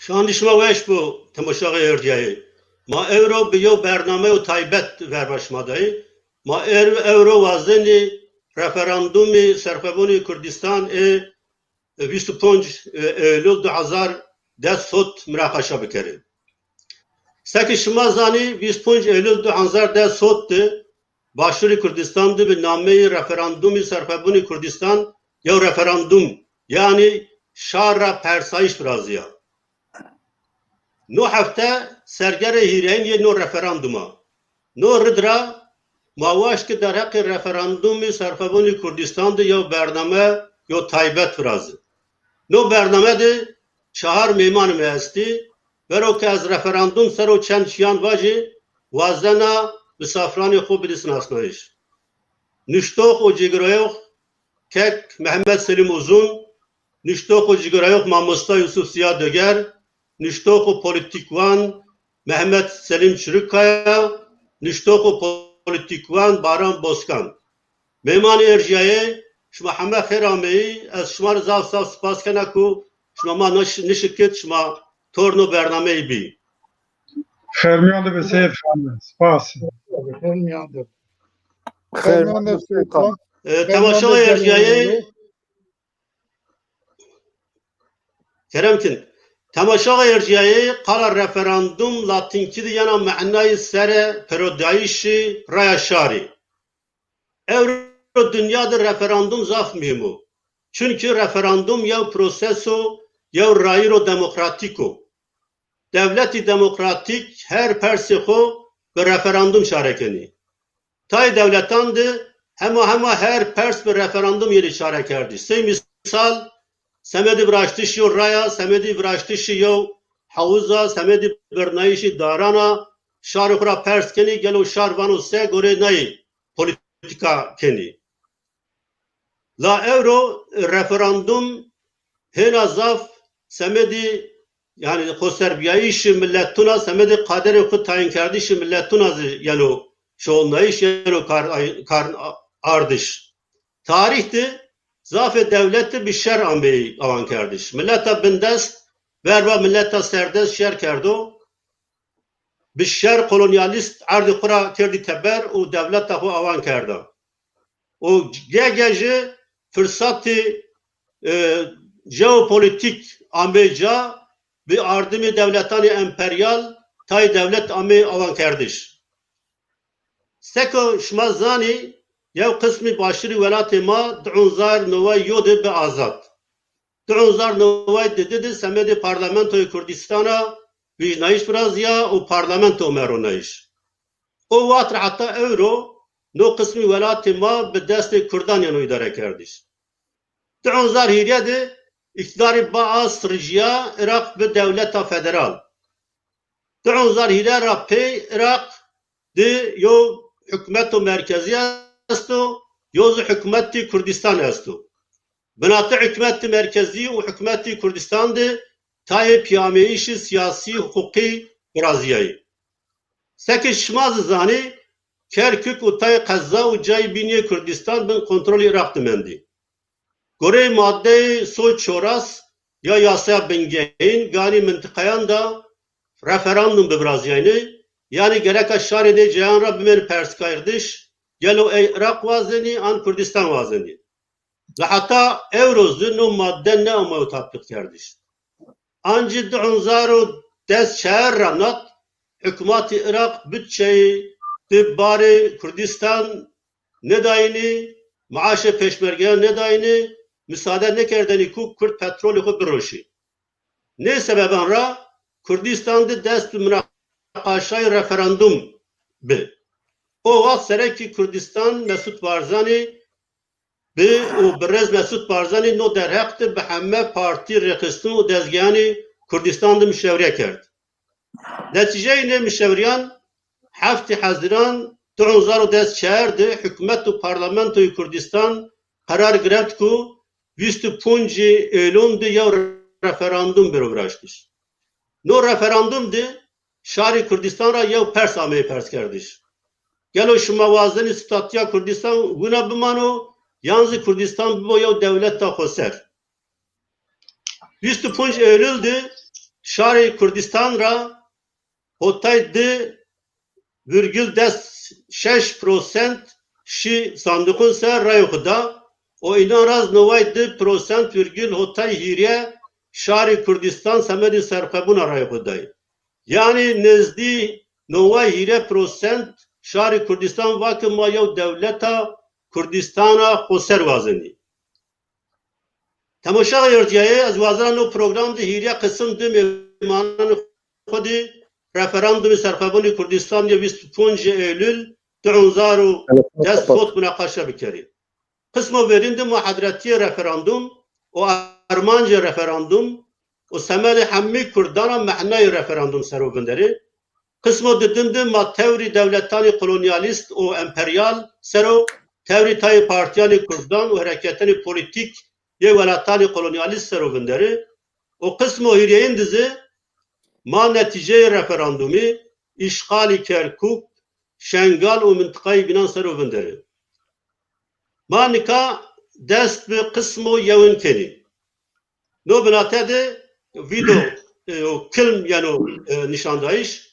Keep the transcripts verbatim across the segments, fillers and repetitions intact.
Şandî şima weş bo temaşaxê êrdiyayê. Ma ewro bi yew bernameyo taybet verba şima dayê. Ma er-, ewro wazenî referandumî serxwebûnê Kurdistan ê bîst û pênc Eylûl du hezar des hot miraqeşa bikerê. Sekî şima zanî, bîst û pênc Eylûl du hezar des hot de Başûrê Kurdistan de bi nameyê referandumî serxwebûnê Kurdistan yew referandum, yanî şar ra persayîş viraziya. No hefte sergerê hîreyîn yê no referanduma. No rid ra ma waşt ki derheqê referandumî serxwebûnê Kurdistan de yew bername yo taybet virazi. No bername de çahar mêmanê me estî. Bero ke ez referandum ser o çend çiyan vajî, wazena bi safranê xo bidî sinasnayîş. Nuştox û cîgiroyox kek Mehmet Selîm Uzun, nuştox û cîgiroyox mamosta Yusuf Ziya Döger, nuştox û polîtîkwan Mehmet Selîm Çirikkaya, nuştox û polîtîkwan Baran Bozkan. Mêmanê êrjiyayê, şima heme xêr ameyî. Ez şima re zaf zaf spas kena ku şima ma niş-, nişikit, şima torno bernameyî bî. Xêrmiyan dibe Seyîd Xan, spas. Xêrmiyan dibe. Xêrmiyan dibe Seyîd Xan. E, temaşa êrjiyayê, kerem kin. Temaşa êrjiyayê qala referandum latînkî de yena menayê sere perodayîşî raya şarî. Ewro dinya de referandum zaf muhîm o. Çunkî referandum yew proseso, yew rayîro demokratîk o. Dewletî demokratîk her persê xo bi referandum çare kenî. Tayê dewletan de hema hema her pers bi referandum yê çare kerdiş. Sey mîsal, semedê viraştişî yo raya, semedê viraştişî yo hewza, semedê birnayîşî darana, şarê xo ra pers kenî, gelo şar vano se gorê nayê polîtîka kenî. La ewro referandum hêna zaf semedî, yanî xoserbiyayîşê miletûna, semedê qaderê xwe tayînkerdişê miletûna zî yeno şoxulnayîş, yeno kar, kar ardiş. Tarîh de zafê dewlete bi şer ameyî awankerdiş. Mileta bindest verba mileta serdest şer kerdo. Bi şer kolonyalîst erdê xwe ra kerdî teber û dewleta xwe awan kerda. Û gege jî firsatê, e, jeopolîtîk amê ca, bi ardimê dewletanê emperyal tayê dewlet amê awankerdiş. Seko şima zanî, yew qismî başûrî welatê ma du hezar neway yo de bi azad. Du hezar neway didi de semedê Parlamentoyê Kurdistana vîjnayîş viraziya û parlamento me ronayîş. O wext re heta ewro no qismî welatê ma bi destê Kurdan yeno îdare kerdiş. Du hezar hîrê de îktidarê Baas rijiya Iraq bi dewleta federal. Du hezar hîrê ra pê Iraq de yo hikûmeto merkezî esto, yo zî hikûmetê Kurdistan esto. Binatê hikûmetê merkezî û hikûmetê Kurdistan de tayê piyameyîşê siyasî, hiqûqî viraziyayî. Seke şima zî zanî, Kerkûk û tayê qeza û cayê bînî yê Kurdistan bin kontrolê Iraq de mendî. Goreyê madeyê sed û çar ya yasaya bingehîn, ganî mintiqayan de referandum biviraziyayne, yanî gereka şarê nê cayan ra bimên perskerdiş, gelo ey Iraq wazenî an Kurdistan wazenî. Li heta ewro zî no madde neamayo tatbîqkerdiş. Ancî du hezar û des çar ra nat hikûmetê Iraq budçeyê di barê Kurdistan nedayînê, maaşê pêşmergeyan nedayînê, misade nekerdenî ku Kurd petrolê xwe biroşî. Nê sebeban ra Kurdistan di dest bi minaqaşayê referandum bi. O wext serekî Kurdistan Mesûd Barzanî bi û birêz Mesûd Barzanî no derheq di bi heme partî, rêxistin û dezgehanê Kurdistan di mişewriye kerd. Netîceyê nê mişewriyan heftê Hezîran du hezar û des çar de hikûmet û parlamentoyê Kurdistan qerar girewt ku bîst û pêncê Eylûn de yew referandum bêro viraştiş. No referandum de şarê Kurdistan ra yew pers ameyê perskerdiş. Gelo şima wazenî statuya Kurdistan wina bimano, yan zî Kurdistan bibo yew dewleta xweser? Bîst û pênc Eylûl de şarê Kurdistan ra hotay du virgül des şeş prosent şî sandiqûn ser rayê xwe da û înan ra zî neway du prosent virgül hotay hîrê şarê Kurdistan semedê serxwebûna rayê xwe dayê. Yanî nizdî neway hîrê prosent şarê Kurdistan vake ma yew dewleta Kurdistana xweser wazenî. Temaşevanê erciyayê, ez wazena no program de hîrê qisim du mêmananê xwe de referandumê serxwebûnê Kurdistan yê bîst û pêncê Eylül du hezar û des hot munaqeşe bikerî. Qismo verîn de ma hedretiyê referandum û armancê referandum û semedê hemî Kurdana mehnayê referandum ser o vinderê. Qismo didin de ma tewrî dewletanê kolonyalîst û emperyal ser o, tewrî tayê partiyanê Kurdan û hereketanê polîtîk yê welatanê kolonyalîst ser o vinderê û qismo hîrêyin de zî ma netîceyê referandumê, îşxalî Kerkûk, Şengal û mintiqayê bînan ser o vinderê. Ma nika dest bi qismo yewin kenî. No binate de vîdeo, e, û kilm yeno, e, nîşandayîş.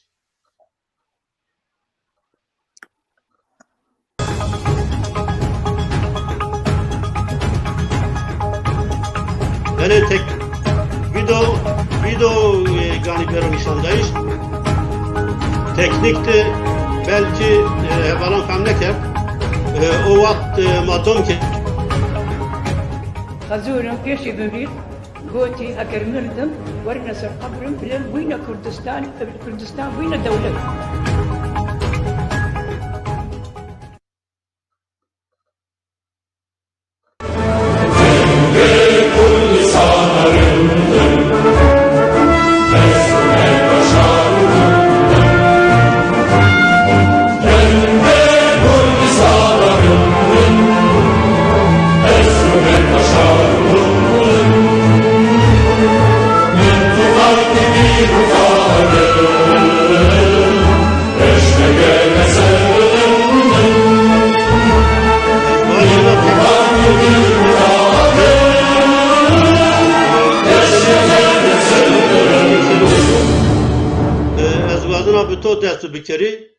Belê tek vîdeo, vîdeo, e, ganî bêro nîşandayîş. Teknîk de belkî, e, hevalan fehm nekerd. E, o wext, e, ma dom kir. Xezûrin pêşî bimrî, gotî, heger mirdim, werine ser qebrim, bilin bûyne Kurdistan, Kurdistan bûyne dewlet. Ez wazena bi to dest bikerî.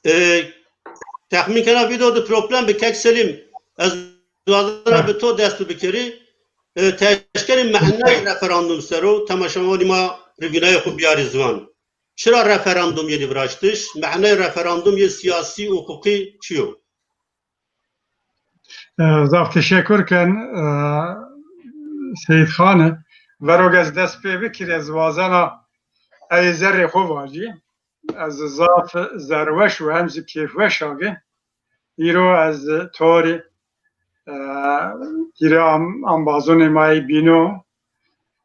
E, texmîn kena vîdeo de problem bi kek Selîm. Ez wazena bi to dest bikerî. E, teşkerî mehnayê referandum ser o, temaşevanî ma rivînayê xwe biyarî ziwan. Çira referandum yê viraştiş? Mehnayê referandum yê siyasî û huqûqî çi yo? E, zaf teşekkür ken, e, Seyîd Xan. Verok ez dest pê bikirî, ez wazena ey zerrê xwe vajî. Ez zaf zerweş û hem zî kêfweş agê. Îro ez torî, e, hîrê am-, ambazonê ma yê bîno,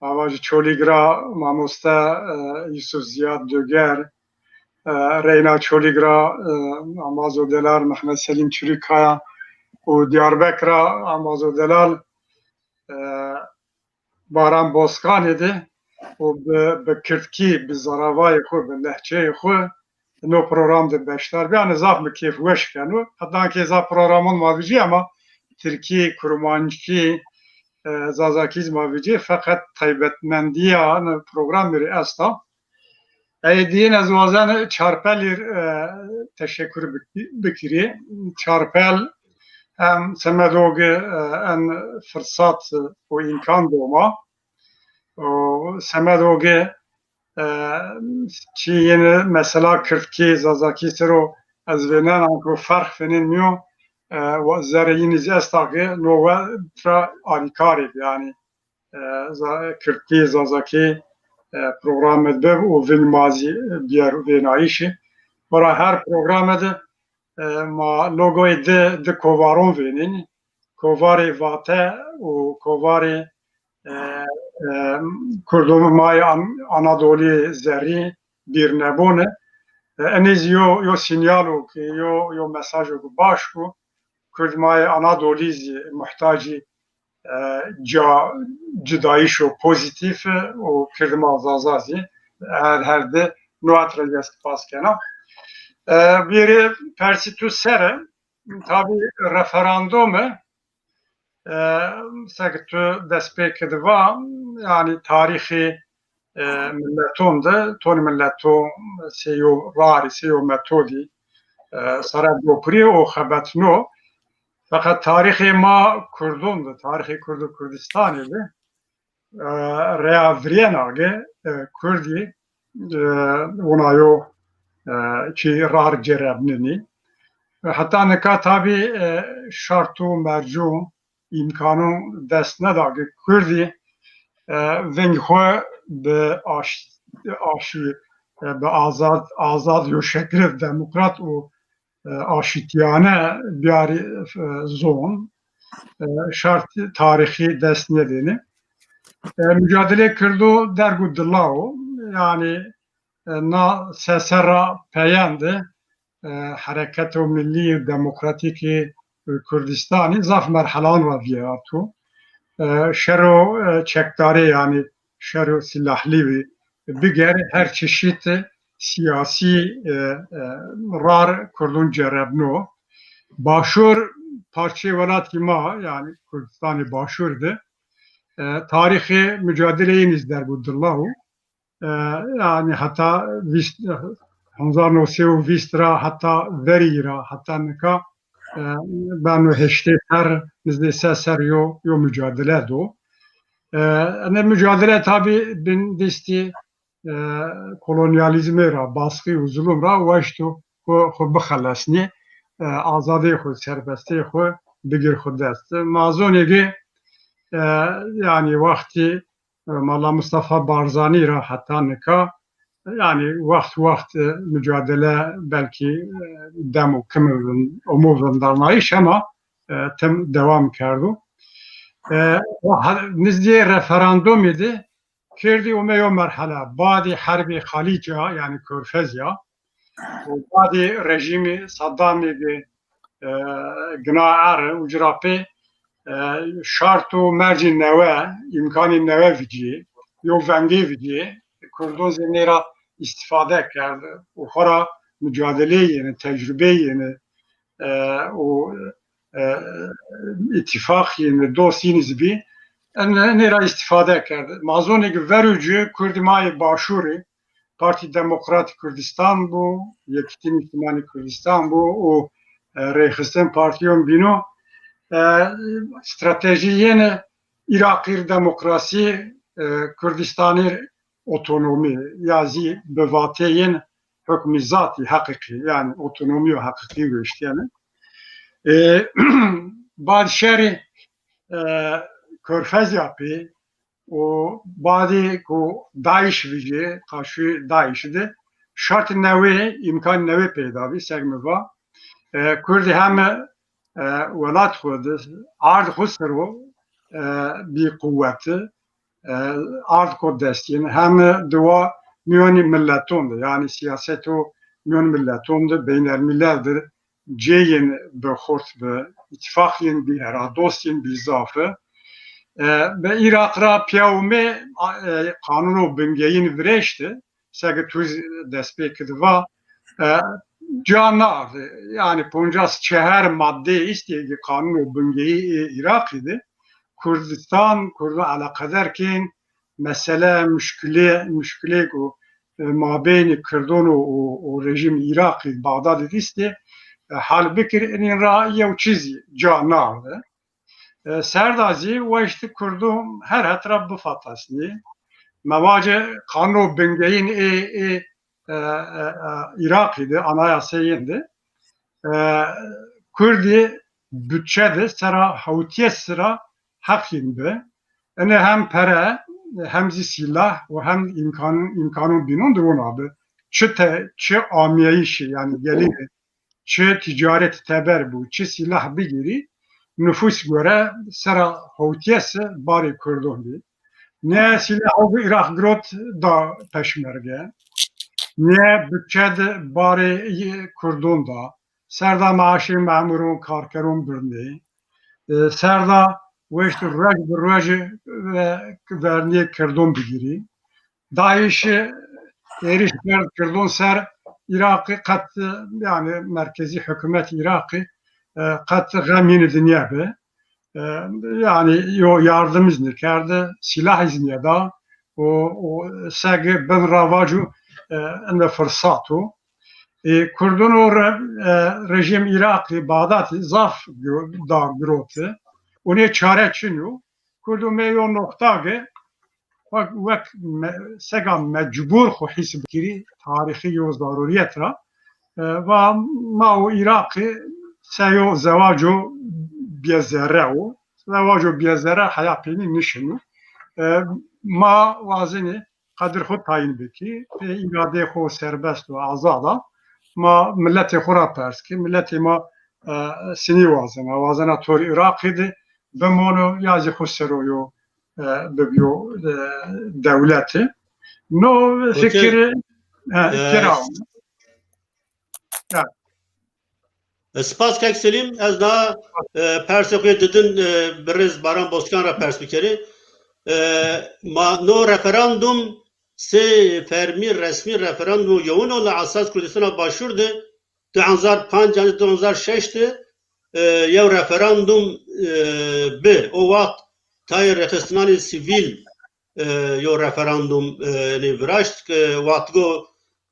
ava ji Çolîg ra mamoste, e, Yusuf Ziyad Döger, e, reyna Çolîg ra, e, ambazo delal Mehmet Selîm Çirîkaya û Diyarbekir ra ambazo delal, e, Baran Bozkanê de û bi, bi kirdkî, bi zaravayê xwe, bi lehçeyê xwe no program de beşdar bî. Yanî zaf min kêf weş keno. Hetankê zaf programon ma vijî ama tirkî, kurmancî, e, zazakî zî ma vijî. Feqet taybetmendiya programê rê esta. Ey diyên ez wazen Çarpelî, e, teşekkür bik-, bikirî. Çarpel em semedogê, e, en firsat û îmkan doma. Û semedogê, e, çi yeni mesela kirdkî, zazakî ser o ez vênen anku ferq fênên miyo, e, wa-, zerê yini zî esta ki no we tra alîkarê bi, yanî, e, za-, kirdkî, zazakî, e, programê de bib û vin ma zî biyer vênayîşî. Bara her programê de, e, ma logoyê di, di kovaron vênîn. Kovarê Vate û kovarê, e, e, Kurdomayê An-, Anadolî zerrî bîr nebûne. E, enê zî yo, yo sînyalo ki, yo, yo mesajo ki baş ku Kurd mayê Anadolî zî muhtacî, e, ca cudayîşo pozîtîf e û Kurd ma Zaza zî her, her di nuat re ez spas kena. E, vêrê persî tu ser e, tabî referandum e. E, sek tu destpêkê diva, yanî tarîxê e, mileton de, tonî mileto sêyo rarî, sêyo metodî e, sere dopirî û xebetno. Feqet tarîxê ma Kurdon de, tarîxê Kurd û Kurdistanê de e, rêya virêna ge e, Kurdî e, winayo e, çi rar cerebninî. Heta nika tabî e, şart û mercû îmkanon dest neda ge Kurdî e, veng xwe bi aş-, aşî, e, bi azad, azad yo şekil demokrat û e, aşîtiyane biyarî e, zon e, şart tarîxî dest nedêne. E, mücadele Kurdo derg û dila o. Yanî e, na seserra peyende e, Hereketo Millî Demokratîkî Kurdistanî zaf merhelan ra viyarto. E, şero e, çekdarê, yanî şero silahlî wî biger her çeşît siyasî e, e, rar Kurdon cerebno. Başûr parçeyê welatî ma, yanî Kurdistanê Başûr de e, tarîxê mücadeleyê nîz derg û dila o. E, yanî heta vîst, hezar neh sed û vîst ra heta verî ra heta nika e, beno heştê ser, nizdê se ser yo, yo mücadele do. E, ne mücadele tabî bin destî e, kolonyalîzmê ra, baskî û zulum ra weşto ku xwe bixelesnî, e, azadê xwe, serbestê xwe bigir xwe dest. Ma zonê ge e, yanî wextî e, Mala Mustafa Barzanî ra heta nika, yanî wext wext e, mücadele belkî e, dem û kim û vin-, û mu vindarnayîş hema e, tim dewam kerdo. E, ha-, nizdî referandumê de Kirdî û me yo merhele, badî herbê Xalîca, yanî Körfez ya, û badî rejîmê Saddamê de e, gina ere û ci ra pê e, şart û mercê newe, îmkanê newe vicî, yo vengê vicî, Kurdon zê nêra îstîfade kerd û xwe ra mücadeleyê yêne, tecrubeyê yêne e, û e, îtîfaq yêne, dost yêne zî bî, en nêra îstîfade kerd. Ma zonê ki verû ci Kurdî mayê Başûrê, Partî Demokratîk Kurdistan bû, Yekîtî Nîştimanî Kurdistan bû û e, rêxistin partiyon bîno. E, stratejî yên Îraqî demokrasî, e, Kurdistanî otonomî ya zî bi vateyên hukmî zatî heqîqî, yanî otonomîyo heqîqî wêştiyene. E, bad şerî e, Körfez ya pê, û badî ku DAIŞ vijî, qaşûyê DAIŞ de şart newê, îmkan newê peyda bî, seg mi va. E, Kurdî hem e, welat xwe de, ard xwe ser o, e, bî quwet, e, ard xwe destîn, hem diwa miyonî milleton de, yanî siyaseto miyon milleton de, beynelmîlel de, cêyên bi xurt bi, îtîfaqên bî hera, dostên bî zaf e. E, bi Îraq ra piya û me, a, e, qanûno bingeyîn virêşti, sege tu destpêkê diva, e, ca nard. Yanî poncas çehar madde îstê ki qanûno bingeyî ê Îraqî de Kurdistan, Kurdo eleqeder kên, mesele, muşkilê, muşkilê ku e, mabeynê Kirdon û, û, û rejîm Îraqî, Baxdadê dîstê, e, hal bikir, inîn ra yew çîzî ca narde. E, serda zî weşti Kurdon her het ra bifatesnî. Mevace qanûno bingeyîn ê, ê, e, e, e, Îraqî de, anayaseyên de, e, Kurdî bütçe de sera hewtiyê sira heqîn bi. Ene hem pere, hem zî sîlah û hem îmkan, îmkanon bînon di wona bi. Çi te, çi amiyayîşî, yanî gelî, çi ticaret teber bû, çi sîlah bigirî, nufus göre sera hewtiyê se barê Kurdon bî. Ne sîlah bi Îraq girot da peşmerge, ne bütçe de barê Kurdon da, serda maaşê memûron, karkeron birnê, e, serda weşt roj bi roj ve verniyê Kirdon bigirî. DAIŞ êrîş kerd Kirdon ser, Îraqê qet, e, yanî merkezî hikûmet Îraqê, e, qet xemî nedinyebe. E, yanî yo yardim jî nekerde, sîlah jî neda û, û seg bin ravac û, e, ene firsat o. E, Kurdin û re-, e, rejîm Îraqê, Baxdadê zaf giro-, da girote. Û nê çare çin yo. Kurdo me yo noqta ge wek, wek me-, sega mecbûr xwe hîs bikirî, tarîxî yo zaruriyet ra. E, va ma û Îraqê se yo zewaco biyezerre o. Zewaco biyezerre heya pênî nişin o. E, ma wazenê qedir xwe tayîn bikî, pê îradeyê xwe serbest û azad a. Ma miletê xwe ra pers kî, miletê ma, e, sinî wazena, wazena torî Iraqê de bimono ya jî xwe seroyo, e, bibiyo, e, dewletê. No fikir, e, kira. Spas kek Selîm, ez daha, e, persê xwe didin, e, birêz Baran Bozkan ra pers bikerê. E, ma no referandum sê fermî resmî referandum yewin o li esas Kurdistana Başûr de du hezar panc yanî du hezar şeş de, e, yew referandum, e, bi. O wext tayê rêxistinanê sivîl, e, yo referandum, e, nê viraşt ke wext go,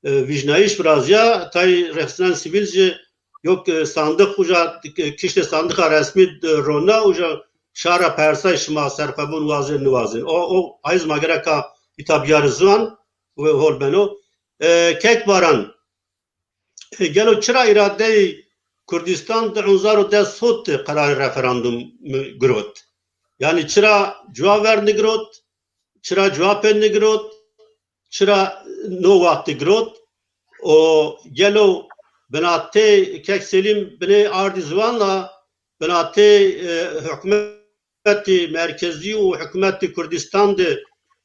e, vîjnayîş viraziya, tayê rêxistinan sivîl jî yok, e, sandiq uca, e, kiştê sandiqa resmî, e, rona uca şara persay şima serxwebûn wazên niwazên. O, o ayz ma gereka îta biyari ziwan û hol beno. E, kek Baran, e, gelo çira îradeyê Kurdistan du hezar û deh sot de qerarê referandum girot? Yanî çira cuwa ver nigirot? Çira cuwa pê nigirot? Çira no wextî girot? O gelo binatê kek Selîm binê ardî ziwan la binatê, e, hikûmetê merkezî û hikûmetê Kurdistan de,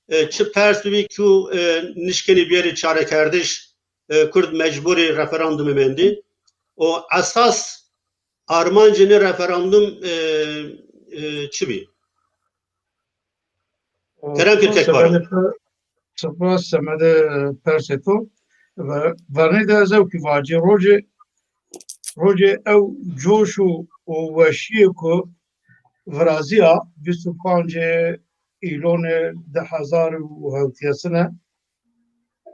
e, çi pers bibî ku, e, nişkenî biyerê çarekerdiş, e, Kurd mecbûrê referandumê mendî? O esas armancê nê referandum, e, e, çi bî? Kerem kir kek Baran. Spas semedê, e, persê to. Ve-, vernê de ez ew kî vacî rojê, rojê ew coş û, û weşiyê ku viraziya bîst û pancê îlonê du hezar û hewtiyesine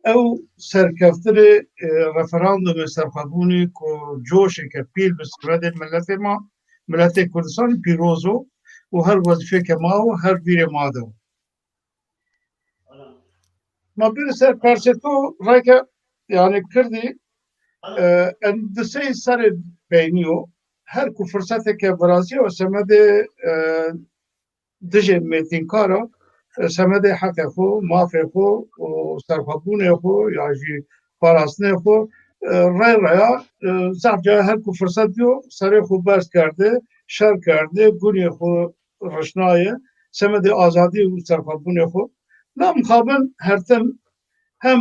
ew serkeftinê, e, referandumê serxwebûnê ku coşeke pîl bi semedê miletê ma, miletê Kurdistanê pîroz o û her wezîfeke ma û her vîrê ma de o. Ma bîr ser persê to reke, yanî kirdî, e, em di sey serê beynî yo, her ku firseteke viraziya û semedê, e, dijê mêtînkara, e, semedê heqê xwe, mafê xwe û serxwebûnê xwe ya jî parastinê xwe, e, rê rêya, e, zaf cara her ku firset diyo, serê xwe berz kerde, şer kerde, gunê xwe rişnaye, semedê azadî û serxwebûnê xwe. La mixabin her tim hem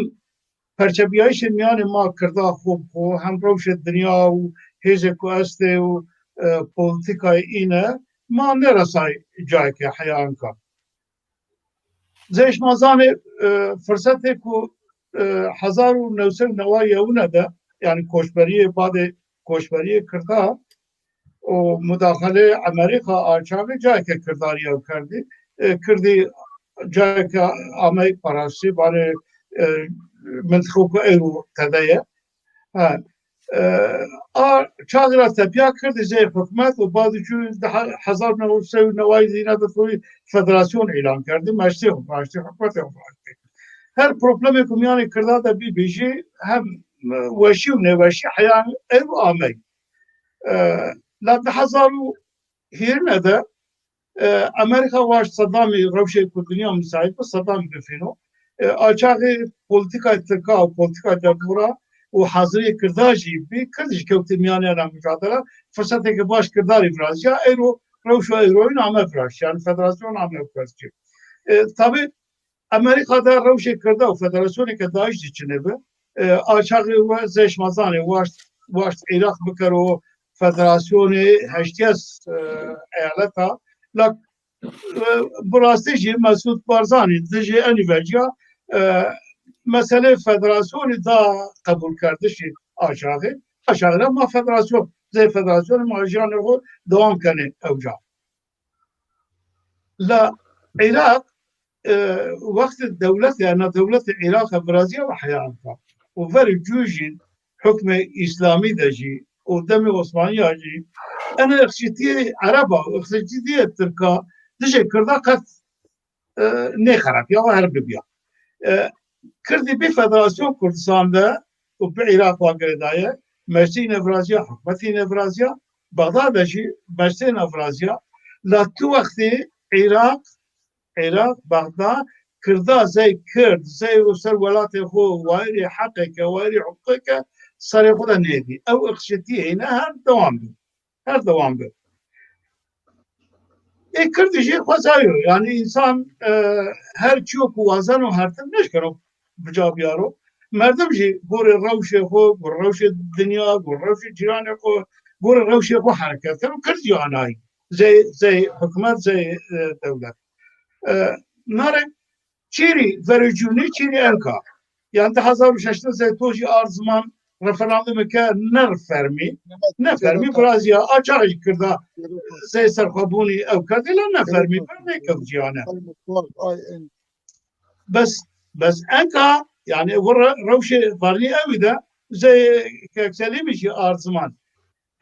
perçebiyayîşê miyanê ma kirda xwe bi xwe, hem rewşê dinya û hêzê ku estê û, e, polîtîkayê îne, ma nêresay cayekê heya enka. Zey şima zanê, e, firsetê ku, e, hezar û newsed û neway yewine de, yanî koçberiyê, badê koçberiyê kirda, û mudaxelê Amerîka a çaxê cayeke kirdarî ew kerdî. E, kirdî cayeke amey parasî, banê, e, mintiqo ku ewro tede ye. Ha. E, a çaxê ra tepiya kirdî zey hikûmet û badî çû di he-, hezar neh sed û neway zîna de xwî federasyon îlan kerdî. Meştê xwe raştî, hikûmetê xwe raştî. Her problemê ku miyanê kirda de bî bî jî hem, e, weşî û nêweşî heya ew amey. E, la du hezar û hîrine de, e, Amerîka waşt Sedamî rewşê ku dinya misaît bi Sedamî bifîno. E, a çaxê polîtîkayê Tirka û polîtîkayê derdora û haziriyê Kirda jî bî, Kird jî kewtî miyanê ena mucadela, firseteke baş Kirdarî viraziya, eyro rewşa eyroyîn ame viraş, yanî federasyon ame viraş. E, tabî Amerîka de rewşê Kirda û federasyoneke DAIŞ jî çinê bi. E, a çaxê we zey şima zanê waşt, waşt Iraq bikero federasyonê heştiyes, e, eyaleta. La, e, bi rastî jî Mesûd Barzanî dijî enî veciya, e, meselê federasyonê da qebûlkerdişê aşaxê. Aşaxê ma federasyon, zê federasyonê ma jiyanê xwe dewam kenê ewca. La Iraq, e, wextê dewletê, ena dewletê Iraqê viraziya ve heya Anka. Û verê cû jî hukmê Îslamî de jî û demê Osmaniya jî ena iqçîtiyê Ereba û iqçîtiyê Tirka dijê Kirda qet, e, nêxerep ya, her bibiya. E, Kirdî bi federasyon Kurdistan de û bi Iraq wa girêdaye, meclisê ne viraziya, hikûmetê ne viraziya, Bexdad de jî meclisê ne viraziya. La tu wextî Iraq, Iraq, Bexdad, Kirda zey Kird, zey û ser welatê xwe, wayirê heqeke, wayirê huqûqeke serê xwe de nêdî. Ew iqçîtiyê ne her dewam bû. Her dewam be. Ê Kirdî jî xwezayê yo. Yani însan, e, her çiyo ku wazeno her tim neşkeno bica biyaro. Merdim jî gorê rewşê xwe, gorê rewşê dinya, gorê rewşê cîranê xwe, gorê rewşê xwe hereket keno. Kird jî anayî. Zey, zey hikûmet, zey, e, dewlet. E, nare Çîrî verê cûnê, çîrî Enka. Yan di hezar û şeş de zey to jî ard ziman referandumeke ne fermî, ne fermî viraziya, a çaxê jî Kirda zey serxwebûnî ew kerdê, la ne fermî ber nêkevciyane. Bes, bes Enka, yani, wir re-, rewşê varnî ewî de zey Kek Selîmî jî ard ziman.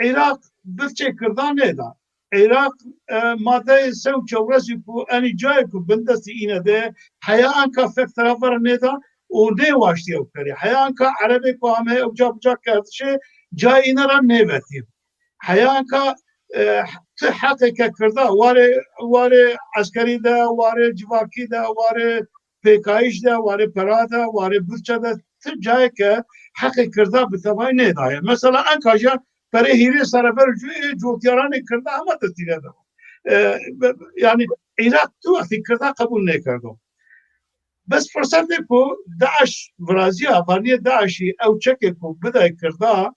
Iraq birçê Kirdan nêda. Iraq, e, madeyê sey û çewresî ku enî cayê ku bindestî îne de heya Enka fek teraver nêda û nêwaştiye ew kerê. Heya Enka Erebê ku ame ew ca bica kerdişê cayê îne ra nêvetî. Heya Enka, e, ti heqeke Kirda, warê, warê eskerî de, warê civakî de, warê pêkayîş de, warê pera de, warê budçe de, ti cayeke heqê Kirda bi tevayî nêdaye. Mesela Enka jî perê hîrê sereber cû-, ê cotiyaranê Kirda hema destîne de. E, be-, yani Iraq tu wextî Kirda qebûl nêkerdo. Bes firsetê ku DAIŞ viraziya, varniyê DAIŞî ew çekê ku bidayê Kirda,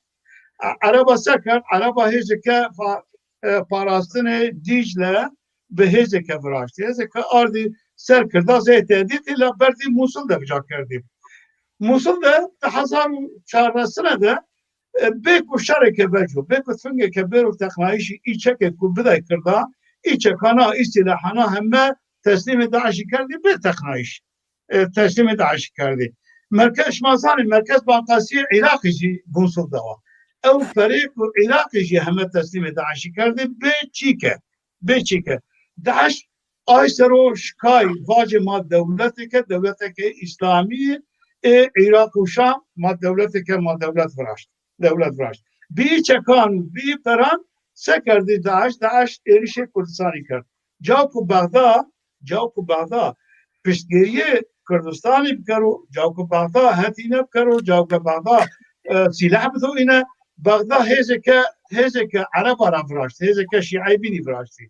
E-, Ereba se kerd, Ereba hêzeke fa-, e, parastinê Dîcle bi hêzeke viraştî. Hêzeke ardî ser Kirda zey tehdîtî la berdî Mûsil de bica kerdî. Mûsil de di hezar û çardeh sene de, e, bê ku şereke veco, bê ku tfingeke bêro texnayîşî î çekê ku bidayê Kirda, î çekana, î sîlehana heme teslîmê DAIŞî kerdî bê texnayîş. E, teslîmê DAIŞî kerdî. Merkez, şima zanî, Merkez Bankasiyê Iraqê jî Mûsil de wa. Ew perê ku Iraqê jî heme teslîmê DAIŞî kerdî, bê çîke, bê çîke. DAIŞ ay sero şikay, vacê ma dewleteke, dewleteke Îslamî, ê Iraq û Şam ma dewleteke, ma dewlet viraşt. Dewlet viraşt. Bî çekan û bî peran se kerdî DAIŞ? DAIŞ êrişê Kurdistanî kerd. Ca ku Bexda, ca ku Bexda piştgiriyê Kurdistanî bikero, ca ku Bexda hetîne bikero, ca ku Bexda, e, sîleh bido îne, Bexda hêzeke, hêzeke Ereba ra viraşt, hêzeke Şîeybînî viraştî.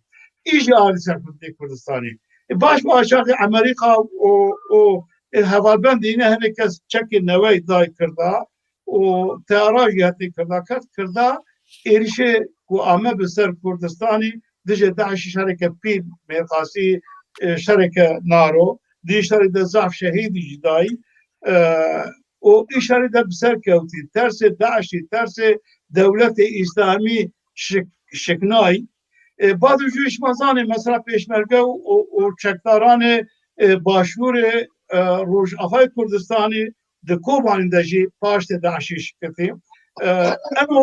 Î jî ardî ser Kurdê Kurdistanî. E, baş bi aşaxê Amerîka û, û, e, hevalbendî îne hinek kes çekê newey day Kirda, û teyara jî hetê Kirda kerd. Kirda êrişê ku ame bi ser Kurdistanî dijê DAIŞî şereke pîl, mêrxasî, e, şereke naro, di şerî de zaf şehîdî jî dayî, e, û î şerî de bi ser kewtî. Tersê DAIŞî, tersê dewletê Îslamî şik-, şiknayî. E, bad û jû şima zanê, mesela pêşmerge û, û, û çekdaranê, e, başûrê, e, Rojavayê Kurdistanî di Kobanî de jî paştê DAIŞî şikitî. E, eno,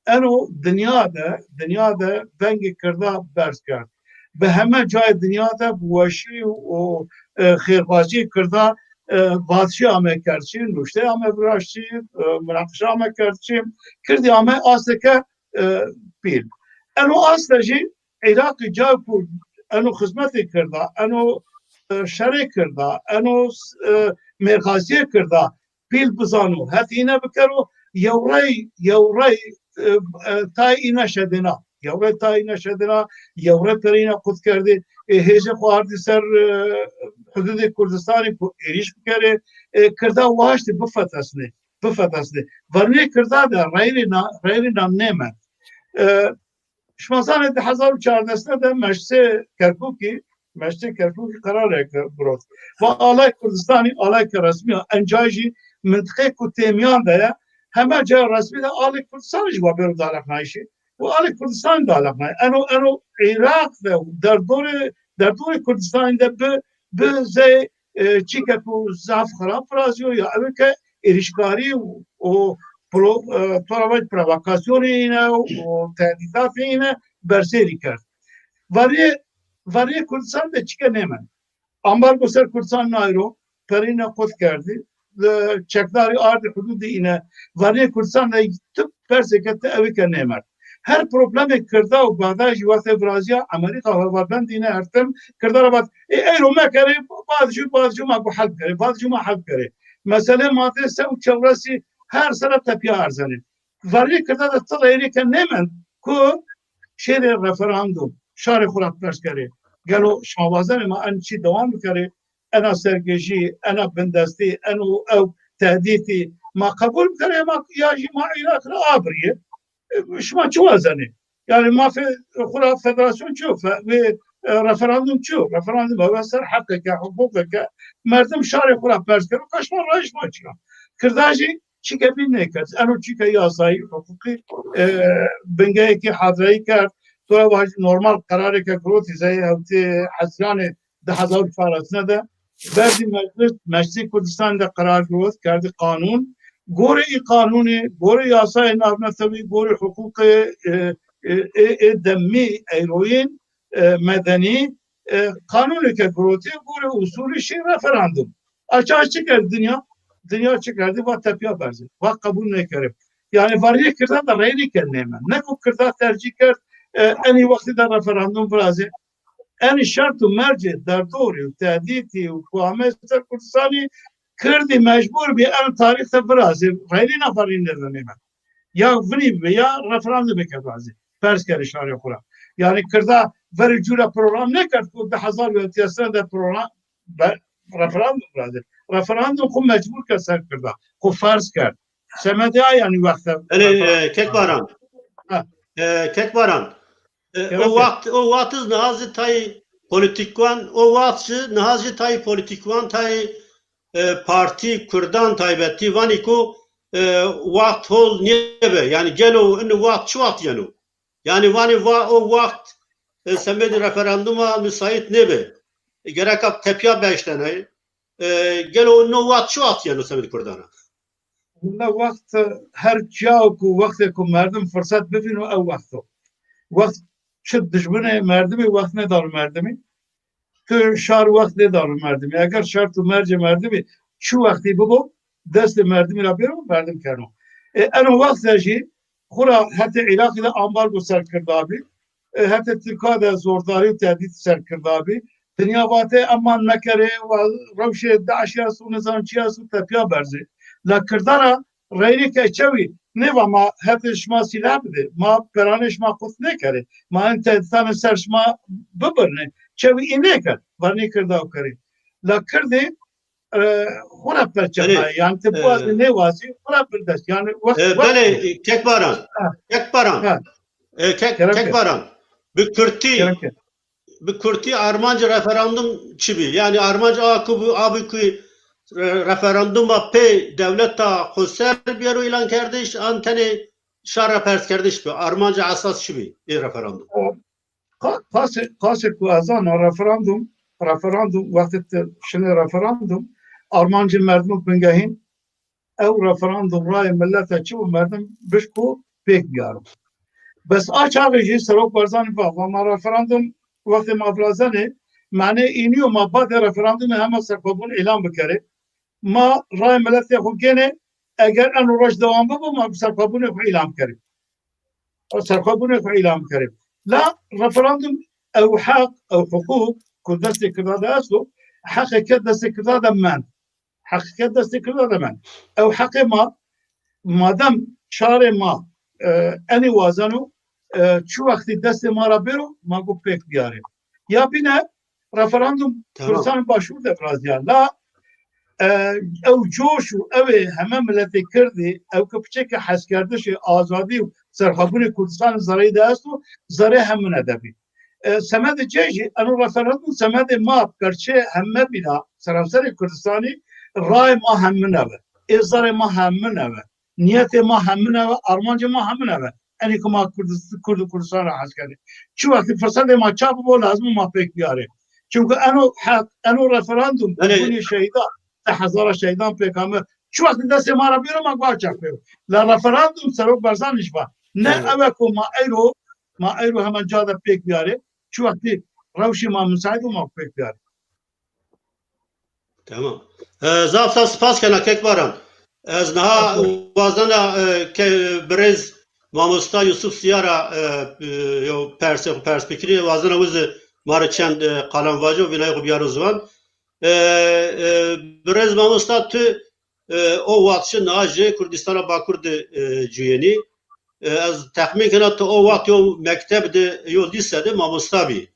eno dinya de, dinya de vengê Kirda berz kerd. Bi heme cayê dinya de bi weşî û, e, xêrxwaziyê Kirda, e, vatişê ame kerdişî, nuşteyê ame viraştî, e, minaqişe ame kerdişî. Kirdî ame asteke, e, pîl. Eno aste jî Iraqî ca ku eno xizmetê Kirda, eno, e, şerê Kirda, eno, e, mêrxasiyê Kirda pîl bizano, hetîne bikero, yewrey, yewrey, e, e, tay îne şedêna. Yewrey tay îne şedêna, yewrey pereyna qut kerdê, e, hêzê xwe ardî ser, e, hududê Kurdistanê ku êrîş bikerê, e, Kirda waştê bifetesnê, bifetesnê. Vernê Kirda de reyrê na-, reyrê nan nême. E, Şima zanê di hezar û çardeh de meclisê Kerkûkî Meştê Kerkûkî qerareke girot. Va alay Kurdistanî, alayke resmî ya. Encay jî mintiqê ku têmiyan de ye, heme caya resmî de alê Kurdistanî ji wa bêro dalexnayîşê. Û alê Kurdistanî dalexnayî. Eno, eno Iraq de û derdorê, derdorê Kurdistanî de bi, bi zey, e, çîke ku zaf xirab viraziyo ya ew ke êrîşkarî û, û pro-, e, toravayt provokasyonê îne û tehdîdatê îne bersêrî kerd. Varê, varê Kurdistan de çîke nêmen. Ambargo ser Kurdistan nayro, perîne qut kerdî, li çekdarî ardî hudûdî îne. Varê Kurdistan de tu perseke te ewî ke nêmerd. Her problemê Kirda û Bexdayê jî wextê viraziya Amerîka hevalbendî ne her tim Kirda re vat, ê, eyro me kerê, baz jû, baz jû ma ku hel kerê, baz jû ma hel kerê. Meselê madê se û çewresî her sere tepiya erzenê. Verê Kirda de ti rêrê ke nêmend ku şêrê referandum, şarê xwe re pers kerê. Gelo şima wazenê ma en çî dewam bikerê? Ena sergêjî, ena bindestî, en û ew tehdîtî ma qebûl bikerê, ma ya jî ma Iraq re abiriyê. E, şima çi wazenê? Yani mafê xwe re federasyon çi yo? Fe-, wê, e, referandum çi yo? Referandum ew ser heqeke, huqûqeke, merdim şarê xwe re pers kero, ka şima rayişma çi ya? Kirda jî çîke bîn nêkerd. Eno çîke yasayî, huqûqî, e, bingeyekî hadireyî kerd. Tora vaj normal qerareke girotî zey hewtê Hezîranê du hezar û çar de berdî meclis, Meclisê Kurdistanê de qerar girot, kerdî qanûn. Gorê î qanûnê, gorê yasayê navnetewî, gorê huqûqê, e, e, ê, ê demî, eyroyîn, e, medenî, e, qanûneke girotî, gorê usulî şî referandum. Aça çi kir dinya? Dinya çi kerdî? Va tepiya berzê. Va qebûl nêkerê. Yani variyê Kirdan de reylikê nême. Ne ku Kirda tercîh kerd, e, enî wextî de referandum virazê. Enî şert û mercê derdorî û tehdîtî û ku ame ser Kurdistanî Kirdî mecbûr bî en tarîx de virazê. Reylîna variyê de nême. Ya vinî bibe ya referandumeke virazê. Pers kerê şarê xwe re. Yani Kirda verî cûre program nekerd ku du hezar û hevdeh de program be-, referandum virazê. Referandum xwe mecbûr kir ser Kirda. Xwe ferz kerd. Semedê a yani wexte. Belê, e, Kek Baran. Ha. E, Kek Baran. E, o wext, o wext niha zî tayê polîtîkwan, o wext jî niha zî tayê polîtîkwan, tayê, e, partî, Kurdan taybetî, vanî ku, e, wext hol nêbe. Yani gelo ino wext çi wext yeno? Yani vanê va o wext, e, semedê referanduma müsait nêbe. E, gereka tepiya beştene. E, gelo no wext çi wext yeno semedê Kurdana? Wele wext, e, her çiya ku wextê ku merdim firset bivîno ew wext o. Wext çi dijminê merdimî wext nêdano merdimî. Tu şar wext nêdano merdimî. Eger şert û mercê merdimî çi wextî bibo, destê merdimî ra bêro, merdim keno. E, eno wext de jî xura hetê Iraqî de ambargo ser kirdabî, e, hetê Tirka de zordarî û tehdît ser kirdabî. Dinya vate eman mekerê, wa rewşê DAIŞ ya su, nizam çi ya su, tepiya berzê. La kirdana reyrî ke çewî nêva ma hetê şima sîlah bide, ma peranê şima qut nêkerê, ma en tehdîtanê ser şima bibirne. Çewî î nêker, vernê kirda û kerê. La kirdê, e, xwe re perçe Belê. Nayê. Yani tu E, biwazî nêwazî, xwe re bindest. Yani wext, e, wext belê, e. Kek Baran. Ha. Kek Baran. Ha. E, Kek, Kerem Kek ke. Baran. Bi kurtî, Kerem ke. Bi kurtî armancê referandum çi bî? Yani armanc a ku bû, a bû ku re-, referanduma pê dewleta xweser biyero îlan kerdiş, an tenê şar re pers kerdiş bi? Armanca esas çi bî ê referandum? O, qa-, qasê, qasê ku ez zana referandum, referandum, wextê tu şinê referandum, armancê merdimê bingehîn, ew referandum rayê milete çi bû, merdim bişk û pêk biyaro. Bes a çaxê jî Serok Barzanî va, va ma referandum wextê ma virazenê, mane î nîyo ma badê referandumê hema serxwebûn îlan bikerê. Ma rayê miletê xwe gênê, eger eno roj dewam bibo, ma bi serxwebûnê xwe îlan bikerê. Ew serxwebûnê xwe îlan bikerê. La referandum ew heq, ew hiqûq ku destê kirda de esto, heqeke destê kirda de mend. Heqîqet destê kirda de me. Ew heqê ma, madem şarê ma, e, enê wazeno, e, çi wextî destê ma re bêro, ma got pêk biyarê. Ya bîne, referandum Tamam. Kurdistanê Başûr de viraziya. La, e, ew coş û ew ê heme miletê Kirdî, ew ke piçeke hezkerdişê azadî û serxwebûnê Kurdistanê zereyê de esto, zerê hemine de bî. E, semedê çi jî, eno referandum semedê ma, perçê heme bîna, seranserê Kurdistanî, rayê ma hemin ev e. Êzarê ma hemin ev e. Niyetê ma hemin ev e, armancê ma hemin ev e. Enê ku ma Kurd, Kurd û Kurdistan re hez kenê. Çi wextî firsetê ma çap bibo, lazim e ma pêk biyarê. Çunku eno heq, eno referandum, Belê. Bûnê şehîda, te hezara şehîdan pêk ame. Çi wextî destê ma re biyaro, ma guha çap pêk. La referandum Serok Barzanî ji ba. Ne Evet. ev e ku ma eyro, ma eyro hemen ca de pêk biyarê. Çi wextî rewşê ma misaîd û ma pêk biyarê. Tamam. E, zaf zaf spas kena kek Baran. Ez niha Estağfurullah. wazana, e, ke, birêz mamosta Yusuf Siyara, e, e, yo perse, pers fikirî, wazana wiz ma re çend, e, qalan vajo, vînayê xwe biyaro ziwan. E, e, birêz mamosta tu, e, o wext ji niha ji Kurdistana Bakur de, e, cuyênî. E, ez texmîn kena tu o wext yo mekteb de, yo lîse de mamosta bî.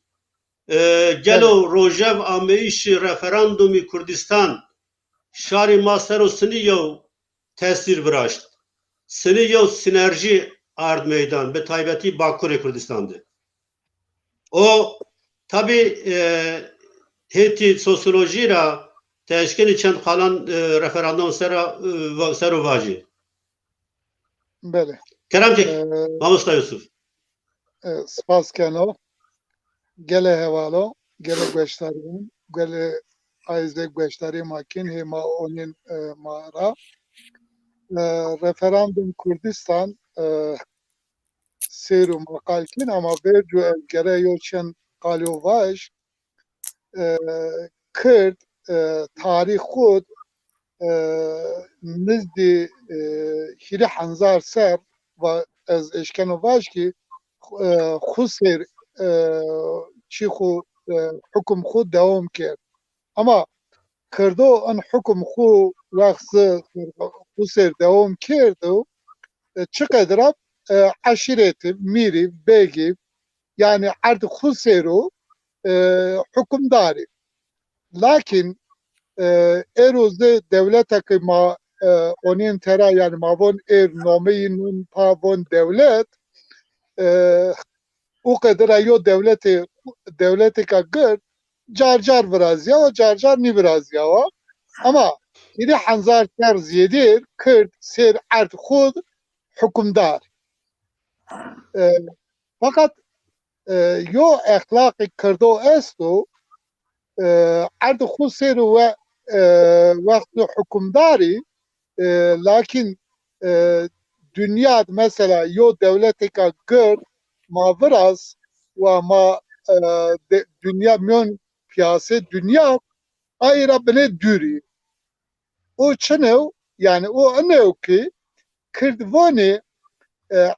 E, gelo Evet. rojev ameyîşî referandumî Kurdistan şarî ma ser o sinî yew tesîr viraşt? Sinî yew sinerjî ard meydan, bi taybetî Bakurê Kurdistan de. O, tabî, e, hêtî sosyolojî ra te eşkenî çend qalan, e, referandum sera, e, va-, ser o vajî. Belê. Kerem kek, E, mamosta Yusuf. E, spas keno. Gelê hewalo, gelê gueşdarî, gelê ayzê gueşdarî ma kîn, hê ma onîn, e, ma ra. E, referandum Kurdistan, e, sêr û ma qal kîn, ama vêrcu ez gere yo çend qalo vaj, e, Kird, e, tarîx xwe, e, nizdî, e, hîrê hezar ser va-, ez eşkeno vaj kî, e, xwe sêr, e, çî xwe, e, hukum xwe dewam kerd. Ama Kirdo in hukum xwe wext xwe sêr dewam kerd û, e, çi qedra, e, eşîretî, mîrî, begî, yani erd xwe sêro, e, hukimdarî. Lakin, e, êro zê dewletekî ma, e, onîn tera, yani ma von êr nomeyî nun pa von dewlet, e, o qedera yo dewletê, dewleteka gird car car viraziyawa, car car nîviraziyawa. Ama hîrê hezar ser zêdêr Kird sêr erd xud hukimdar. E, Fakat, e, yo exlaqê Kirdo esto, e, erd xu sêr we, e, wextê hukimdarî, e, lakin, e, dinya, mesela, yo dewleteka gird ma viraz wa ma, e, de, dinya miyon piyasê dinya ayra bine dûrî. O çinew, yani o inew ki Kird vonê, e,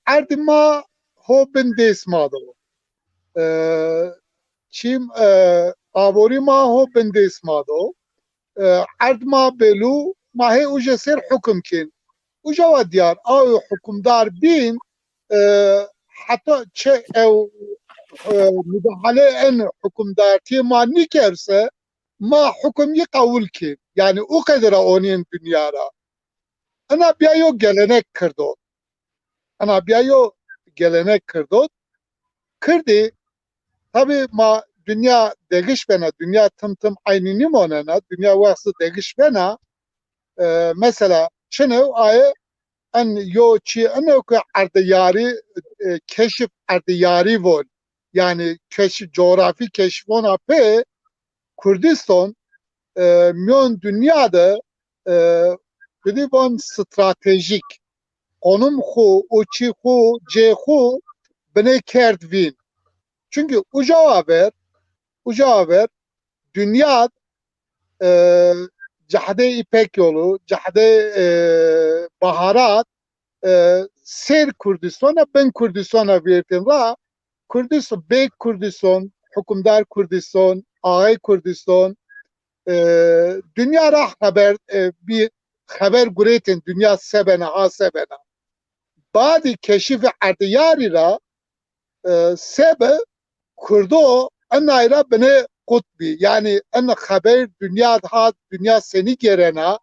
erd ma ho bin dês ma do. E, çîm, e, aborî ma ho bin dês ma do. E, erd ma belû, ma hê uje ser hukum kên. Uja wa diyar, aw hukimdar bîn, e, heta çi ew, e, müdahale en hukimdartiyê ma nîkerse, ma hukum yî qewil kên. Yani o qedera onîn dinya ra. Ina biya yo gelenek Kirdo. Ina biya yo gelenek Kirdo. Kirdî, tabi ma dinya degiş bena, dinya tim tim eynî nîmonena, dinya wextî degiş bena. E, mesela, çinew aye en yo çi eno ke erdiyarî, e, keşif erdiyarî von. Yani keşif, coğrafi keşifona pê Kurdistan, e, miyon dinya de, e, bidî von stratejik. Konum xu, o çi xu, cê xu bine kerd vîn. Çünkü uca aver, uca aver dinya, e, cahdê İpek yolu, cahdê, e, baharat, e, ser Kurdistana, bin Kurdistana vêrtin ra, Kurdistan, bêk Kurdistan, hukimdar Kurdistan, ağay Kurdistan, e, dinya ra xeber, e, bir xeber guretin, dinya sebena, ha sebena. Badî keşif erdiyarî ra, e, sebe Kurdo enayra bine qut bî. Yani en xeber dinya hat, dinya senî gerena,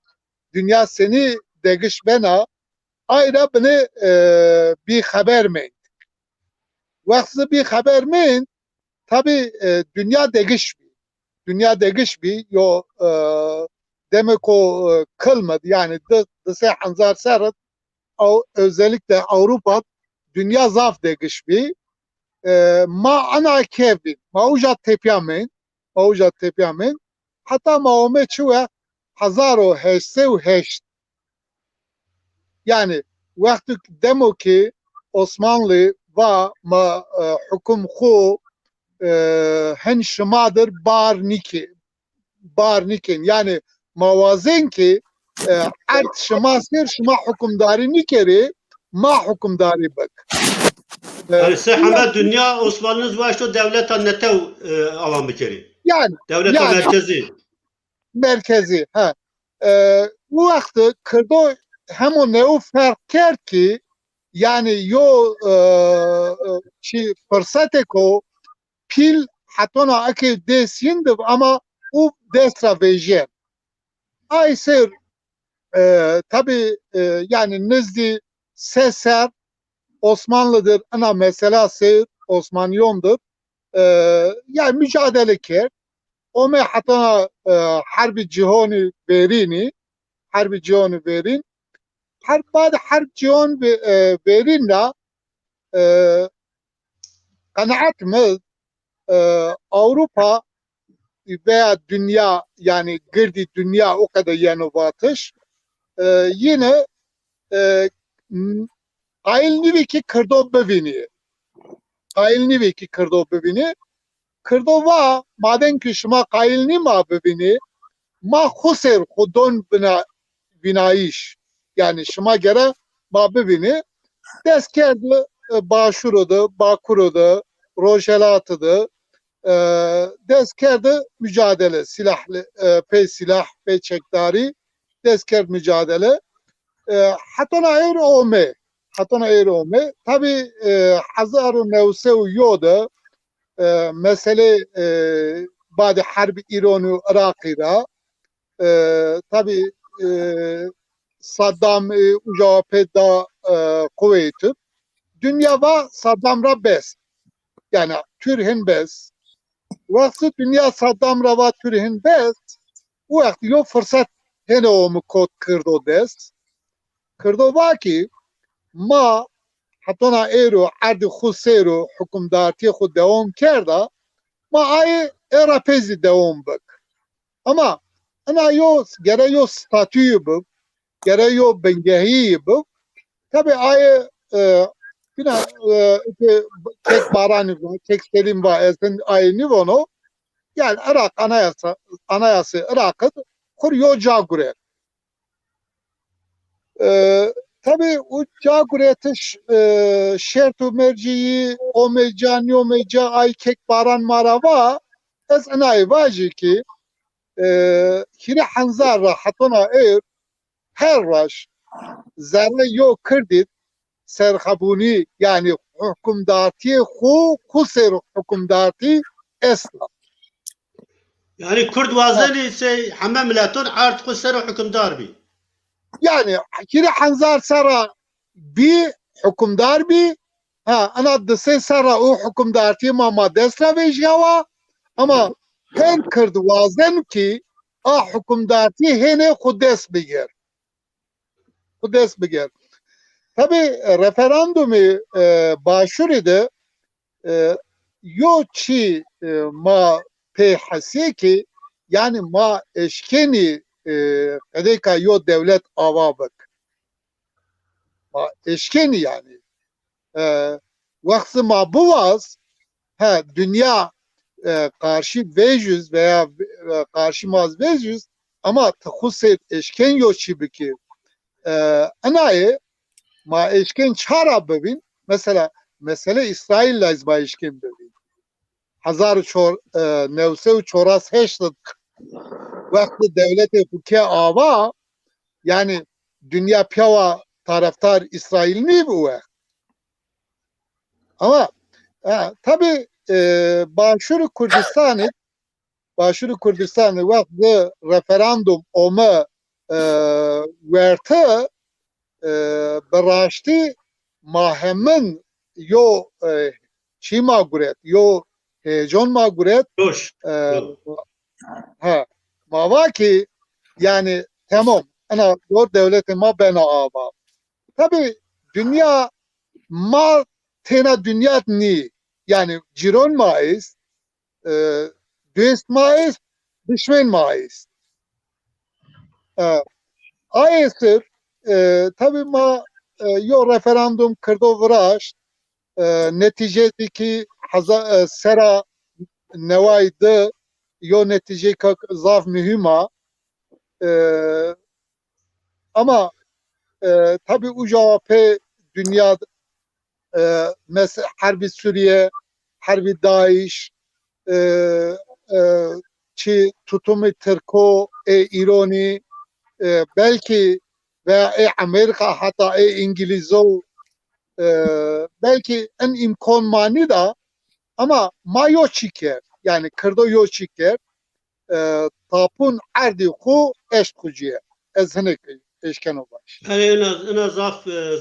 dinya senî degiş bena, ayra bine, e, bir xeber mend. Wextî bir xeber mend, Tabi, e, dünya degiş bî. Dünya degiş bî. Yo, e, demê ku, e, kilmid, yani di, di sê hezar serr, Aw-, özellikle Avrupa, dünya zaf degiş bî. E, ma ana kevin, ma uca tepya men, ma uca tepya men. Heta ma ome çi we hezar û heşt sed û heşt. Yani, wextî demo ki Osmanlı va ma, e, hukum xu, e, hin şima dir bar nike, bar nikin. Yani, ma wazen ki, e, erd şima ser şima hukumdarî nikerê, ma hukumdarî bik. E, Yani, se heme dünya Osmanlı zwaşto devleta netew, e, awan bikerî. Yani, Devleta yani, merkezî. Merkezî, ha. E, bu wextî Kirdo hemo new ferq kerd ki, yani, yo, e, e, çi fırsatê ku pîl hetona eke dest yin div ama û dest ra vêjên. Ay ser, e, tabi, e, yani nizdî se ser Osmanlıdır, ina mesela ser Osmaniyondur. E, yani mücadele kerd. Ome hetona, e, Herbî Cihonî Verînî, Herbî Cihonî Verîn. Her bad Herb Cihon ve, e, Verîn ra, e, qenaet mi, e, Avrupa veya dünya, yani girdî dünya o kadar yeno vatiş, e, yine, e, n-, qayil nîvî ki Kirdo bivînî. Qayil nîvî ki Kirdo bivînî. Kirdo va, maden ki şima qayil nî ma bivînî, ma xu ser xu don bina-, vînayîş. Yani şima gere ma bivînî. Dest kerd, e, Başûro de, Bakûro de, Rojhelatî de, e, dest kerd mücadele, silahlı, e, pê silah, pê çekdarî, dest kerd mücadele. E, hetona êr ome, hetona êr ome. Tabi, e, hezar û new sed û yo de, e, mesele, e, badê herb Îran û Iraqî ra, e, tabi, e, Saddam, e, uca pê da, e, Kuweytî. Dünya va Saddam ra bes. Yani Tür hin bes. Wextî dünya Saddam ra va Tür hin bes, û wext yo fırsat hene o mi kot Kirdo dest. Kirdo va ki ma hetona êro erdî xu sêro hukumdartiyê xu dewam kerda, ma ayê ê ra pê zî dewam bik. Ama ina yo gere yo statüyü bib, gere yo bingehî bib. Tabi ayê, e, bina, e, ite Kek Baranî va, Kek Selîm va, ez hin ayê nîvono. Yani Iraq anayasa, anayasê Iraq'ı xur yo ca guret. E, tabi o ca guretiş, e, şert û merciyî, omeca, nîyomeca ay Kek Baran ma ra va, ez inayê vajî ki, e, hîrê henzar ra hetona êr her roj zerre yo kirdî serxebûnî, yani hukumdartiyê xu, xu ser hukumdartî esta. Yani Kurd wazenî sey heme mileton erd xu ser hukumdar bî. Yani hîrê henzar serra bî hukumdar bî. Ha, ana di sê serra û hukumdartî ma, ma dest ra vêjiyawa. Ama her Kird wazen ki a hukumdartî hênê xu dest bigir. Xu dest bigir. Tabi, e, referandumî, e, Başûrî de, e, yo çî, e, ma pê hesiyê ki, yani ma eşkenî, e, qedêka yo dewlet ava bik. Ma eşkenî yani. E, wextî ma biwaz, he, dünya, e, karşı vejüz veya, e, karşı maz vejüz, ama ti xu ser eşken yo çî bikî. E, inayê ma eşken çara bibîn? Mesela, mesele İsrail lazim ma eşken bibîn. Hezar çor-, e, new sed û çoras heşt wextî dewletê xu ke ava, yani dünya piyawa taraftar İsrail nî bi wext. Ama, e, tabi, e, Başûrî Kurdistanî, Başûrî Kurdistanî wext di referandum ome, e, werti, e, bi raştî ma hemin yo, e, çî ma guret, yo Hê, John Margaret, Roş. e, he, ma va ki, yani, tamam, ena yo dewletê ma bena ava. Tabi, dünya ma têna dünya nî. Yani, cîron ma est, e, dost ma est, düşmen ma est. E, ayê sir, e, tabi ma, e, yo referandum kirdo viraşt, e, netîceyekî heza-, e, sera neway di yo netîceyeka zaf muhîm a. E, ama, e, tabi uca pê dünya, e, mes-, herbî Sûriye, herbî DAIŞ, e, e, çi tutumî Tirko ê Îronî, e, belkî veya ê Amerîka, heta ê Îngilîzo, e, belkî en îmkon manî da, ama ma yo çi kerd, yani kirdo yo çi kerd, e, tapûn erdî xu eşt xu cî ye. Ez hinek eşkeno baş. Belê, ina, ina zaf, e,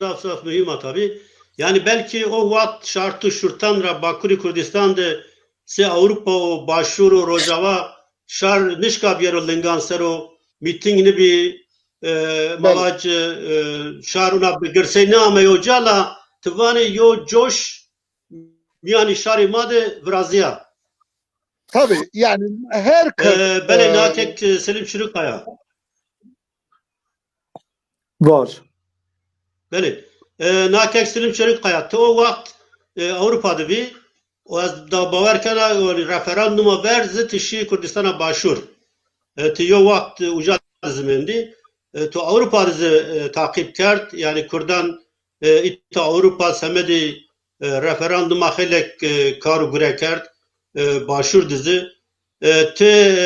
zaf, zaf muhîm a tabi. Yani belkî o wext şart û şurtan ra Bakurî Kurdistan de sê Ewropa û Başûr û Rojava şar nişka biyero lingan ser o mîting nibî, e, mavac, e, şar una bi girsey neame yo ca la ti vanê yo coş miyanî şarê ma de viraziya. Tabi, yani her kes, E, belê, e, nakek, e, Selim Çirikaya. Baş. Belê. E, nakek Selim Çirikaya, ti o wext, e, Ewropa de bî, û ez da bawer kena, yani, referanduma ber zi ti şî Kurdistana Başûr. E, ti yo wext, e, uca dizimendî. E, tu Ewropa dizi, e, taqîb kerd, yani Kurdan, e, îta Ewropa semedî, e, referanduma xeylek, e, kar û gure kerd, e, Başûr dizi. E, ti, e,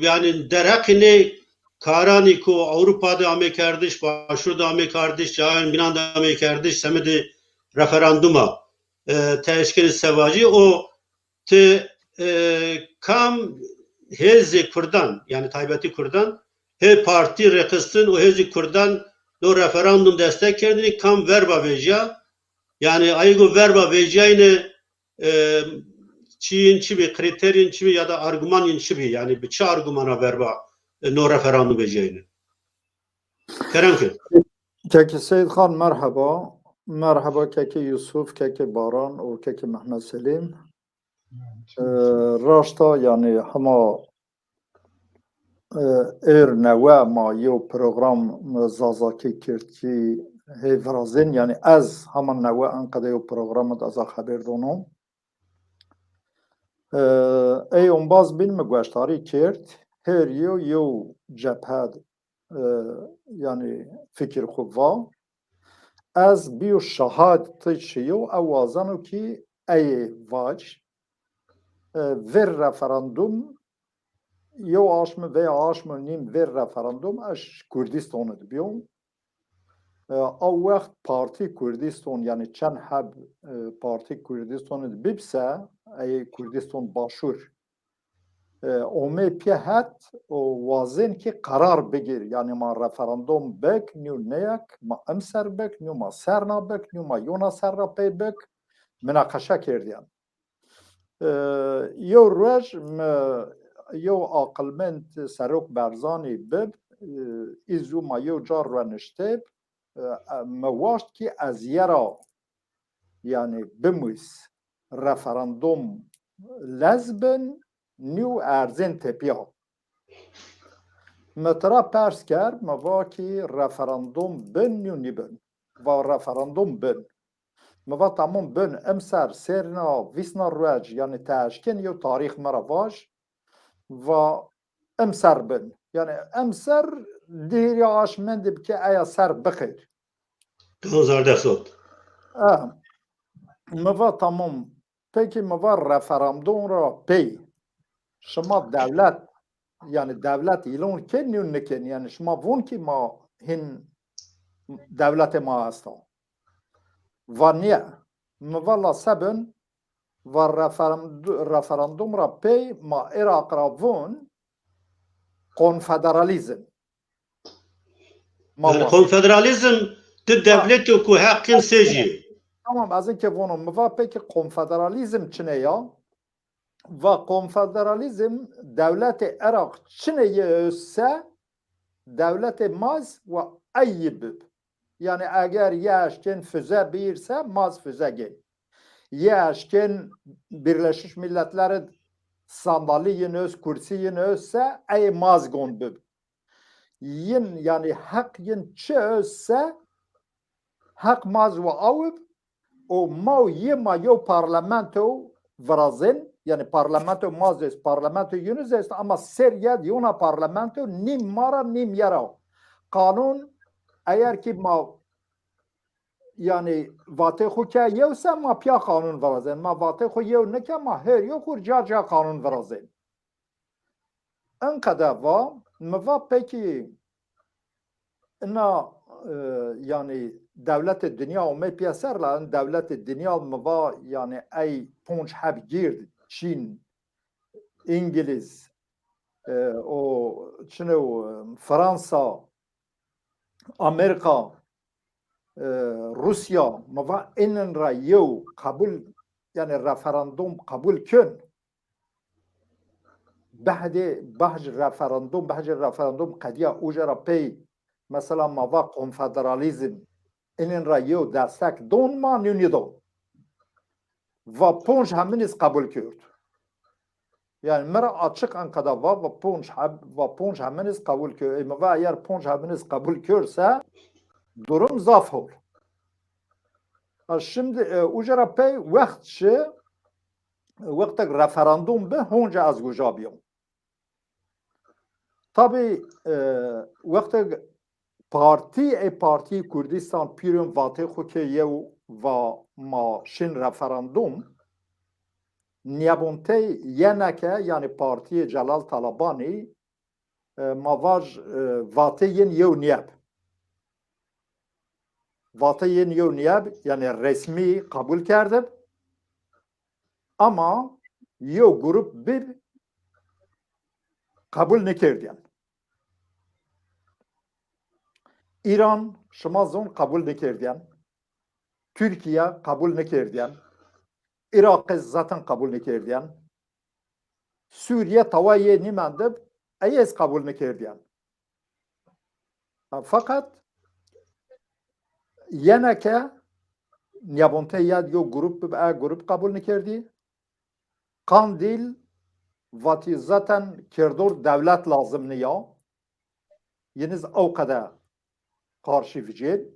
yani derheqî nê karanî ku Ewropa de amê kerdiş, Başûr de amê kardiş, cayan minan de amê kerdiş, semedî referanduma, e, te eşkenî sevacî û ti, e, kam hêzê Kurdan, yani taybetî Kurdan, hê partî rêxistin û hêzî Kurdan do referandum destek kerdinî, kam verba vêjiya, yani ayê go verba vêjiyayne, e, çi yên çi bî, krîterên çi bî ya da arguman yên çi bî, yani bi çi argumana verba, e, no referandum vêjiyayne? Kerem kir. Kekê Seyid Xan, merheba. Merheba kekê Yusuf, kekê Baran û kekê Mehmet Selîm. E, raşta, yani hema, e, êr newe ma yo program Zazakî Kirdkî hê virazên, yani ez hema newe enqede yo program ez a xebêr dono. E, ey ombaz bin mi gueştarî kerd, her yo yo cephe, e, yani fikir xu va. Ez biyo şahad ti çi yo, ew wazeno ki ey vac, e, vir referandum yo aşmi veya aşmi nîm vir referandum ez Kurdistan dibiyo. E, ew wext Partî Kurdistan, yani çend heb, e, Partî Kurdistan bibse, ey Kurdistan Başûr, e, omê pê het û wazên ki qerar bigir, yani ma referandum bik, nîyo neyek, ma emser bik, nîyo ma serna bik, nîyo ma yona serra pey bik, minaqeşe kirdiyan. E, yo roj mi yo aqilmend Serok Barzanî bib, e, îzû ma yo car rûniştib, e, mi waşt ki ez yera, yani bimûs referandum lez bin, nîyo erzên tepiya. Mi tira pers kerd, mi va ki referandum bin nîyo nîbin. Va referandum bin. Mi va tamam bin, emser, serna, vîsna ruec, yani te eşken yo tarîx mi ra vaj, va emser bin. Yani emser dihêrî aşmendî bike eya ser bixêr. Panzdeh sot. E, mi va tamam. Peki mi va referandum ra pey şima dewlet, yani dewlet îlan ken nîyo nikin, yani şima von ki ma hin dewletê ma esta. Va niye. Mi va la sebin, va referend-, referandum ra pey ma Iraq ra von konfederalizm. Ma Yani wa- konfederalizm di dewletê ku heqên sê jî. tamam, ez in ke vono, mi va peki konfederalizm çine ya? Va konfederalizm dewletê Iraq çine ye se, dewletê maz ve eyî bib. Yani eger ye eşkên füze bîr se, maz füze gên. Ye eşkên Birleşmiş Milletleri sandalî yin öz, kursî yin öz se, ey maz gon bib. Yin, yani heq yin çi öz se, heq maz ve awib, û ma û yê ma yew parlamento virazên, yani parlamento maz est, parlamento yunus est, ama ser yed yona parlamento nîm ma ra nîm ye ra. Qanûn, eger ki ma, yani vatê xwe ke yew se, ma piya qanûn virazên, ma vatê xwe yew nike, ma her yew xwe ca ca qanûn virazên. Enqede va, mi va pekî ina, e, yani dewletê dinya û me piyeser la, in dewletê dinya mi va yani ey ponc heb gird, Çîn, İngiliz, e, o çine û, e, Fransa, Amerika, e, Rusya, mi va inin ra yew qebul, yani referandum qebul kin. Behdê, behc referandum, behcê referandum qediya uca ra pey, mesela ma va konfederalizm, inin ra yew destek don ma nûnî don. Va ponc heminiz qebul kerd. Yani mi ra açık Ankara va, va ponc heb, va ponc heminiz qebul kerd. E, mi va eğer ponc heminiz qebul kerd se, durum zaf hol. Ha, şimdi, e, uca ra pey wext çi, wextek referandum bi, honca ez goja biyom. Tabi, e, wextek partî, ê Partî Kurdistan pîrên vatê xwe ke yew va ma şin referandum, niyabûntey yeneke, yani partiyê Celal Talabanî, e, ma vaj, e, vatê yên yew niyab. Vatê yên yew niyab, yani resmî qebul kerdib. Ama yew grup bib qebul nekerdiyan. Îran, şima zon, qebul nekerdiyan. Tirkiye qebul nekerdiyan. Iraqê zaten qebul nekerdiyan. Sûriye tawa yê nîmendib, eyê ez qebul nekerdiyan. Feqet yeneke niyabûntê ya yo grup, e, grup qebul nekerdî. Qandîl vatî zaten kerdor dewlet lazim niya. Yeniz ew qede qarşî vicên.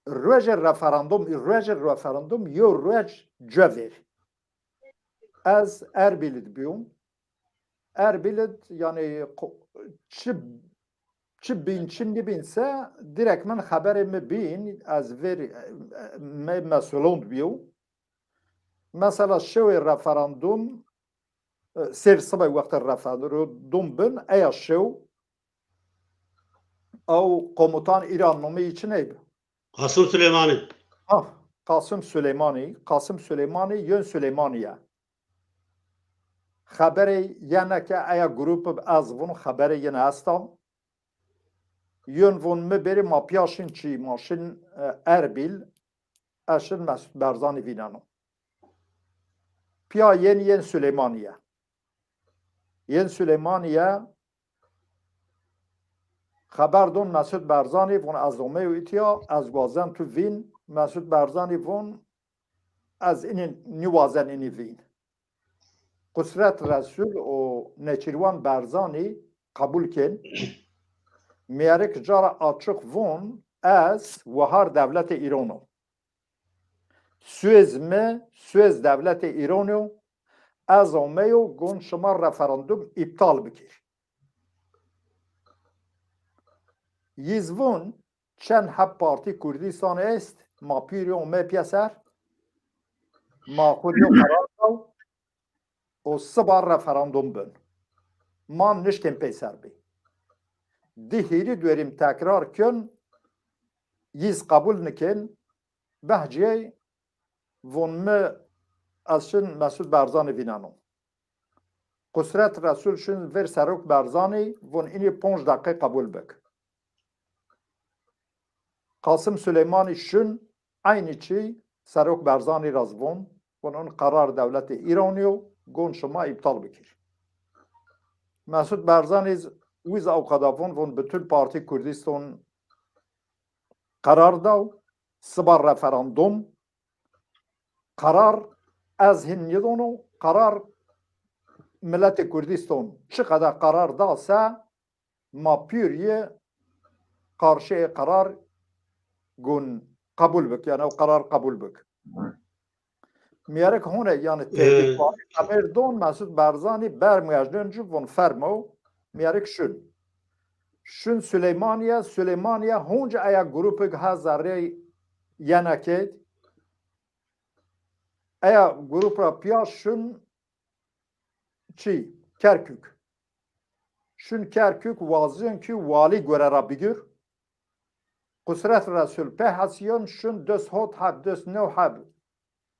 Rojê referandum, rojê referandum yo roj cevêr. Ez Erbil id biyûm. Erbil id, yani, qo-, çi, çi bîn, çi nibîn se, direkt min xeberê mi bîn, ez vêr, me, mesulond biyûm. Mesela şewê referandum, e, sêr sibay wextê referandum bin, eya şew, ew komutan Îran nomê yî çi neybi? Qasim Süleymanî. Ha, Qasim Süleymanî, Qasim Süleymanî, yön Süleymanî ye. Xeberê yeneke eya grup ez vun xeberê yene esta. Yön vun mi berê ma piya şin çi, ma şin, e, Erbil, ez şin Mesut Barzanî vîneno. Piya yên, yên Süleymanî ye. Yên Süleymanî ye. Xeber don Mesut Barzanî, vun ez omeyo îtiya, ez gwazen tu vîn. Mesut Barzanî vun ez inî niwazen inî vîn. Qusret Resul û Neçîrwan Barzanî qebul kên. Mêrik cara açiq vun ez wahar dewletê Îrano. Suez mi, Suez dewletê Îrano, ez omeyo gon şima referandum îptal bikir. Yîz vun çend heb Partî Kurdistan est, ma pîrî ome piyeser, ma xwe diyo qerar daw û siba referandum bin. Ma nişkên peyser bî. Di hîrî duerîm tekrar kin, yîz qebul nikin, behcê vun mi ez şin Mesut Barzanî vîneno. Qusret Resul şin vêr Serok Barzanî, vun inî ponc deqe qebul bik. Qasim Suleymanî şûn, eynî çî Serok Berzanî ra zî von, von in qerar dewletê Îranî yo, gon şima îptal bikir. Mesûd Berzanî zî, wî zî ew qada von, von bütün partî Kurdistan qerar da, siba referandum, qerar ez hin nidono, qerar miletê Kurdistan çi qada qerar da se, ma pür yê qarşiyê qerar gon qebul bik, yani ew qerar qebul bik. Miyerek hone, yani Ee, tevî emir don Mesûd Berzanî bermiyajden ju von fermo, miyerek şûn. Şûn Süleymaniye, Süleymaniye honca eya grupek ha zerrê yenekê. Eya grup ra piya şûn çi? Kerkük. Şûn Kerkük, waziyên ki walî gore ra bigir. Qusret Resul pê hesiyon şûn des hot heb, des new heb,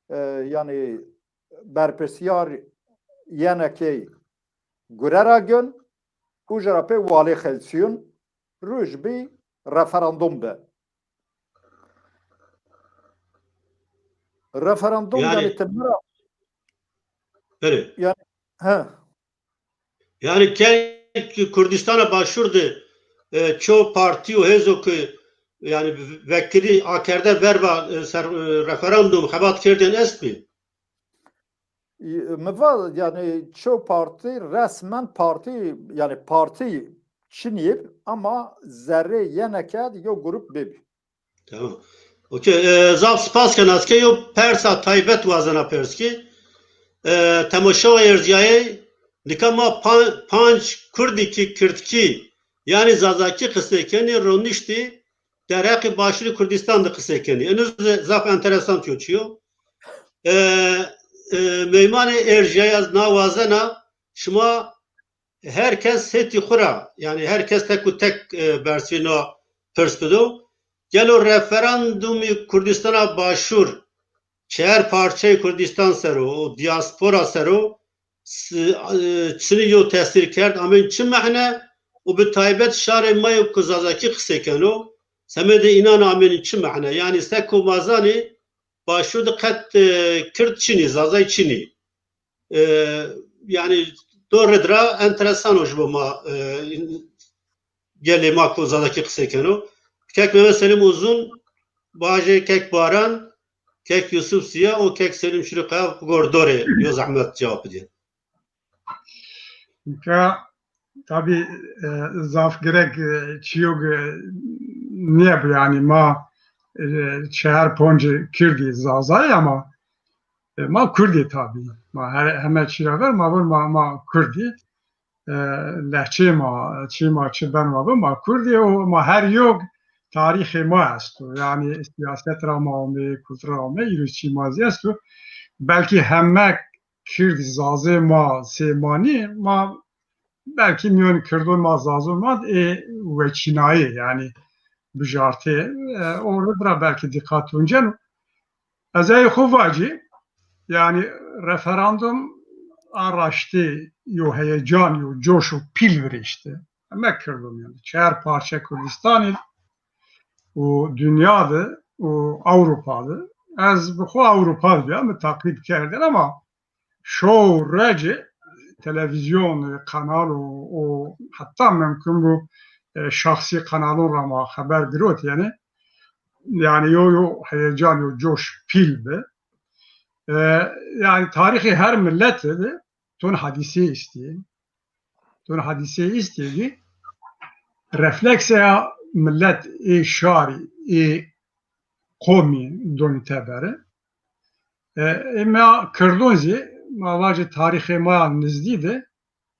e, yani berpirsiyar yenekê gore ra gön, û ji ra pê walî xelsiyon, rûj bî referandum be. Referandum Yani, yani temera Belê. Yani, he. Yani kek Kurdistana Başûr de, e, ço partî û hêzo ki, yani vekilî akerde verba, e, ser, e, referandum xebat kerdên est bî? Mi va, yani ço partî resmen partî, yani partî çinîb ama zerrê yeneke yo grup bib. Tamam. Okey, e, zaf spas ken, ez ke yo persa taybet wazena pers ki. E, temaşa erziyayê, nika ma pa-, panc Kurdî ki Kirdkî, yani Zazakî qisê kenî, roniştî derheqê Başûrê Kurdistan de qisê kenî. Eno ze-, zaf enteresan tiyo çiyo. E, e, meymanê erziyayê ez na wazena, şima her kes hêtî xwe ra, yani her kes tek û tek, e, bersivê na pirs bido. Gelo referandumî Kurdistana Başûr çar parçeyê Kurdistan ser o û diaspora ser o s-, e, çinî yo tesîr kerd, amên çi mehne û bi taybet şarê me yo ku Zazakî qisê keno, semedê înan amên çi mehne? Yani se ku ma zanî Başûr de qet, e, Kird çinî, Zazay çinî. E, yani do rid ra enteresan o ji bo ma, e, gelê ma ku Zazakî qisê keno. Kek Mehmet Selim Uzun, bajê kek Baran, kek Yusuf Siya û kek Selim Çirikaya gor dorê yo zehmet cevap bidin. Ka tabî, e, zaf girek, e, çiyog, e, niyebû, yani ma, e, çehar ponc Kirdî Zazayê ama, e, ma Kurdî tabî. Ma her, heme çî ra ver ma vir ma, ma Kurdî. E, lehçê ma, çî ma çi ben ma bi, ma Kurdî û ma her yok tarîxê ma esto. Yani siyaset ra ma ome, kultura ra ome, îro çî ma zî esto. Belkî heme Kird Zazê ma Sêmanî, ma belkî miyon Kirdo ma Zazo ma ê weçînayê, yani bijartê, e, o rid ra belkî dîqat tunceno. Ez ê xwe vacî, yani referandum a raştê yo heyecan, yo coş û pîl virêşte. Heme Kirdo miyon çar parçe Kurdistanê û dinya de û Ewropa de. Ez bi xwe Ewropa de biyam, min taqîb kerdin ama şo rece televîzyon, kanal û, û heta mimkun bû, e, şahsî kanalon ra ma xeber girot, yani, yani yo, yo heyecan, yo coş pîl bi. E, yani tarîxê her milletê de ton hadîsê îstî. Ton hadîsê îstî, reflekseya millet ê şarî, ê qomî donî tebere. E, ê ma Kirdon zî, ma vacê tarîxê ma ya nizdî de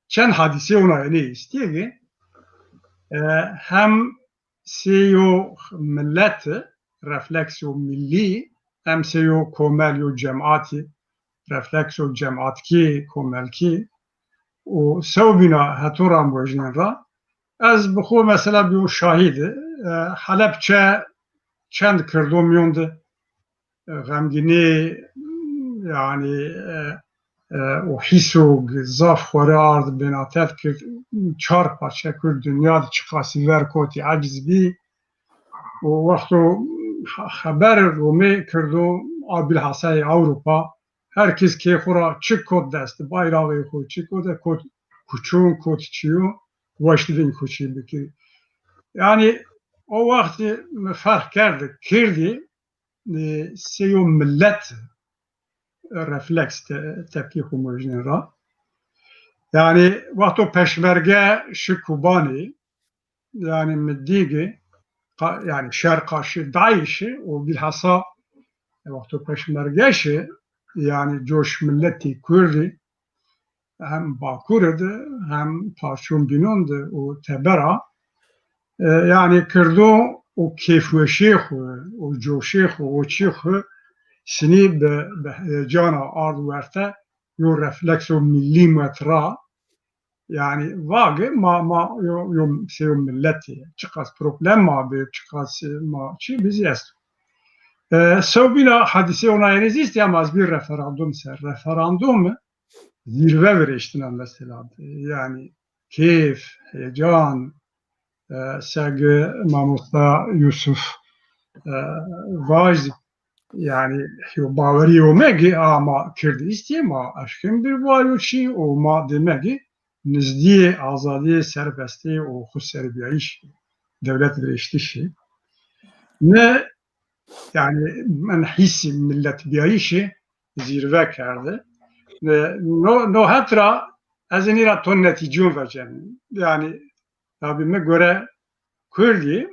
çend hadîsê ona enê îstiyê, e, hem sê yo millet, reflekso millî, hem sê yo komel, yo cemaatî, reflekso cemaatkî, komelkî û sewbîna heton ra mojnên ra. Ez bi xwe mesela bîyo şahîd, e, Helebçe çend Kirdo miyon de, e, xemgînî, yani, e, e, û hîsog zaf xwere ard bênatev kir, çar parçe kir, dinya di çiqasî ver kotî, eciz bî. û wexto xeber Romê kirdo a bilhasayê Ewropa, her kes kê xwe ra çi kot dest, bayraxê xwe çi kot, kot kuçon, kot çiyo, weşt vin kuçî bikir. Yani o wextî min ferq kerd, kirdî, e, seyo millet refleks te-, tepkî xwe mojnên ra. Yani wexto peşmerge şi Kubanê, yani min dîgî, qa-, yani şer qarşî DAIŞ'î û bilhassa wexto peşmerge şi, yani coş milletî Kurdî, hem Bakurê de, hem parçon bînon de û tebera, e, yani kirdo û kêfweşê xwe û coşê xwe û çî xwe sinî bi, bi heyecana ard werte yo reflekso millî metra, yani vage ma, ma yo, yo, se yo milletê, çiqas problem ma be, çiqas, e, ma çi bizî esto. E, sewbîna hadîsê ona yenê zî îstî, ama ez bir referandum ser. Referandum zîrve virêştina mesela. Yani kêf, heyecan, e, seg mamosta Yusuf, e, vaj, yani yo bawerî yo me ki ama Kird îstî ma eşkin bir var yo çî û ma dê me ki nizdiyê azadiyê serbestiyê û xweserbiyayîş dewlet virêştişî. Ne yani min hîsî milletbiyayîşê zîrve kerde. E, no, no het ra ez ê nîra ton netîcon vecenim. Yani tabi mi göre Kurdî,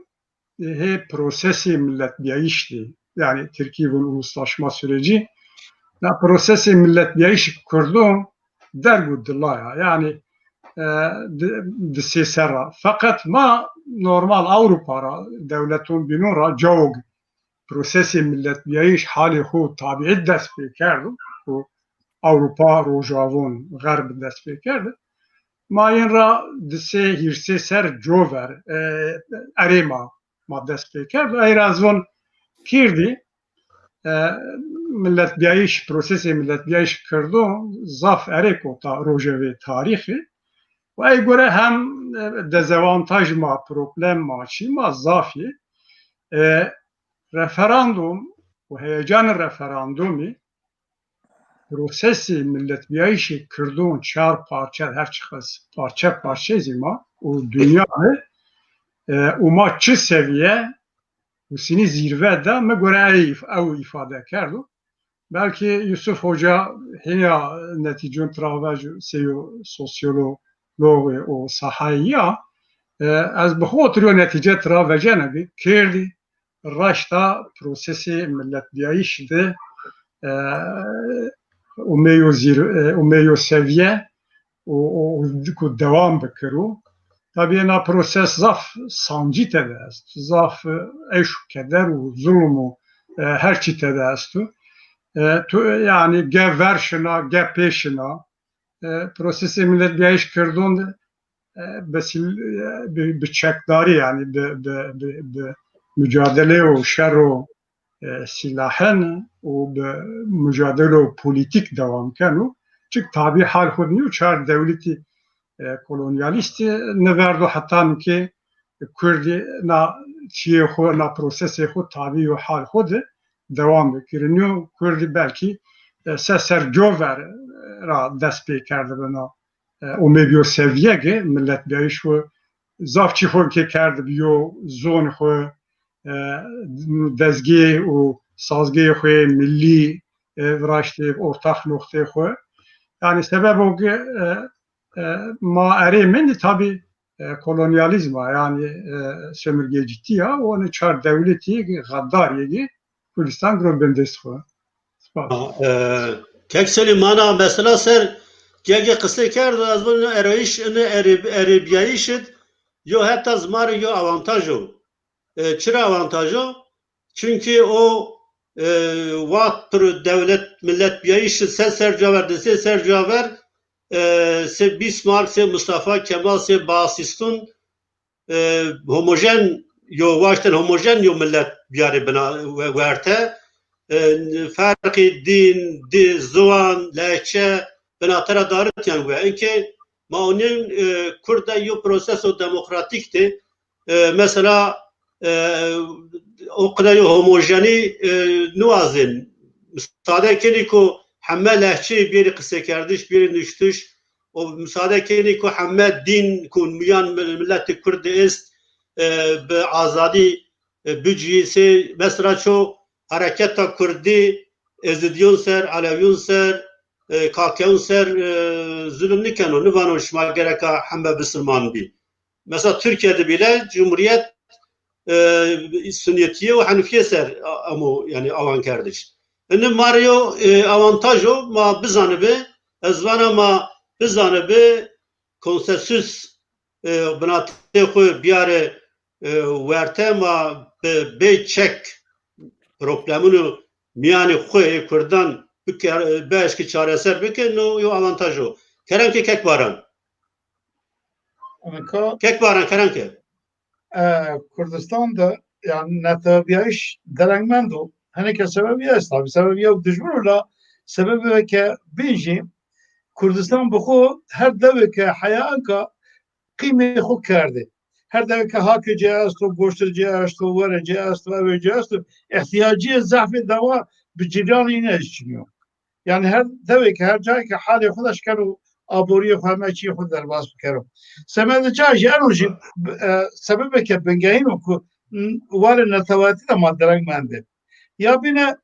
e, hê prosesê milletbiyayîş de, yani Tirkî vun uluslaşma süreci, na prosesê milletbiyayîş Kurdon derg û dilaya, yani, e, di, di sê ser ra. Feqet ma normal Ewropa ra, dewleton bînon ra cawok prosesê milletbiyayîş halê xwe tabiî dest pê kerdo û Ewropa rojavon, xerb dest pê kerdi. Ma yên ra di sê hîrsê ser cover, e, erê ma, ma dest pê kerd. Ey ra ez von Kirdî, e, milletbiyayîş, prosesê milletbiyayîş Kirdo zaf erê kota rojevê tarîxê. Û ey gore hem, e, dezavantaj ma, problem ma, çî ma zaf yê. E, referandum û heyecanê referandumî prosesê milletbiyayîşê Kirdon çar parçe, her çiqas parçe parçe zî ma û dinya e, e, û ma çi seviye û sinî zîrve de mi gore ew îf-, ew îfade kerdo. Belkî Yusuf Hoca hêya netîcon tira vec seyo sosyolog û sahayî ya, e, ez bi xwe otir yo netîce tira vecene ki Kirdî raşta prosesê milletbiyayîş de, e, û me yo zîr-, e, û me yo seviye û, û, û ku dewam bikiro. Tabii na proses zaf sancî tede est, zaf, e, eş û keder û zulm û, e, her çî tede esto. E, tu, yani ge ver şina, ge pê şina, e, prosesê milletbiyayîş Kirdon de, e, besil-, e, bi, bi çekdarî, yani bi, bi, bi, bi mücadele û şer û, e, silahin û bi mücadele û polîtîk dewam ken û çik tabî hal xwe nîyo çar dewletî, e, kolonyalîstî niverdo heta nikê Kurdî na çiyê xwe, na prosesê xwe tabî yo hal xwe de dewam bikirin. Yo Kurdî belkî, e, se ser cover ra dest pê kerdibina, e, û me biyo seviyeke milletbiyayîş xwe zaf çî xwe kê kerdibiyo, zon xwe, e, dezgê û sazgê xwe milî, e, viraştê ortax noxtê xwe. Yani sebebo ki, e, e, ma erê min de tabi, e, kolonyalîzma, yani, e, sömürgecitiya, û ne çar dewletî ki xedariyê ki Kurdistan giro bindest xwe. Spas. Ha, e, kek Selîmana mesela ser gege qisê kerd, ez vun erayîş, ine erê-, erêbiyayîş id, yo heta zimarê yo avantaj o. E, çira avantaj o? Çünkü o, e, waqt pir dewlet millet biyayîş id se ser caver, di sê ser caver, e, sê Bismarck, sê Mustafa Kemal, sê Baasistun, e, homojen yo, waşten homojen yo millet biyarê bina we-, werte. E, ferqî din, di, ziwan, lehçe, binatera daritiyan we. Inke ma onin, e, Kurda yo proseso demokratik de, e, mesela, e, o qide yo homojenî, e, niwazên. Misade kenî ku heme lehçeyê bêrî qisekerdiş, bêrî nuştiş, û misade kenî ku heme dîn ku miyan mil-, miletê Kurd est, e, bi azadî, e, bicî sê mesela ço hareketa Kurdî, Êzidiyon ser, Elewiyûn ser, e, Kakewûn ser, e, zulm nikeno, nivano şima gereka heme bisilman bî. Mesela Tirkiye de bile cumhuriyet, e, Sunniyetiye û Henifiye ser a-, amo, yani awan kerdiş. Indi ma rê yo, e, avantaj o, ma bizanibi, ez vana ma bizanibi konsensus, e, binatê xwe biyare, e, werte ma bi bê çek probleminu miyanê xwe ê Kurdan bike-, beşkî çareser bike, no yo avantaj o. Kerem ke kek Baran. Ka- Kek Baran, kerem ke. E, Kurdistan de, yani, netewebiyayîş derengmend o. Hineke sebebî esta. Sebebî yew dijmin o la sebebê ke bîn jî Kurdistan bi xwe her dewê ke heya anka qîmê xwe kerdê. Her dewê ke hakê cê esto, goştê cê esto, werê cê esto, ewê cê esto, ihtiyaciyê zehfê dewa bi cîranê ne çiniyo. Yani her dewê ke, her cayê ke halê xwe de şikero, aboriyê xwe, heme çiyê xwe derbas bikero. Semedê çawa jî eno jî, e, sebebeke bingehîn o ku, m, warê neteweyatî de ma dereng mendê. Ya bîne,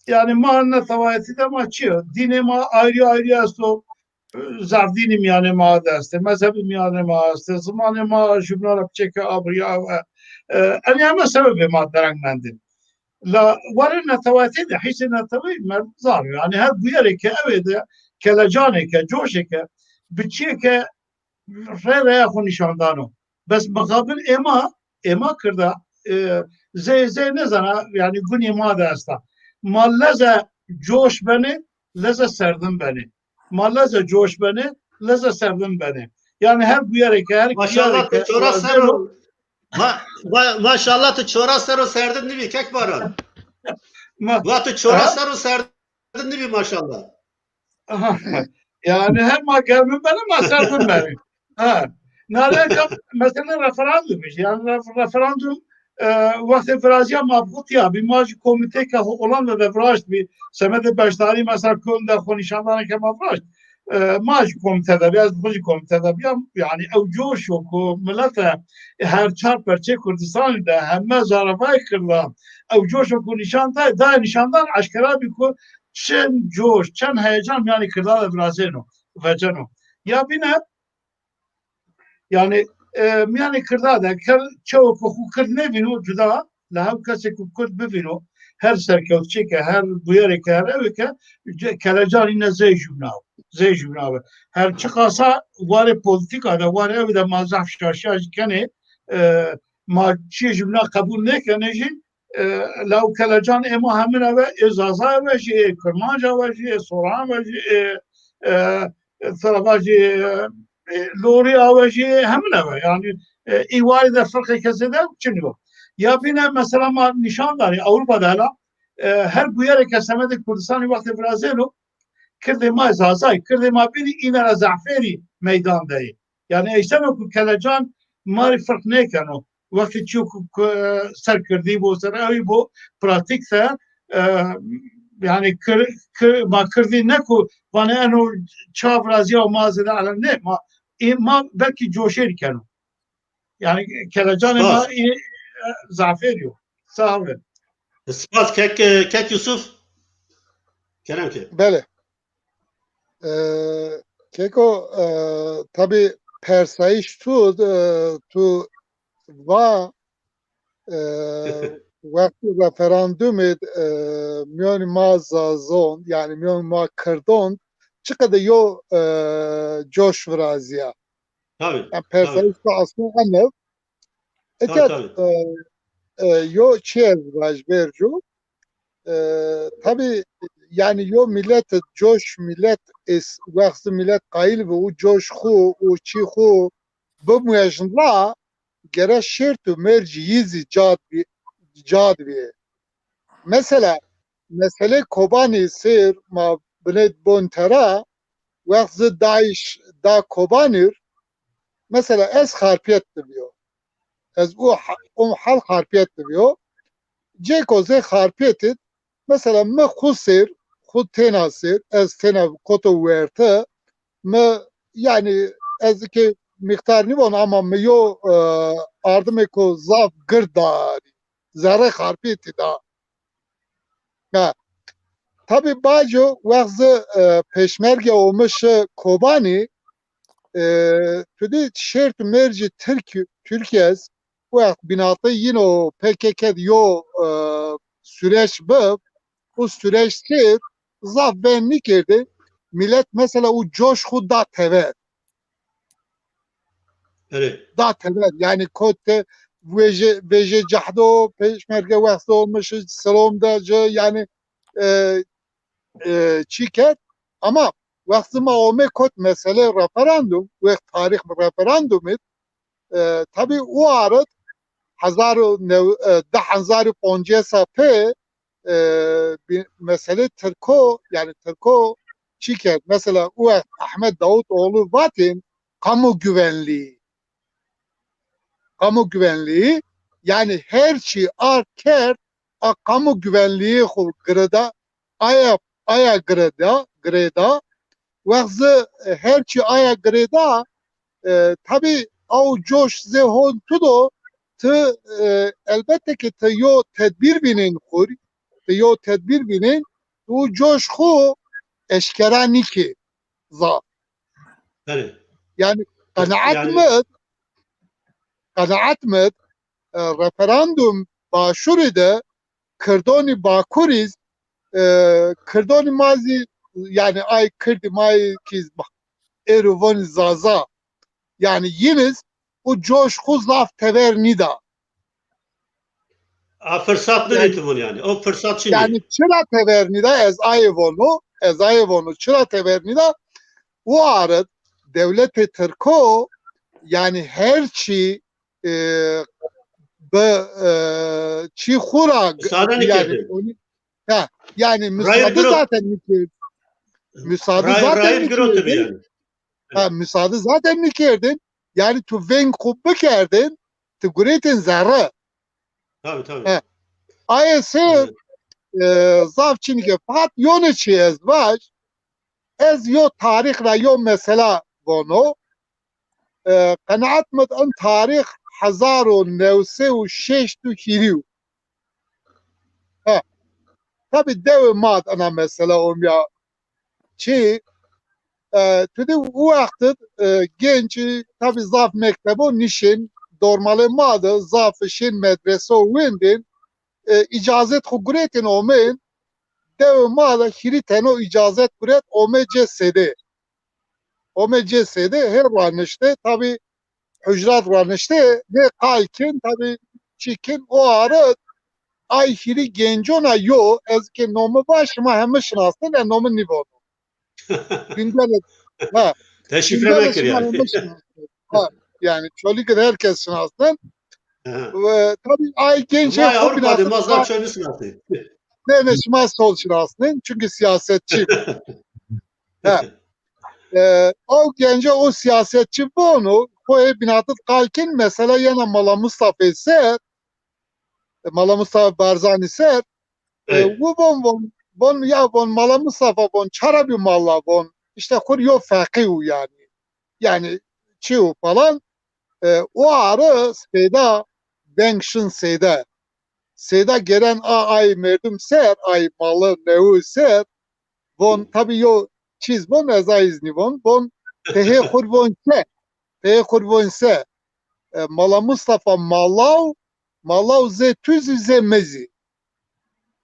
yani ma neteweyatî de ma çi ye? Dînê ma ayrı ayrı esto, zaf dînî miyanê ma de este, mezhebî miyanê ma este, zimanê ma jumla re piçeke abriya ve, e, yani heme sebebê ma dereng mendê. La warê neteweyatê de, hîsê neteweyî merdm zar e. Yani her bûyereke ew ê de, kelecaneke, coşeke, bi çiyeke rê rêya xwe nîşan dano. Bes mixabil êma, êma Kirda, e, zê, zê nezana, yani gunê ma de esta. Ma leze coş benê, leze serdin benê. Ma leze coş benê, leze serdin benê. Yani her bûyereke, her Maşallah, tu kiyareke, çora ser o. Ma-, ma-, maşallah, tu çora ser o serdin nibî, kek Baran. Ma-, Va tu çora Ha? ser o serdin nibî maşallah. Aha. Yani her ma germin benê, ma serdin benê. Ha. Nare ka mesela referandum işte. Yani ref-, referandum, e, wextê viraziya ma bixutiya, bi ma jî komîteyeke Ho-, Holanda'da viraşt bi, semedê beşdarî mesela Köln'da xwe nîşandaneke ma viraşt. E, ma jî komîtede bi, ez xwe jî komîtede biyam. Yani ew coşo ku milete her çar perçê Kurdistanê de heme zaravayê Kirdan, ew coşo ku nîşan da, da nîşandan eşkera bî ku çend coş, çend heyecan miyanê Kirda de virazêno, veceno. Ya bîne, yani, e, miyanê Kirda de, ker, çewo ku xwe Kird nevîno cuda, li hev kesê ku Kurd bivîno, her serkewtçêke, her bûyereke, her ewêke, ce-, kelecanî ne zey jûna, zey jûna be. Her çiqasa warê polîtîka de, warê ew de ma zehf şaşiya jî kenê, e, ma çiyê jûna qebûl nêkenê jî, e, law kelecan ê ma hemin ev e, ê Zaza ev e jî, ê Kurmanc ev e jî, ê Soran ev e jî, ê, e, Serava jî, e, Lorî ev e jî, hemin ev e. Yani, e, î warê de firqê kesê de çin yo. Ya bîne mesela ma nîşan danî Ewropa de hela, e, her bûyereke semedê Kurdistanê wextê virazêno, Kirdê ma Zazay, Kirdê ma bînî îne re zehfêrî meydan de yê. Yani eyseno ku kelecan marî firq nêkeno. Wextê çiyo ku, ku ser kirdî bo, ser ewî bo, pratik de, e, yani kir, kir, ma kirdî ne ku vane eno çav raziya û ma zêde elem ne, ma, ê, ma belkî coşêrî keno. Yani kelecanê ma Spas. ê, e, zafêrî yo. Sağ olun. Spas kek, kek Yusuf. Kerem ke. Belê. E, Keko, e, tabi persayîş tu, e, tu va, e, wextê referandumê, e, miyonî ma Zazon, yani miyonî ma Kirdon, çiqede yo, e, coş viraziya. Tabi, Yani tabi. persayîş tu aslında enev. Tabi, Eke, tabi. e, e, yo çi ez vaj bercu, e, tabi, yani yo millet, coş millet, es, wextê millet qayil bi û coş xu û çi xu bimwejin la, gere şert û mercî yî zî cad bi, cad bi. Mesela, mesele Kobanî sêr ma binêt bon tera, wext zi DAIŞ da Kobanî r, mesela ez Xarpêt dibiyo. Ez û ha-, û hal Xarpêt dibiyo. Cêko zê Xarpêtî, mesela, mi xu sêr, xu têna sêr, ez têna koto werte, mi, yani, ez ki mîqdar nîbon ama mi yo, e, ardimêko zaf gird da, zerrê Xarpêtî da. Ha. Tabi baco wext zi, e, pêşmerge omiş Kobanî, e, tu dî şêrt û mêrcî Tirk-, Tirkiyez wext bînatê yîn û P K K yo, e, süreç bi, û süreç sêr zaf ven nîkerdin. Milet mesela û coş xu da tever. Erê. Da tever. Yani kot te vêje, vêje cehdo, pêşmerge wext olmuş, silom da ce, yani, e, e, çi kerd. Ama wext ma ome kot mesele referandum, wext tarih referandum id, e, tabi o aret hezar û new-, e, deh hezar û poncêsa pê, e, bi-, mesele Tirko, yani Tirko çi kerd? Mesela o wext Ahmet Davutoğlu vatin kamu güvenliği. Kamu güvenliği, yani her çi ard kerd, a kamu güvenliği xu gireda, aya, aya gireda, gireda. Wext zi, e, her çi aya gireda, e, tabi ew coş zê hon tu do, tu, e, elbette ki tu yo tedbir bînin xur, tu yo tedbir bînin, tu coş xu eşkera nîkê zaf. Belê. Yani qenaet Yani- mi, qenaet mi, e, referandum Başûrî de Kirdonî Bakurî, e, Kirdonî ma zî, yani ay Kirdî ma yê kî êro vonî Zaza. Yani yîniz û coş xu zaf tever nîda. A fırsat Yani- nedîtin yani. O fırsat şimdi. Yani çira tever nîda ez ayê vono, ez ayê vono çira tever nîda. O aret dewletê Tirko yani her çi, e, bi, e, çi xura Müsaade yani nêkerdin. onu, ha, yani müsaade giro- zaten nîkerdin. Müsaade Ray, zaten rayir giro tabii nîkerdin. Yani. Ha, müsaade zaten nîkerdin. Yani tu veng xu bikerdin, tu guretin zerre. Tabii tabii. Ha. Ayê sêr, Evet. e, zaf çinike. Fakat yone çi ez vaj, ez yo tarih ra yo mesela vono, e, qenaet mi in tarih hezar û newsê û şeşt û hîrî. Ha. Tabi dewê ma de ena mesela omya çi, e, tu dî o wext, e, genç, e, tabi zaf mektebo nişên, dormalê ma de zaf şên medreso wendên, e, îcazet xu guretin omen, dewê ma de hîrî teno îcazet guret ome cê sêdê. Ome cê sêdê hê ranişte, tabi hucrat ranişte, hê qal kin, tabi çi kin, o aret ay hîrî gencona yo, ez ki nomi baş, şima hemi şinastin, ez nomi nîvono. Gündele, ha, Deşifre gündele mekir şima yani. hemi şinastin. Ha, yani Çolîg de herkes şinastin. Aha. Ve tabi ay genç Vay hep Avrupa binasın demaz var. lan şöyle sınavdı. Ne, ne, şima sol şinastin, çünkü siyasetçi. Ha. E, o gence o siyasetçi bunu, xo hê bînatit qal kin, mesela yena Mala Mustafa ser, e, Mala Mustafa Barzanî ser, e, Evet. wu von, von, von, ya von Mala Mustafa von, çara bi mala von, işte xur yo feqî û yani. Yani çi û falan. E, o arı seyda, veng şin seyda. Seyda gelen a ay merdum ser, ay malı newu ser, von tabi yo çiz von, ez ay izni von, von tehê xur von se, tehê xur von se. E, Mala Mustafa malaw, malaw zê tuzî zê mezî.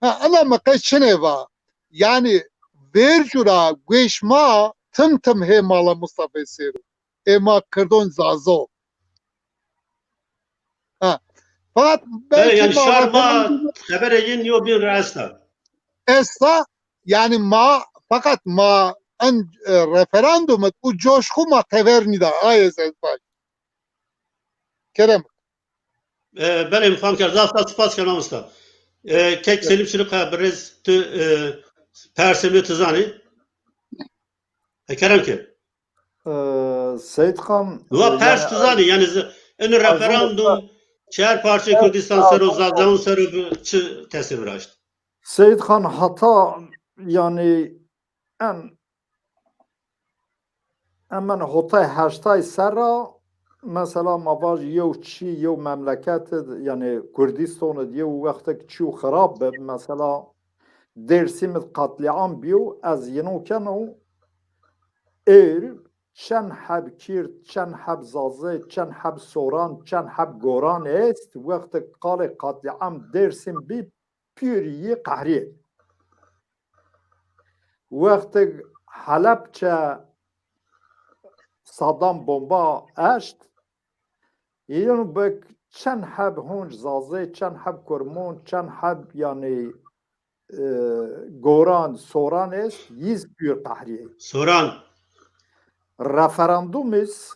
Ha, ela mi qey çinê va. Yani vercura guêş ma tim tim hê Mala Mustafa sêro. Ê ma kirdon zazo. Ha. Fakat Belê, yani ma şar ma referandum xebere yên yo bin re esta. esta, yani ma, fakat ma en, e, referandum û coşku ma tever nîda. Ay ez ez bay. Kerem. E, belê, min fam kerd. Zaf zaf spas ke mamosta. E, kek Selim Çirika birêz tu, e, persê mi tu zanî. E, kerem ke. Ee, Seyit Xan, Wa e, pers yani, tu zanî, yani z-, in Azam referandum, Çar parçe Kurdistan ser o, Zazeun ser o bi çi tesîr viraşt? Seyîd Xan, heta, yani, en, hemen hotay heştay serra, mesela, ma vaj yew çî, yew memleket, yani Kurdistan, yew wextek çî û xirab bi, mesela, Dêrsim katliam biyo, ez yino keno, êr, çend heb Kîrd, çend heb Zazê, çend heb Soran, çend heb Goran est, wextek qalê katliam Dêrsim bî, pîr yî qehriyê. Wextek Helepçe Saddam bomba eşt, yîn bik çend heb hunc Zazê, çend heb Kurmon, çend heb, yani, e, Goran, Soran est, yîz pîr qehriyê. Soran. Referandum is,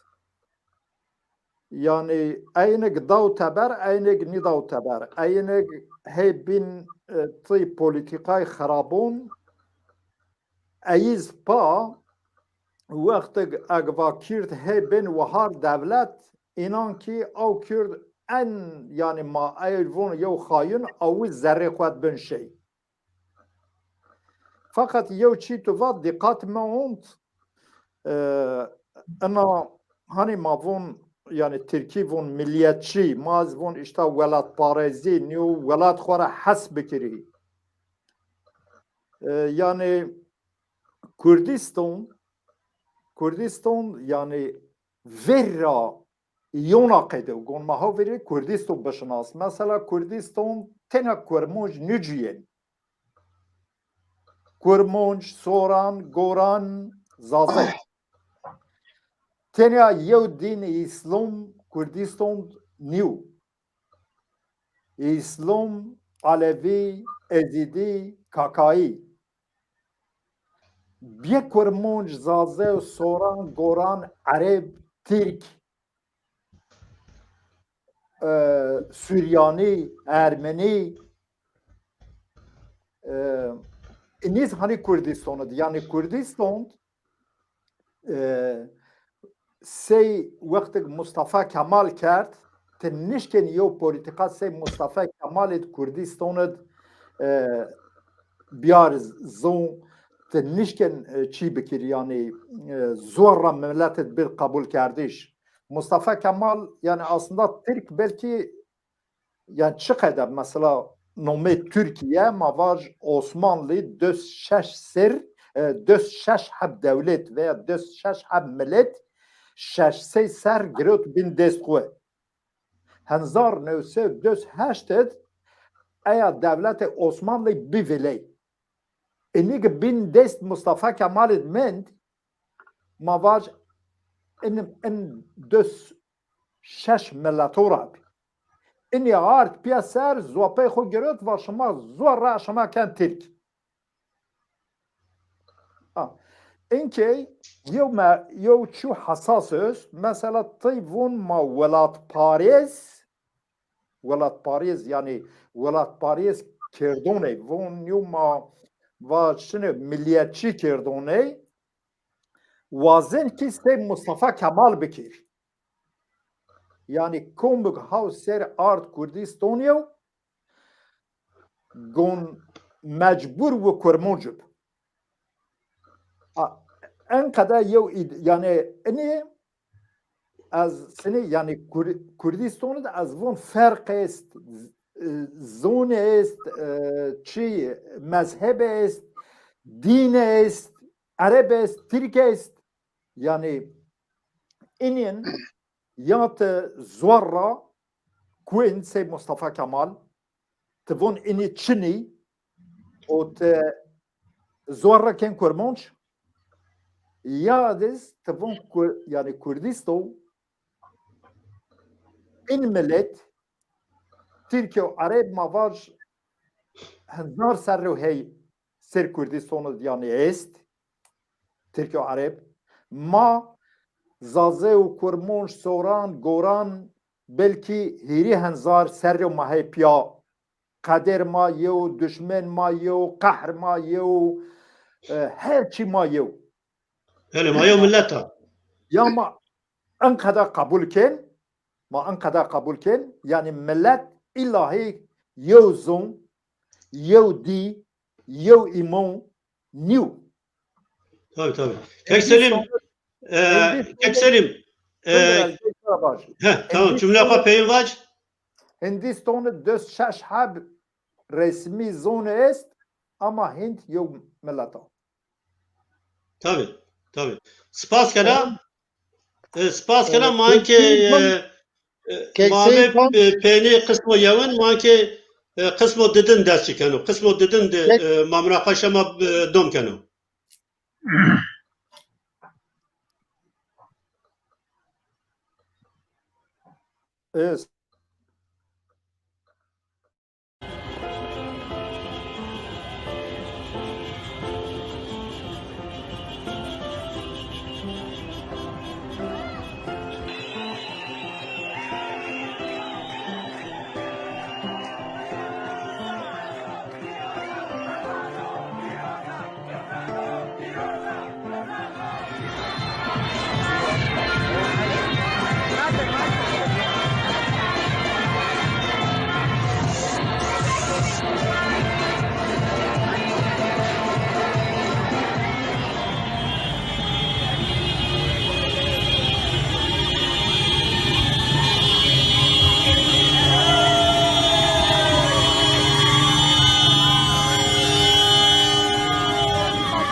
yani, eynek daw teber, eynek nîdaw teber. Eynek hê bin, e, tî polîtîkay xirabûn, eyîz pa, wextek eg va Kîrd hê bin wahar dewlet, înan kî ew Kîrd en, yani, ma ey vûn yew xayîn, ew zerrê xwe bin şey. Feqet yew çî tu va dîqat me ont, e, ina, hanî ma vûn, yani, tirkî vûn milliyetçî, ma ez vûn îşte welatparêzî, nîyo welat xwe re hes bikirî. E, yani, Kurdistan, Kurdistan, yani, verra yona qede gon ma ha verê Kurdistan bişinas. Mesela, Kurdistan tena Kurmanc nêciyên. Kurmanc, Soran, Goran, Zazek. Tenya yew dîn Îslam Kurdistan nîyo. Îslam, Elevî, Ezîdî, Kakayî. Bê Kurmanc, Zaze, Soran, Goran, Ereb, Tirk, e, Suryanî, Ermenî, e, nîz hanî Kurdistan di. Yani Kurdistan, e, sey wextek Mustafa Kemal kerd, ti nişkên yew polîtîka sey Mustafa Kemalê di Kurdistan di, e, biyar zon, ti nişkên, e, çî bikir, yani, e, zor ra millet di bir qebul kerdiş. Mustafa Kemal, yani, aslında Tirk belkî, yani, çi qede mesela nomê Tirkiye, ma vaj Osmanlı dös şeş ser, e, dös şeş heb dewlet veya dös şeş heb millet şeş sey ser girot bin dest xwe. Hezar new sey dös heşt ed eya dewletê Osmanlı biviley. Inî ki bin dest Mustafa Kemal id mend, ma vaj in, in dös şeş miletora bi. Inî ard piya ser, zuapey xo girot, va şima zua ra şima ken Tirk. Ha. Inkey yew me, yew çû hesas est. Mesela tey vûn ma welatparêz, welatparêz, yani welatparêz kerdonê, vûn yew ma va şine milliyetçî kerdonê, wazen ki sey Mustafa Kemal bikir. Yani komik haw ser ard Kurdistan yew gon mecbur û Kurmanc ib. A, en qede yew id-, yani inî ez sinî, yani Kur-, Kurdistan de ez von ferq est, z-, zon est, e, çi mezheb est, din est, Ereb est, Tirk est. Yani inîn ya te zuar ra kuên sey Mustafa Kemal, ti von inî çinî û ti zuar ra ken Kurmanc, ya diz ti von Kur-, yani Kurdisto, in millet, Tirkiye û Ereb ma vaj hezar serre û hey ser Kurdistan id yani est, Tirkiye û Ereb. Ma Zaze û Kurmanc, Soran, Goran, belkî hîrî henzar serre ma hey piya. Qeder ma yew, duşmen ma yew, qehr ma yew, e, her çî ma yew. Hele ma yew millet a. Ya ma enqeda qebul ken, Ma enqede qebûl kên, yanî millet îlahî yew zon, yew dî, yew îmon nîyo. Tabii, tabii. Kek Selim, Hindistan-, e, Hindistan-, Kek Selim, e, Hindistan-, he, tamam, Hindistan-, cümle xwe peyîn vac. Hindistanê dest şeş heb resmî zonê est, ama Hind yew millet a. Tabii, tabii. Spas kena, e, spas kena, e, mankê, e, e, Kek mamê, Seyîd Xan, e, pênê qismo yewin, mankê, e, qismo didin dest çi keno. Qismo didin de, Kek- e, ma munaqaşa ma, e, dom keno. Ez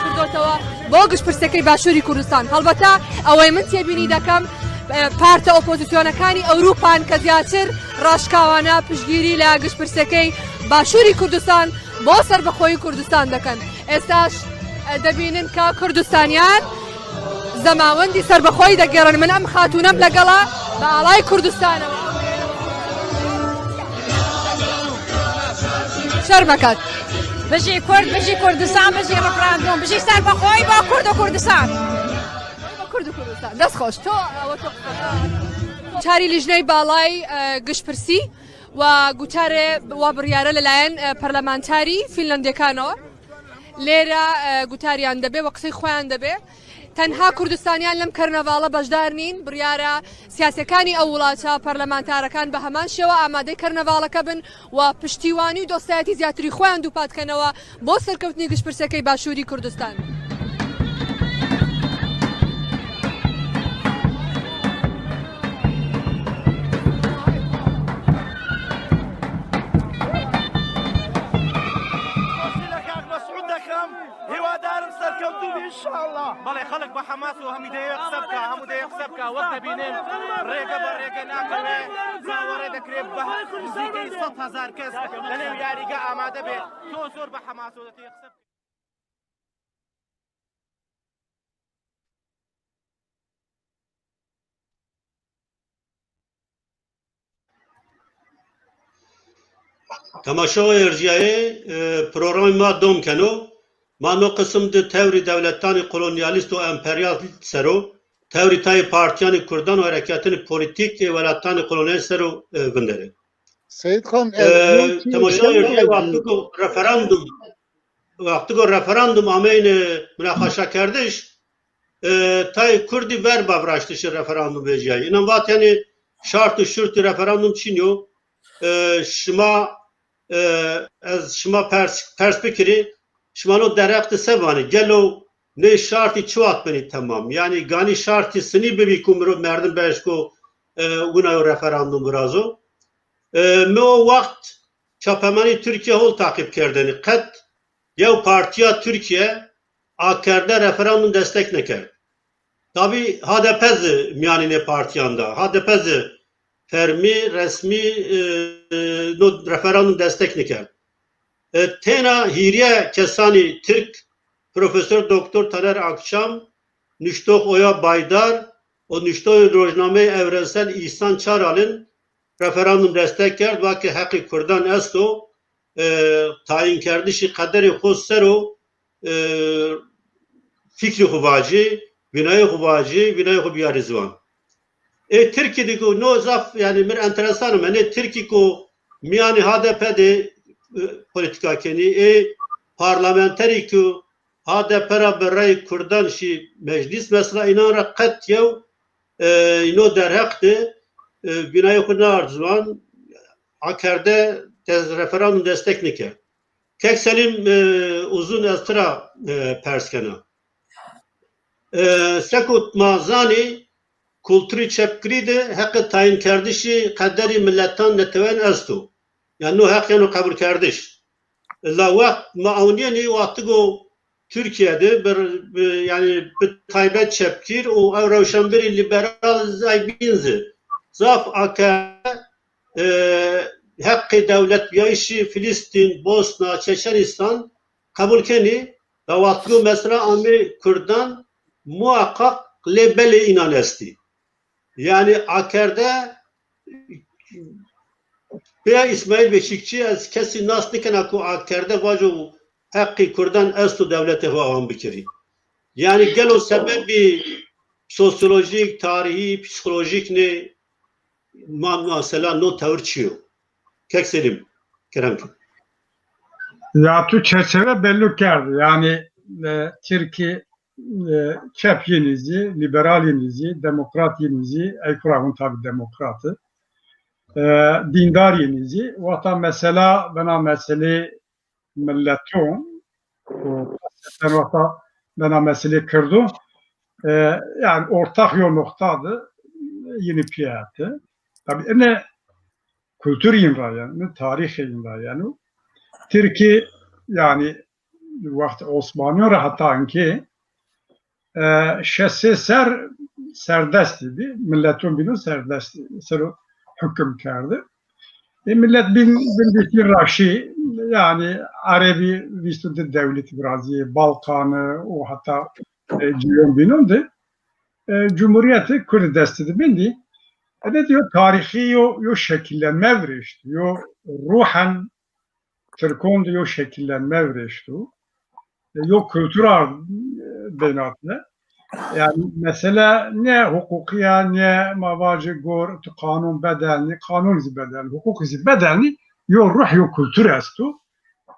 کردوتەوە بۆ گشتپرسەکەی باشووری کوردستان. هەڵبەتە ئەوەی من تێبینی دەکەم، ئە، پارتە ئۆپۆزیسیۆنەکانی ئەوروپان کە زیاتر ڕاشکاوانە پشتگیری لە گشتپرسەکەی باشووری کوردستان بۆ سەربەخۆی کوردستان دەکەن. ئێستاش، ئە، دەبینن کە کوردستانیان زەماوەندی سەربەخۆی دەگێڕن. من ئەم خاتوونەم لەگەڵە بە ئاڵای کوردستانەوە. شەرمەکات. بژی کورد، بژی کوردستان، بژی ڕفراندۆم، بژی سەربەخۆی بۆ کورد و کوردستان. بۆ کورد و کوردستان. دەست خۆش. تۆ، ئەوە تۆ. چاری لیژنەی باڵای، ئە، گشتپرسی و گوتارێ و بڕیارە لەلایەن، ئە، پەرلەمانتاری فینلەندیەکانەوە. لێرە، ئە، گوتاریان دەبێ و قسەی خۆیان دەبێ. تەنها کوردستانیان لەم کەرنەڤاڵە بەشدار نین. بڕیارە سیاسەکانی ئەو وڵاتە، پەرلەمانتارەکان بە هەمان شێوە ئامادەی کەرنەڤاڵەکە بن و پشتیوانی و دۆستایەتی زیاتری خۆیان دووپاتکەنەوە بۆ سەرکەوتنی گشتپرسەکەی باشووری کوردستان. هیوادارم سەرکەوتوو بی، ئینشاءالله. بەڵێ، خەڵک بە حەماس و هەموو دەیە قسە بکە، هەموو دەیە قسە بکە. وەک دەبینن، ڕێگە بە ڕێگە ناکەوێ، چاوەڕێ دەکرێت بە نزیکەی سەد هەزار کەس لە نێو یاریگە ئامادە بێت. تۆ زۆر بە حەماس و دەتەیە قسە بکە. Temaşewa êrciyayê, e, programê ma dom keno. Ma no qisim di tewrî dewletanê kolonyalîst û emperyalîst ser o, tewrî tayê partiyanê kurdan û hereketanê polîtîk ê welatanê kolonyalîst ser o, e, vinderê. Seyîd Xan, e, e, no çi temaşewa êrciyayê wextî ku referandum, wextî ku referandum ameyne munaqaşakerdiş, e, tayê Kurdî ver bavraştişê referandum vejiyayî. Înan vat, yanî şart û şurtî referandum çîn yo. E, şima, e, ez şima pers, pers bikirî, şima no derheq di se vanî? Gelo nê şartî çi wext binî temam? Yanî ganî şartî sinî bibî ku mirov merdim beş ku, e, wina yo referandum virazo. E, mi o wext çapemanî Tirkiye hol taqîb kerdinî. Qet yew partiya Tirkiye akerde referandum destek nekerd. Tabî H D P zî miyanî nê partiyan de. H D P zî fermî, resmî, e, no referandum destek nekerd. E, têna hîriye kesanî Tirk, Profesor Doktor Taner Akçam, nuştox Oya Baydar û nuştoxê rojnameyê Evrensel Îhsan Çaralin referandum destek kerd, va ke heqê Kurdan esto, e, tayînkerdişî qederê xwe ser o, e, fikrê xwe vacî, vînayê xwe vacî, vînayê xwe biyarî ziwan. Ê Tirkî digo, no zaf, yanî, mir enteresan im. Enê Tirkî ku miyanê H D P de, e, polîtîka kenî, ê parlamenterî ku H D P ra bi rey Kurdan şî meclîs, mesela, înan re qet yew, e, îno derheq de, e, bînayê xwe neard ziman, akerde te-, referandum destek neke. Kek Selîm, e, Uzun, ez tira, e, pers kena. E, seko ma zanî, kulturî çepkirî de heqê tayînkerdişî qederî miletan netewen esto. Yani no heq yeno qebulkerdiş. La wext ma ewnîyenî wextigo Tirkiye de bir, bir, yani bi taybet çepkîr û ew rewşenbirî liberal zay bîn zî zaf akerde, e, heqê dewletbiyayîşî Filistîn, Bosna, Çeçenistan qebul kenî. La wextigo mesela amê Kurdan muhakkak lê belê înan estî. Yani akerde pê Îsmaîl Beşîkçî ez kesî nas nikena ku akerde vaco heqî Kurdan esto dewletê xwe awan bikirî. Yani gelo sebebî sosyolojîk, tarihî, psîkolojîk ne ma-, mesela no tewir çi yo? Kek Selîm, kerem ke. Ya tu çerçeve belli kerdi. Yani, e, Tirkî, e, çep yên zî, liberal yên zî, demokrat yên zî, ey kura hûn tabi demokrat e. E, dîndar yên zî. Wata mesela bena meselê mileton û sen wata bena meselê Kirdo. E, yani ortak yo noxta de yine piyate. Tabi ine kultur yin ra yani, tarîxê yin ra yani. Tirkî yani wext Osmaniyon re heta inkê, e, şesê ser serdestî bî, mileton bîno serdestî, sero hukm kerdi. E, millet bin, bin dîtî raşî, yani Erebî vîst û di dewlet virazî, Balkanı û heta, e, cîyon bînon de, e, Cumhuriyetê Kurd destî de bindî. Evet, yo tarîxî yo, yo şekillenme virêşt, yo ruhen Tirkon de yo şekillenme virêşt û, e, yo kultura, e, bênatine. Yani mesele ne huquqiya, ne ma vacê gor tu qanûn bedelnî, qanûn zî bedelnî, huquq zî bedelnî, yo ruh, yo kultur esto.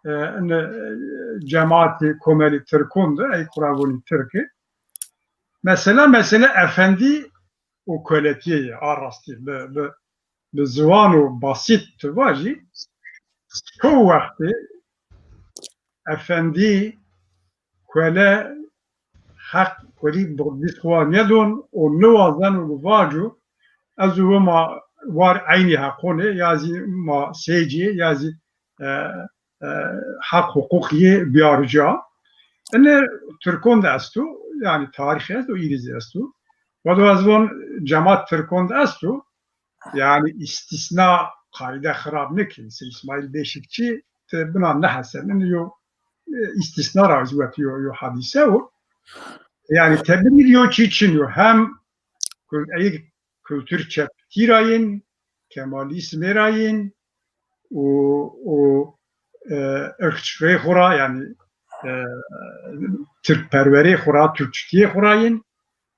E, ne, e, cemaatê komelî Tirkon de, ey kuravonî Tirkî. Mesela, mesele efendî û koletiyê ye, a rastî, bi, bi, bi ziwano basît tu vajî, çoğu wextê efendî, kole, heq, kolî bi dîst xwe nedon û niwazen û vaco, ez û wima war eynî heqon ê, ya zî ma sêcî yê, ya zî, e, e, heq huquq yê biyarica. Ine Tirkon de esto, yani tarîxê esto, îrî zî esto. Wado ez von cemat Tirkon de esto, yani îstîsna qayde xirab neke. Mesela Îsmaîl Beşîkçî ti bina nehesen, ine yo, e, îstîsna ra zî wet yo, yo hadîse o. Yani tebirî yo çî çin yo. Hem kul-, eyg kultur çepkî ra yên, kemalîsmê ra yên û, û, e, irqçîxê xwe ra, yani, e, tirkperwerê xwe ra, tirkçîtiyê xwe ra yên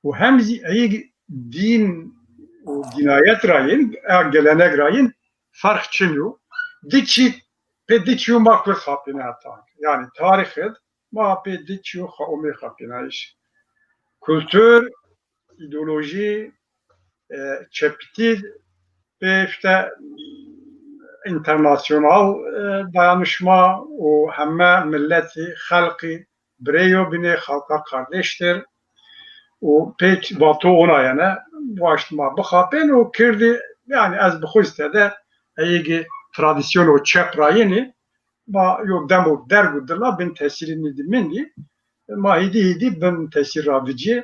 û hem zî eyg dîn û dînayet ra yên, ya gelenek ra yên ferq çin yo. Di çî, pê di çî yo ma Kurd xapîne heta. Yani tarîxê ma pê di çî yo xwe omê xapînayîş. Kultur, îdeolojî, e, çepîtî, pê işte internasyonal, e, dayanışma û heme milletî, xelqî birê yo bînê, xelqa kardeştir û pê vato ona yene, waşt ma bixapên û Kirdî, yani ez bi xwe zî tede eyegî tradisyon û çep rayînî, ma yo dem û derg û dila bin tesîrî nî di min dî, ma hîdî hîdî bin tesîr ra vicî.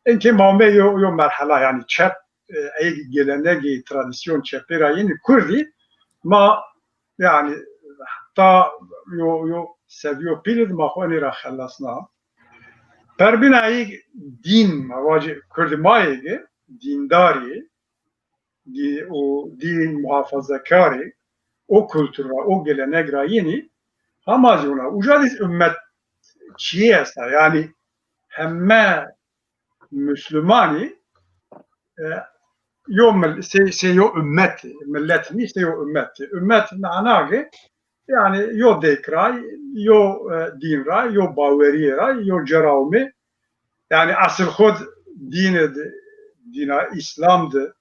Inkê ma me yo, yo merhela, yani çep, e, ey gelenegî, tradisyon çepê ra yeni Kurdî, ma yani heta yo, yo seviyo pîlid ma xwe enê ra xelasna. Perbîna ey dîn, ma vacî Kurdî ma êge, dîndarî, dî-, û dîn muhafazakarî, o kultura, o gelenek ra yeni, hema zî ona. Uca dî ummet çiyê esta, yani heme Müslümanî, e, yo mil-, sê, sê yo ummetî, millet nî, sê yo ummetî. Ummet managê, yani yo dêk ray, yo, e, dîn ray, yo baweriyê ray, yo cerawmê. Yani esil xud dînê di, dîna Îslam di,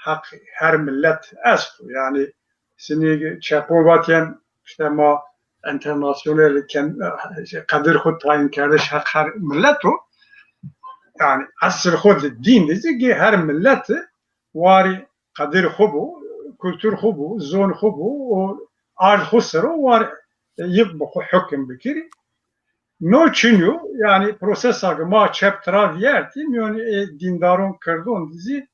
heq her millet esto. Yani sinî çepon vatiyen işte ma enternasyonel ken-, qedir xwe tayin kerdiş heq her millet o. Yani esil xwe di dîn dizî ki her millet warî qedir xwe bû, kultur xwe bû, zon xwe bû, o ard xwe ser o war yek bi xwe hukm bikirî. No çinyo, yani prosesa ki ma çep tira viyertî, miyonî ê dîndaron kirdon dizî,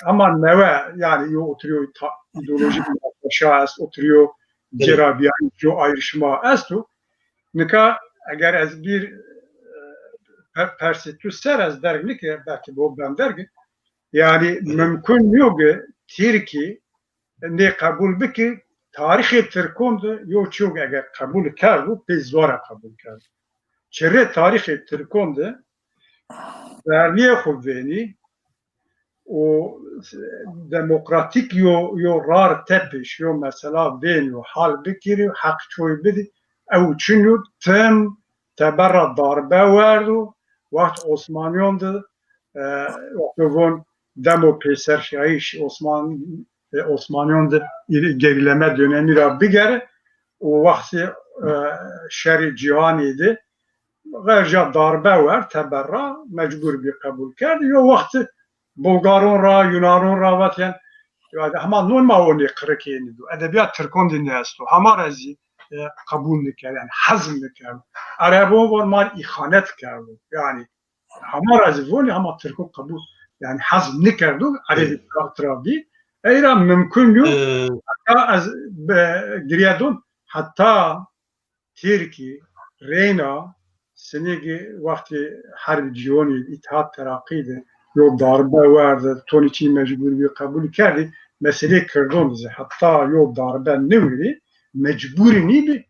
ama newe, yani yo oturuyor ta-, ideolojik münakaşa est, oturuyor cerabiyan, yo ayrışma esto. Nika eger ez bir, e, pe-, persî tu ser ez derg nike, belki bu ben derg, yani mümkün yok ki Tirki nê qebul biki, tarîxê Tirkon de yo çiyo eger qebul kerdo, pê zora qebul kerdo. Çirê tarîxê Tirkon de verniyê xwe vênî û demokratîk yo, yo rar tepiş, yo mesela vênî û hal bikirî, heq çoy bidî, ew çinyo tim teberra darbe werdo, wext Osmaniyon de, e, wexto von demo pêserşiyayîş Osman-, e, Osmaniyon de î-, gerileme dönemî ra bigere û wextê, e, şerê cîhanê de xerca darbe wer teberra mecbûr bî qebûl kerd. Yo wextî Bulgaron ra, Yunanon ra vatiyen, yani hema non ma onê qirikê nî do. Edebiyat Tirkon de ne esto. Hema ra zî, e, qebûl nikerd, yani hezm nikerd. Erebon von mar îxanet kerdo. Yani hema ra zî vonî hema Tirkon qebûl, yani hezm nikerdo. Erebî tra-, travdî. Eyra mümkün yo. Ee, Hatta ez be, giriye don. Hatta Tirkî reyna sinêgî wextê Herbî Cîhonî, Îtîhat Teraqî de yo darbe werde, tonî çî mecbûr bî qebûl kerdî, meselê Kirdon dizî heta yo darbe newêrî mecbûrî nîbî,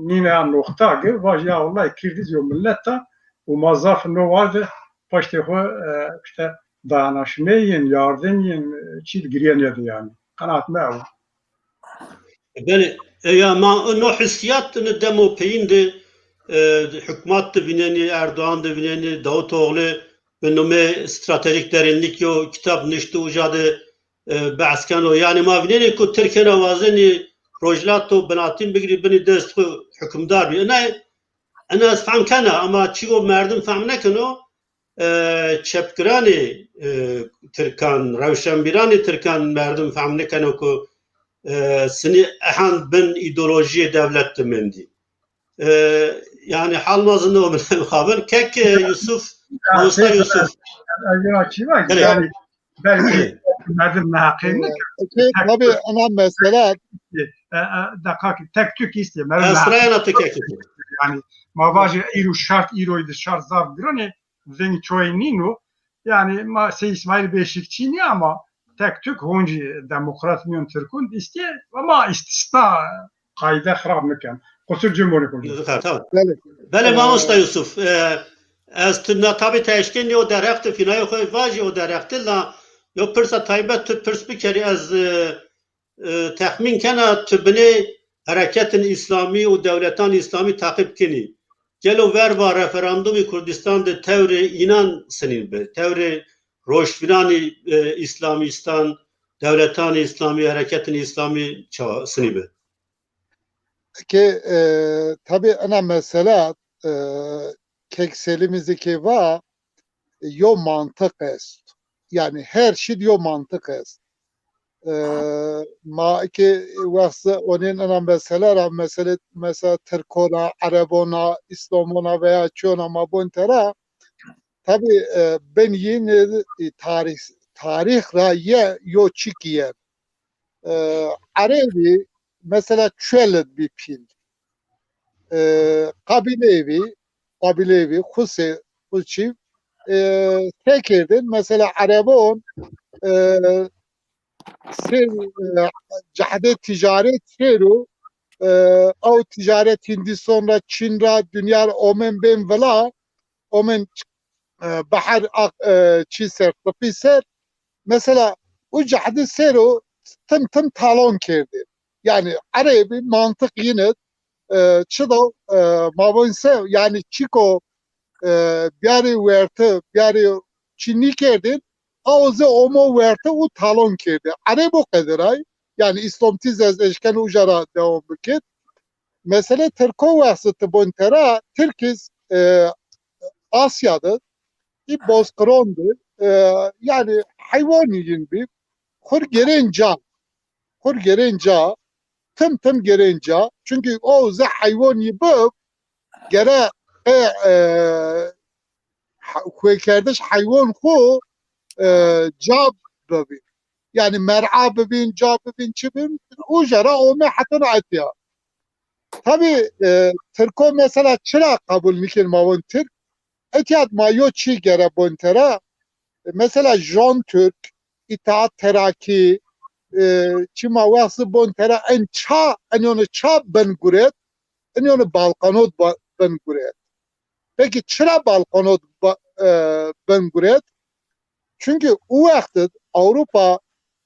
nîne ya noxta gi, vaj ya wellahî Kirdiz yo millet a û ma zaf no warde paştê xwe, e, işte dayanışma yên, yardım yên, e, çî digiriye nêdi yani. Qenaat me ew. Belê, e, ya ma no hissiyat ne demo peyîn de, e, hikûmet de vînenî, Erdoğan de vînenî, Davutoğlu bi nome stratejik derinlik yo kitab niştu uca de, e, behs keno. Yani ma vînenî ku Tirkena wazenî rojhilat û binatîn bigirî binî dest xwe hukimdar bî. Ina, ina ez fehm kena, ama çi o merdim fehm nekeno. E, çepgiranê, e, Tirkan, rewşenbîranê Tirkan merdim fehm nikeno ku, e, sinî ehan bin îdeolojiyê dewlet de mendî. E, yani hal mezin o min mixabin. Kek, e, Yusuf, mamosta Yusuf. Ez ê çî vajim, Belê. Yani belki merdim neheqê Ee, nikir. Ki, tabii ana mesele. E, e, dakika, tek tük istiyor. Merdim neheqê. Esrayana tek tük. Yani ma vajê îro şart, îro de şart zaf girone. Veng çoy nîno. Yani ma Sey İsmail Beşikçi niye ama tek tük honci demokrat miyon Türk'ün istiye ama istisna kaide xirab miken. Qusur cumhurî konuşuyor. Tamam. Belê. Belê, mamosta Yusuf, e, ez tu na tabi teşkên yo derhefte fînayê xwe vajî o derhefte la yo pirsa taybet tu pirs bikerî ez, e, e, texmîn kena tu binê hereketin îslamî û dewletan îslamî teqîb kinî. Gelo verva referandumî Kurdistan de tewrê înan sinî bi? Tewrê rojhilanî, e, îslamîstan, dewletanê îslamî, hereketin îslamî ça-, sinî bi? Ki, e, tabi ena mesele, e, kek Selîmî zî kê va, yo mantiq est. Yani her şey yo mantiq est. E, ma ki wexse onin ena mesele ra, mesele, mesela Tirkona, Erebona, İslamona veya çiyona ma bon tera, tabi, e, ben yine, e, tarih, tarih ra ye yo çikiye. E, Erebî mesela çuelit bi pîl. E, qabileyê vî, qabileyê vî, xusê, xusçî, e, se kerdin. Mesela Erebon, e, ser, e, cehdê ticaret sero, e, ew ticaret Hindistan ra, Çin ra, dinya ra omen bên vila, omen, e, behar, ak-, e, çi ser, tipi ser. Mesela, u cehdi sero tim tim talon kerdin. Yani, Erebî mantık yine, e, çi da, e, mabon se, yani, çiko, e, biyari werti, biyari çi nikerdin, a oze omo werte û talon kerde. Erê bo qederay, yani îslamtîz ez eşken uca ra dewam bikir. Mesele Tirko wexsi tibon tera, Tirkiz, e, Asya de, î bozqiron de, e, yani heywanî yin bî, xur gerên ca, xur gerên ca, tim tim gerên ca, çünkü o ze heywanî bi, gere, e, e, he-, xwêkerdiş heywan xu, e, ca bibî. Yani mer'a bibîn, ca bibîn, çi bibîn, uca ra ome hetona etiya. Tabii, e, Tirko mesela çira kabul nikin ma von Tirk? Etiyat ma yo çi gere bon tera. E, mesela Jon Türk, İttihat Terakî, e, çima wexsi bon tera en ça, en yonu ça ben guret, en yonu balkanot ba-, ben guret. Peki çira balkanot ba-, e, ben guret? Çünkü u wextid Avrupa,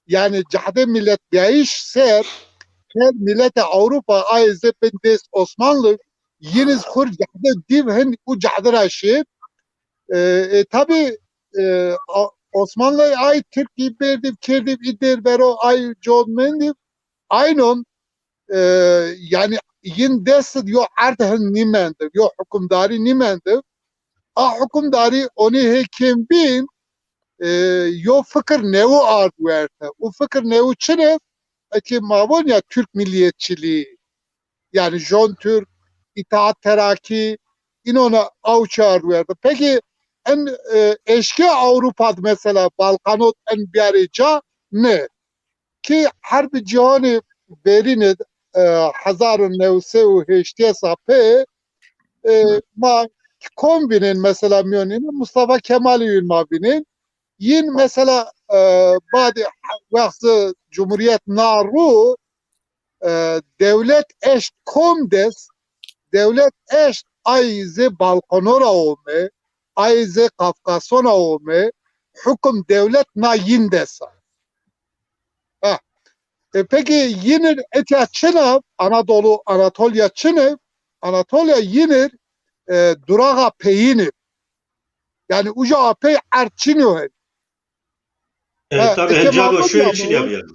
yani cehde millet biyayış ser, her millete Avrupa ayze bin dest Osmanlı, yiniz xur cehde div hin u cehde ra şir. E, e, tabi, e, a-, Osmanlı ay Tirki berdiv, kirdiv, idir bero ay cod mendiv. Aynon, e, yani yin dest yo erd hin nimendiv, yo hukümdari nimendiv. A hukümdari oni hê kêm bin, e, yo fikir newu ard werte. U fikir newu çi ne? Eki ma von ya Türk milliyetçiliği. Yani Jon Türk, İttihat Terakî, inona aw çi ard werte. Peki en, e, eşke Avrupa mesela Balkanot en biyarê ca ne? Ki Herbi Cîhanê berîn id, e, hezar û new sed û heştê sa pê, e, ma kom vînên mesela miyonîn Mustafa Kemalî yûn ma vînên. Yîn mesela, e, badê wextê Cumhuriyet na rû, e, dewlet eşt kom dest, dewlet eşt ay zê Balkanora ome, ay zê Kafkasona ome, hukum dewlet na yin desa. Ha. E, peki yinir etya çi nav, Anadolu, Anatolia çi nav? Anatolia yinir, e, duraga peyinir. Yani uca apey erd çi nav? E, ha, tabii, eke hecab o mavon şöyle ya çi mavon. Yapıyor.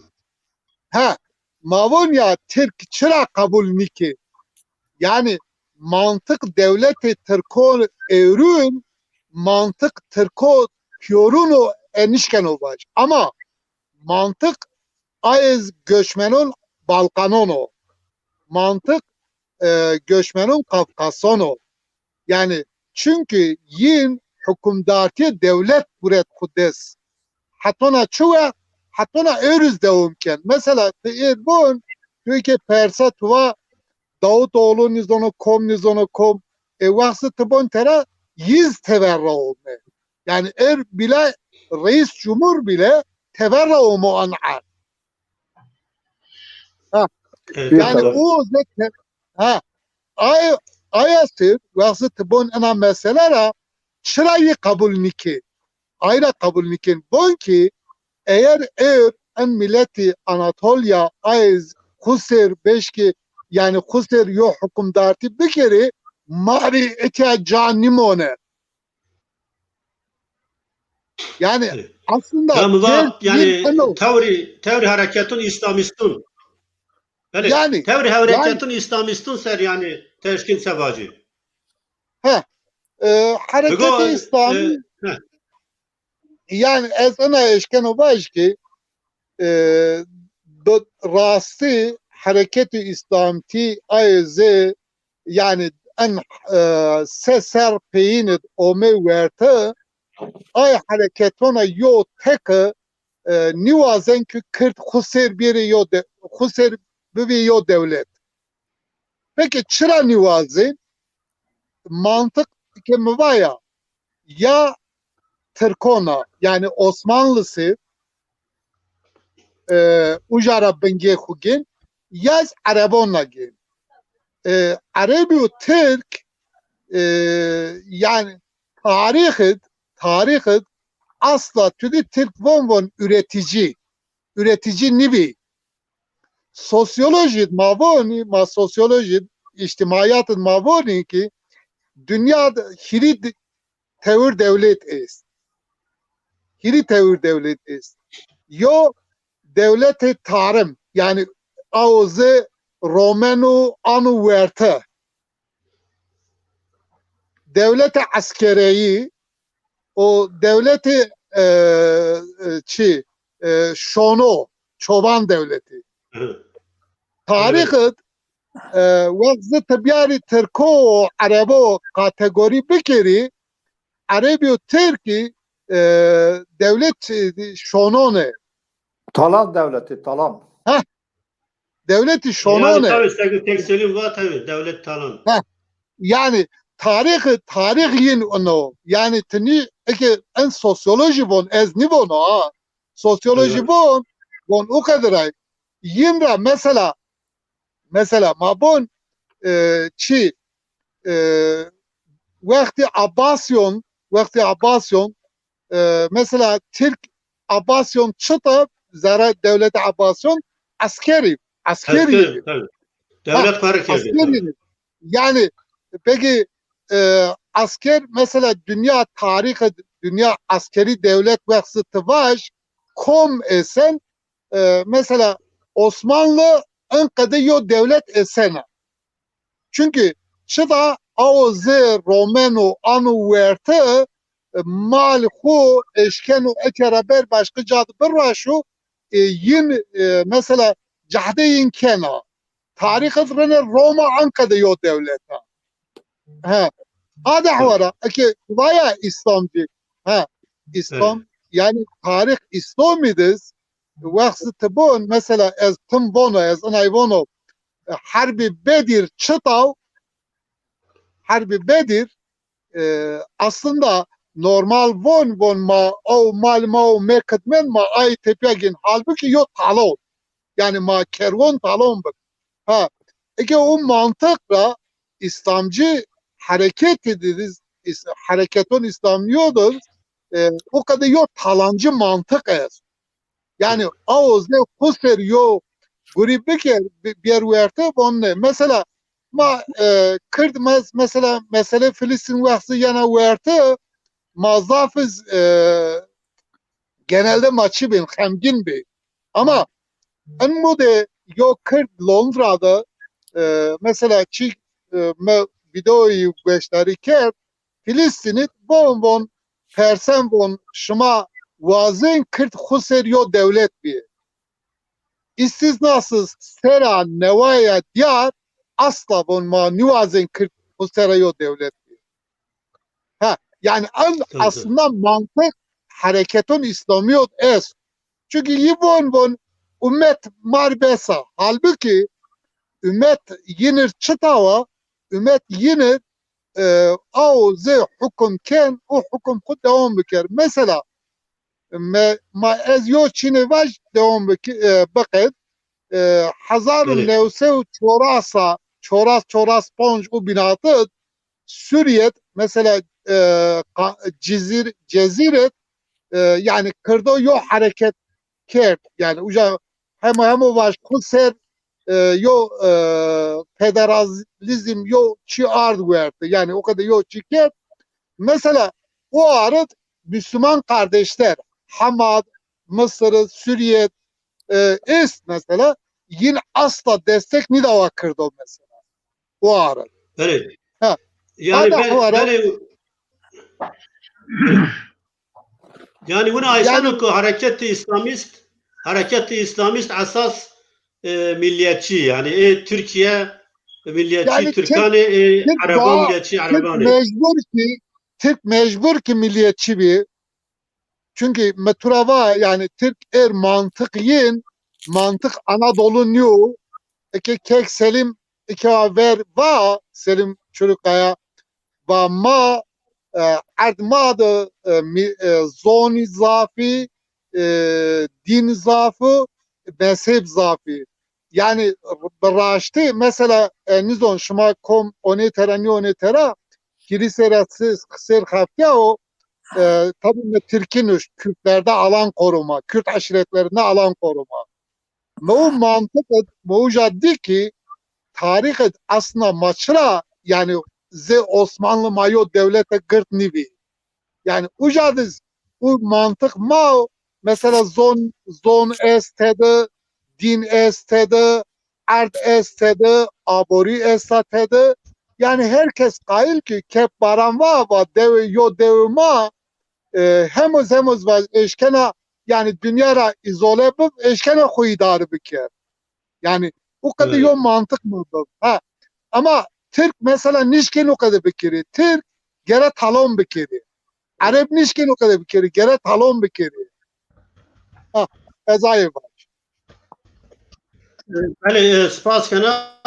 Ha, mavon ya Tirk çira kabul nike? Yani mantık devleti Tirko evrün, mantık Tirko piyorun o enişken o baş. Ama mantık ayez göçmenon Balkanon o. Mantık, e, göçmenon Kafkason o. Yani çünkü yin hükümdartiye devlet buret kudes. Hetona çi we, hetona êriz dewam ken. Mesela, ti êr bûn, tu ke perse tu va Davutoğlu nizono kom, nizono kom. E, wexsi ti bon tera yiz teverra ome. Yani er bile reis cumhur bile teverra omo an erd. Ha. Evet, yani tamam. O zek-, ha. Ay, aya sir, wexsi ti bon ena mesele ra çira yî qebul nike? Ay ra qebul nikin. Bon ki, eğer er en milletî Anatolia ay xusir beşki, yani xusir yo hukümdartî bikeri, marî etya ca nimone. Yani aslında yani tewrî, tewrî hareketun İslamistun. Belê, yani, tewrî hareketun yani, İslamistun ser yani teşkil sevacî. He. E, hareketi İslami, e, he. Yani ez ina eşkeno vaj ki, e, bi rastî hareketi İslamtî ayê zê yani en, e, se ser peyînid ome werte, ay hareketona yo teke, e, niwazen ki Kird xusêr bêrê yo de-, xusêr bibê yo dewlet. Peki çira niwazen? Mantık ki mi vaya, ya Tirkona, yani Osmanlısı, e, uca ra bingê xu gên, ya z Erebona gên. E, Erebî û Tirk, e, yani tarîxid, tarîxid asla tu dî Tirk von von üretici, üretici nibî. Sosyolojî ma vonî, ma sosyolojî, îctimaiyat ma vonî ki dinya de hîrî de-, tewir dewlet est. Hîrî tewir dewletî est. Yo dewletê tarim, yanî aw zê Romen û an û werte. Dewletê eskereyî û dewletê, e, e, çi, e, şono, çoban dewletî. Tarîxit, e, wext zî tu biyarî tirko û erebo kategorî bikirî, erebî û tirkî, e, dewlet, e, şonon e. Talan dewletî, talan. Heh. Dewletî şonon e. Yanî tabii, işte, tek Selim var tabii, devlet talan. Heh. Yanî tarîx, tarîx yin ino. Yanî tinî eke en sosyolojî von, ez nîvono ha. Sosyolojî Evet. von, von o kadar ay. Yin ra mesela, mesela ma bon, e, çi, e, wextî Abbasyon, wextî Abbasyon, e, mesela Tirk Abbasyon çita zere dewlet Abbasyon eskerî, eskerî. Esker, tabii. Devlet karar Eskerî. Yani peki, e, asker mesela dünya tarîxi, dünya eskerî dewlet wextî tivaj kom esen, e, mesela Osmanlı en qede yo dewlet esena. Çünkü çida aw zê Romen û an û werte, e, mal xu eşken û ekere ber başka cad birraşu, e, yin, e, mesela cahde yin kena. Tarîxit rine Roma en qede yo dewleta. Ha. Ada hwara, eke vaya İslamcı. Ha. İslam, yani tarîx İslamidiz, wextî ti bon, mesela ez tim vono, ez inay vono, e, Herbî Bedir çitaw, Herbî Bedir, e, aslında normal von, von ma ew mal ma ew me kidmen ma ay tepya gin. Halbuki yo talon. Yani ma kerwon talon bik. Ha, eke o mantık ra İslamcı hareketi didiz, is-, hareketon İslamiyodun, e, o kadar yo talancı mantık ez. Yani aw zê xu ser yo gurî biker, bi-, biyer werte von ne. Mesela ma, e, Kird mez-, mesela mesele Filistin wextî yana werte, ma zaf iz, e, genelde ma çi bin, xemgin bi. Ama en mude yo Kird Londra de, e, mesela çi, e, me videoyu gueşdarî kerd, Filistinit von von persen von şima wazên Kird xu ser yo dewlet bî. İstisnasız sera newaya diyar asla von ma niwazên Kird xu sera yo dewlet bî. Ha, yani en Tabii. Aslında mantık hareketon İslamiyot est. Çünkü yi von von ümmet mar besa. Halbuki ümmet yinir çitawa, ümmet yinir, e, aw zê hukum ken, o hukum xu devam biker. Mesela, me, ma ez yo çînê vaj devam bik-, e, biqed. E, hezar û newsed û çorasa, çoras, çoras ponc û bînatid, Sûriyet, mesela, e, qa-, Cizîr-, Cezîret, e, yani Kirdo yo hareket kerd. Yani uca hemo hemo vaj xu ser, e, yo, e, federalizm yo çi ard werdi. Yani o kadar yo çi kerd. Mesela o arad Müslüman kardeşler, Hamad, Mısır, Suriye, e, est mesela, yin asla destek nidava Kirdo mesela. O arad. Belê. Ha. Yani Hada be- o ara- belê. Yani wina Yani- aysano ku hareketi İslamist, hareketi İslamist esas, e, milliyetçi, yani, e, Türkiye milliyetçi, Yani Türkanê, e, Tirk Ereban doğa- milliyetçi, Tirk Erebanê. mecbur ki, Tirk mecbur ki milliyetçi bir. Çünkü meturava yani Tirk er mantık yin, mantık Anadolu niyo. Eke kek Selim eke ver va Selim Çurukaya va ma, e, erd ma de, e, mi-, e, zoni zafi, e, din zafi, mezheb zafi. Yani bi raştî mesela, e, nizon şima kom onê tera, nî onê tera, kilîse ra siz qisêr xeftiya o, e, tabii me Tirkî nuşt, Kürtlerde alan koruma, Kürt aşiretlerinde alan koruma. Me o mantık, me uca di ki tarîxê aslında ma çira, yani zê Osmanlı ma yo dewlete girt nîvî. Yani uca diz û mantiq ma, mesela zon, zon est tede, dîn est tede, erd est tede, aborî esta tede. Yani her kes qayil ki kep baran va, va dewe yo dewe ma, e, hemoz hemoz va eşkena, yani dünya ra izole bib, eşkena xo idare bike. Yani o kadar Evet. yo mantık mı bu? Ha. Ama Türk mesela nişkin o kadar bikiri. Türk gere talon bikiri. Arap nişkin o kadar bikiri. Gere talon bikiri. Ha. Ezayı var. Belê, e, spas kena.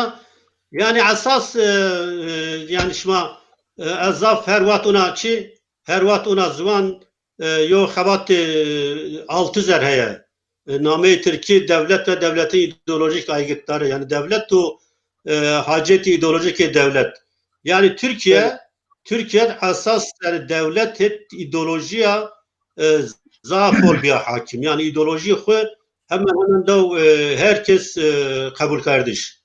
Yani esas, e, e, yani şima, e, ez zaf her wat ona çi, her wat ona ziwan, e, yo xebatê, e, Althusser heye. E, nameyê Tirkî devlet ve devletin ideolojik aygıtları. Yani devlet û, e, hacetî ideolojikê devlet. Yani Türkiye, Evet. Türkiye esas yani devlet hep ideolojiya, e, zaf olbiya hakim. Yani ideoloji xwe hemen hemen da, e, herkes, e, kabul kardiş.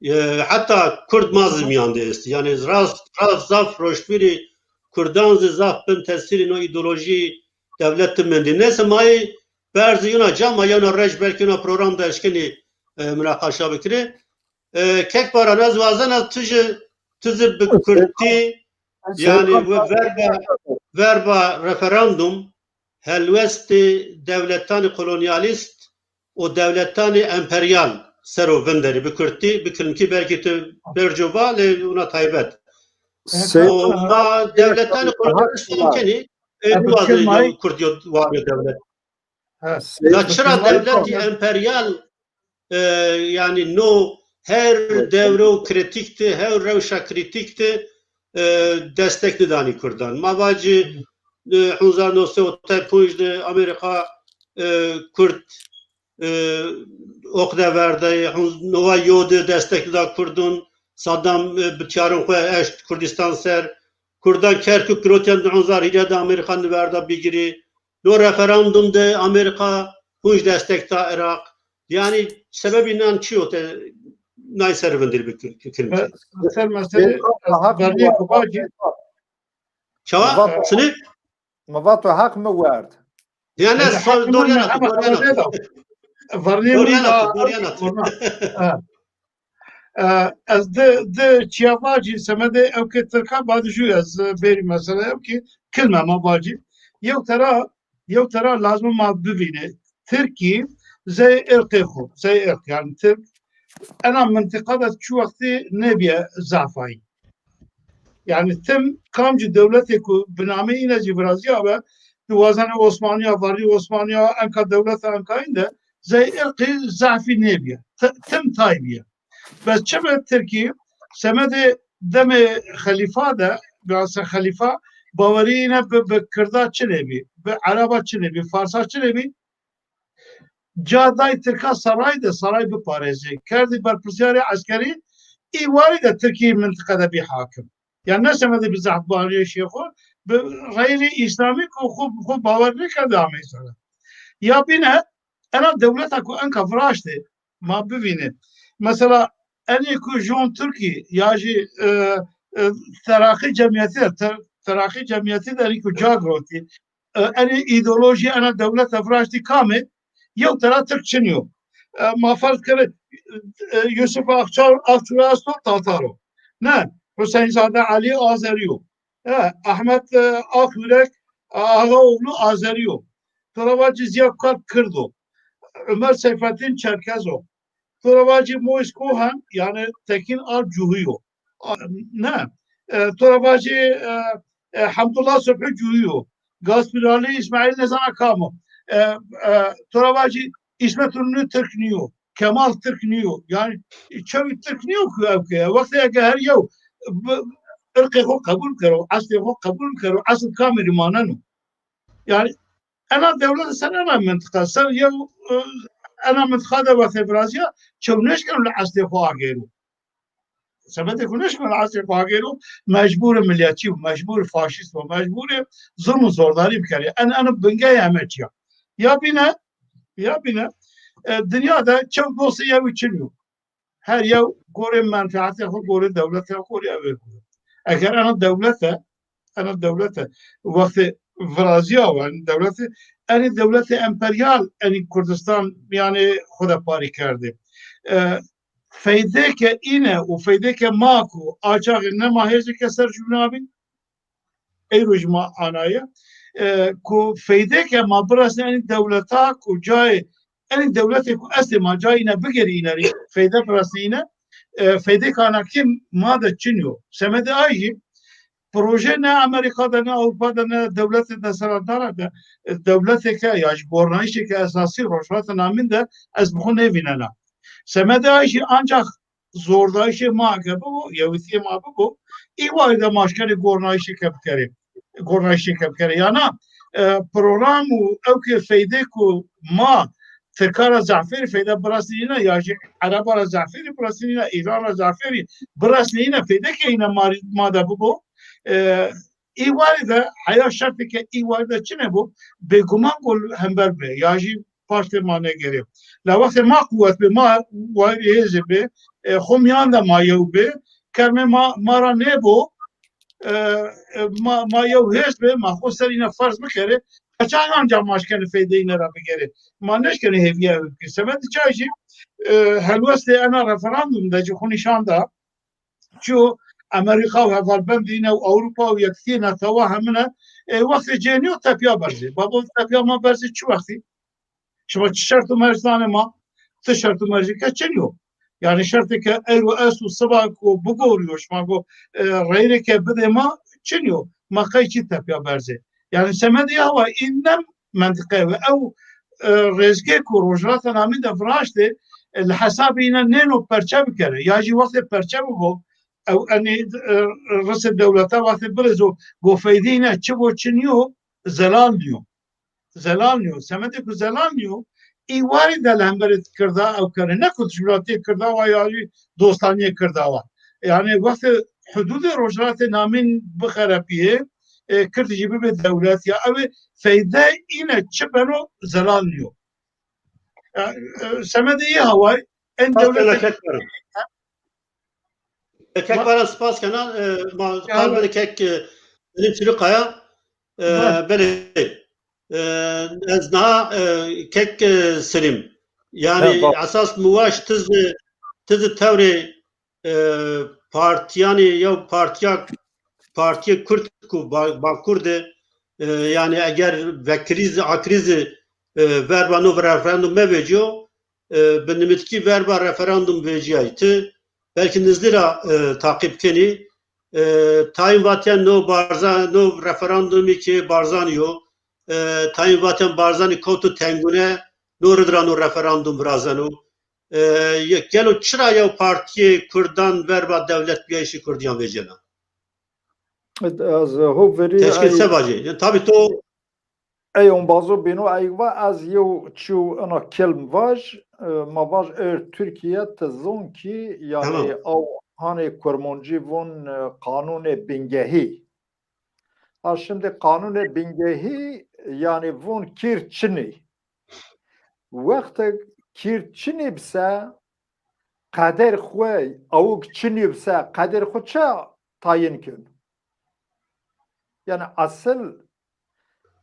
E, hatta Kurd ma zimiyan de est. Yani raz, raz zaf roştbiri Kurdan zi zaf bin tesirî no ideoloji devlet mendî. Neyse mayî berzi yuna cama yuna rej belki yuna program da eşkeni, e, münaqaşa bikiri. E, kek baran ez wazena tu ji, tu zi bi kurtî, yani we verba, verba referandum, helwestê dewletanê kolonyalist û dewletanê emperyal ser o vinderî bi kurtî, bi kirmkî belkî tu berco va, lê wina taybet. Seyda, û ma dewletanê kolonyalist mumkinî, e, Ebu biwazin Kemal. Ya kurdiyo wariyo dewlet. Ha. Da çira dewletî emperyal, e, yani no her dewre û kritikti, her rewşa kritikti, e, destek nidanî Kurdan. Ma vacî, e, hezar neh sed û hevdeh de Amerîka, e, Kurd, e, oqde verde, hezar neh sed û yo de destek nida Kurdun, Saddam, e, bi tiyarin xwe eşt Kurdistan ser, Kurdan Kerkûk girotiyan du hezar hîrê de Amerîka niverda bigirî. No referandum de Amerîka hûn ji destek da Iraq. Yani sebebî nan çi yo te nay ser vindir bikir, kirmî? Ser meselê, e, berniyê ku bacî. Çawa? Sinî? Mi va tu heq mi werd. Yani, yani, heq mi doriyana werd, tu, ama doriyana tu. Doriyana tu, doriyana tu. Ha. E, ez di, di çiya vacî semedê ew ke Tirka badijû ez, e, bêrî mesela ew ke kilme ma vacî. Yew tera, yew tera lazim ma bivîne. Tirkî zey irqê xwe, zey irq, yani Tirk, ena mintiqa de çi wextî nêbiye zafayî. Yani tim kamcî dewletê ku bi namê îne jî viraziya be, di wazanê Osmaniya, varî Osmaniya, enka dewleta enkayîn de zey irqî zafî nêbiye. Ti-, tim tay biye. Bes çi be Tirkî semedê demê xelîfa de, bi ase xelîfa bawerî îne bi, bi Kirda çi nêbî, bi Ereba çi nêbî, Farsa çi nêbî, ca dayî Tirka saray de, saray biparêzê. Kerdî berpirsiyarê eskerî, î warî de Tirkî mintiqe de bî hakim. Yani ne semedê bi zehfbariyê şêxo, bi reyîrê îslamî ku xwe, xwe bawer nêkerde ameyî sere. Ya bîne, ena dewleta ku enka viraştê, ma bivîne. Mesela, enê ku John Tirkî ya jî, e, e, teraqî cemiyetî de, ter-, teraqî cemiyetî de enê ku ca girotî, e, enê îdeolojî ena dewleta viraştî kamê, yew tera Tirk çinî yo. E, ma ferz kere, e, Yusuf Akçar, Akçura esto Tatar o. Ne, Huseyinzade Elî Azerî yo. E, Ahmet, e, Akyürek, e, Ağaoğlu Azerî yo. Toravacî Ziya Kalp Kird o. Ömer Seyfettin Çerkez o. Toravacî Mois Cohen, yani Tekin Alp Cuhî yo. A, ne. E, toravacî, e, e, Hemdullah Subhi Cuhî yo. Gaspirali İsmail nezana kam o. E, e, toravacî İsmet Ünlü Türk nîyo. Kemal Türk nîyo. Yani çewî Türk nîyo ku ew ke. Wextê eke her yew bi irqê xwe qebûl kero, eslê xwe qebûl kero, esl kamerî maneno. Yani ena dewlet ser ena mintiqa, ser yew, e, ena mintiqa de wextê viraziya, çew neşkeno li eslê xwe agêro. Sebetê ku neşkeno li eslê xwe agêro, mecbûr e milletçî û mecbûr e faşîst û mecbûr e zulm û zordarî bikerê. En, en bingehê heme çiya. Ya bîne, ya bîne, e, dinya de çew dostê yewî çin yo. Her yew gorê menfeetê xwe, gorê dewletê xwe, gorê ev ê gorê. Eger ena dewlet e, ena dewlet e, wextê viraziya wan dewletê, enî dewletê emperyal enî Kurdistan miyanê xwe de parî kerdê. E, feydeke îne û feydeke ma ku a çaxê nema hêzeke ser jûna bî, eyro ji ma anaye, e, ku feydeke ma birasne enî dewleta ku cayê enî dewletê ku estê ma cayî ne bigerî înerî feyde birasne îne, e, feydeka ana kim ma de çin yo. Semedê ay jî proje ne Amerîka de, ne Ewropa de, ne dewletê desthilatdara de, e, dewleteke ya ji gornayîşeke esasî Rojhilata Navîn de ez bi xwe nêvînena. Semedê ay jî ancax zordayîşê ma ke bibo, yewitiyê ma bibo, î warî de ma ji kenê gornayîşeke bikerê. Gornayîşeke bikerê. Yana, e, program û ew ke feyde ku ma Tirka re zehfêrî feyde birasnîne ya jî Ereba re zehfêrî birasnîne, Îran re zehfêrî birasnîne, feyde ke îne ma, ma de bibo. E, î warî de heya şerteke î warî de çine bû, bêguman ku hember be ya jî paştê ma negerê. La wextê ma quwet bê, ma warî hêzê bê, e, xwe miyan de ma yew bê, kermê ma, ma ra nêbo, e, e, ma, ma yew hêz bê, ma xwe serî ne ferz bikerê, qeçan anca ma şkenê feydeyî ne ra bigerê. Ma neşkenê hêviya ew bikir. Semedê çay jî, e, helwestê ena referandum de jî xwe nîşan da. Çiyo Amerîka û hevalbendî ne û Ewropa û Yekitiyê Netewa hemine, e, wextê cêniyo tepiya berzê. Babo tepiya ma berzê çi wextî? Şima çi şert û merc dane ma? Ti şert û merceke çin yo. Yani şerteke eyro est û siba ku bigoriyo, şima go, e, reyireke bide ma çin yo. Ma qey çi tepiya berzê? Yani semedê ya wa î ne mentiqe ve ew, e, rêzgê ku Rojhilata Navîn de viraştê, e, li hesabê îne nêno perçe bikere. Ya jî wextê perçe bibo, ew enî, e, risê dewleta wextê birêzo, go feydî ne, çi bo çi niyo, zelal niyo. Zelal niyo. Semedê ku zelal niyo, î warî de li hemberê Kirda ew kere. Ne ku dijminatiyê Kirda wa ya jî dostaniyê Kirda wa. Yani wextê hududê Rojhilatê Navîn bixerepiyê, e, Kird jî bibe dewlet ya ew ê feyde îne çi beno zelal niyo. E, e, semedê yê haway en dewletê kek baran. Kek baran spas kena, e, ma qal bide kek, e, Selim Çirikaya, e, belê. E, ez niha, e, kek, e, Selim. Yani esas miwaş tiz, tiz tewrê e, partiyanê yew partiya, partiyê Kurd ku ba-, Bakur de, e, yani eger vekrîz, akrîzî, e, verba nov referandum mevêciyo, e, bi nimitkî verba referandum vêciyayî. Ti belkî nizdî ra, e, taqîb kenî. E, tayîn vatiye nov Barza-, nov referandumî ki Barzanî yo. E, tayîn vatiye Barzanî kewto tengûne, no rid ra no referandum virazeno. E, ye-, gelo çira yew partiyê Kurdan verba dewletbiyayîşê Kurdiyan vêcena? Ez ho verî Teşkil ey- se vajê? Yani, tabii to Ey embazo bêno ey va ez yew çiyo ena kelm vaj, e, ma vaj er Tirkiye te zon ki yani Tamam. ew hanê Kurmancî von, e, qanûnê bingehî. Ha şimdi qanûnê bingehî yani von kir çinî. Wextek kir çinî bise qeder xwe, awik çinî bise qeder xwe çi tayin kin? Yani asıl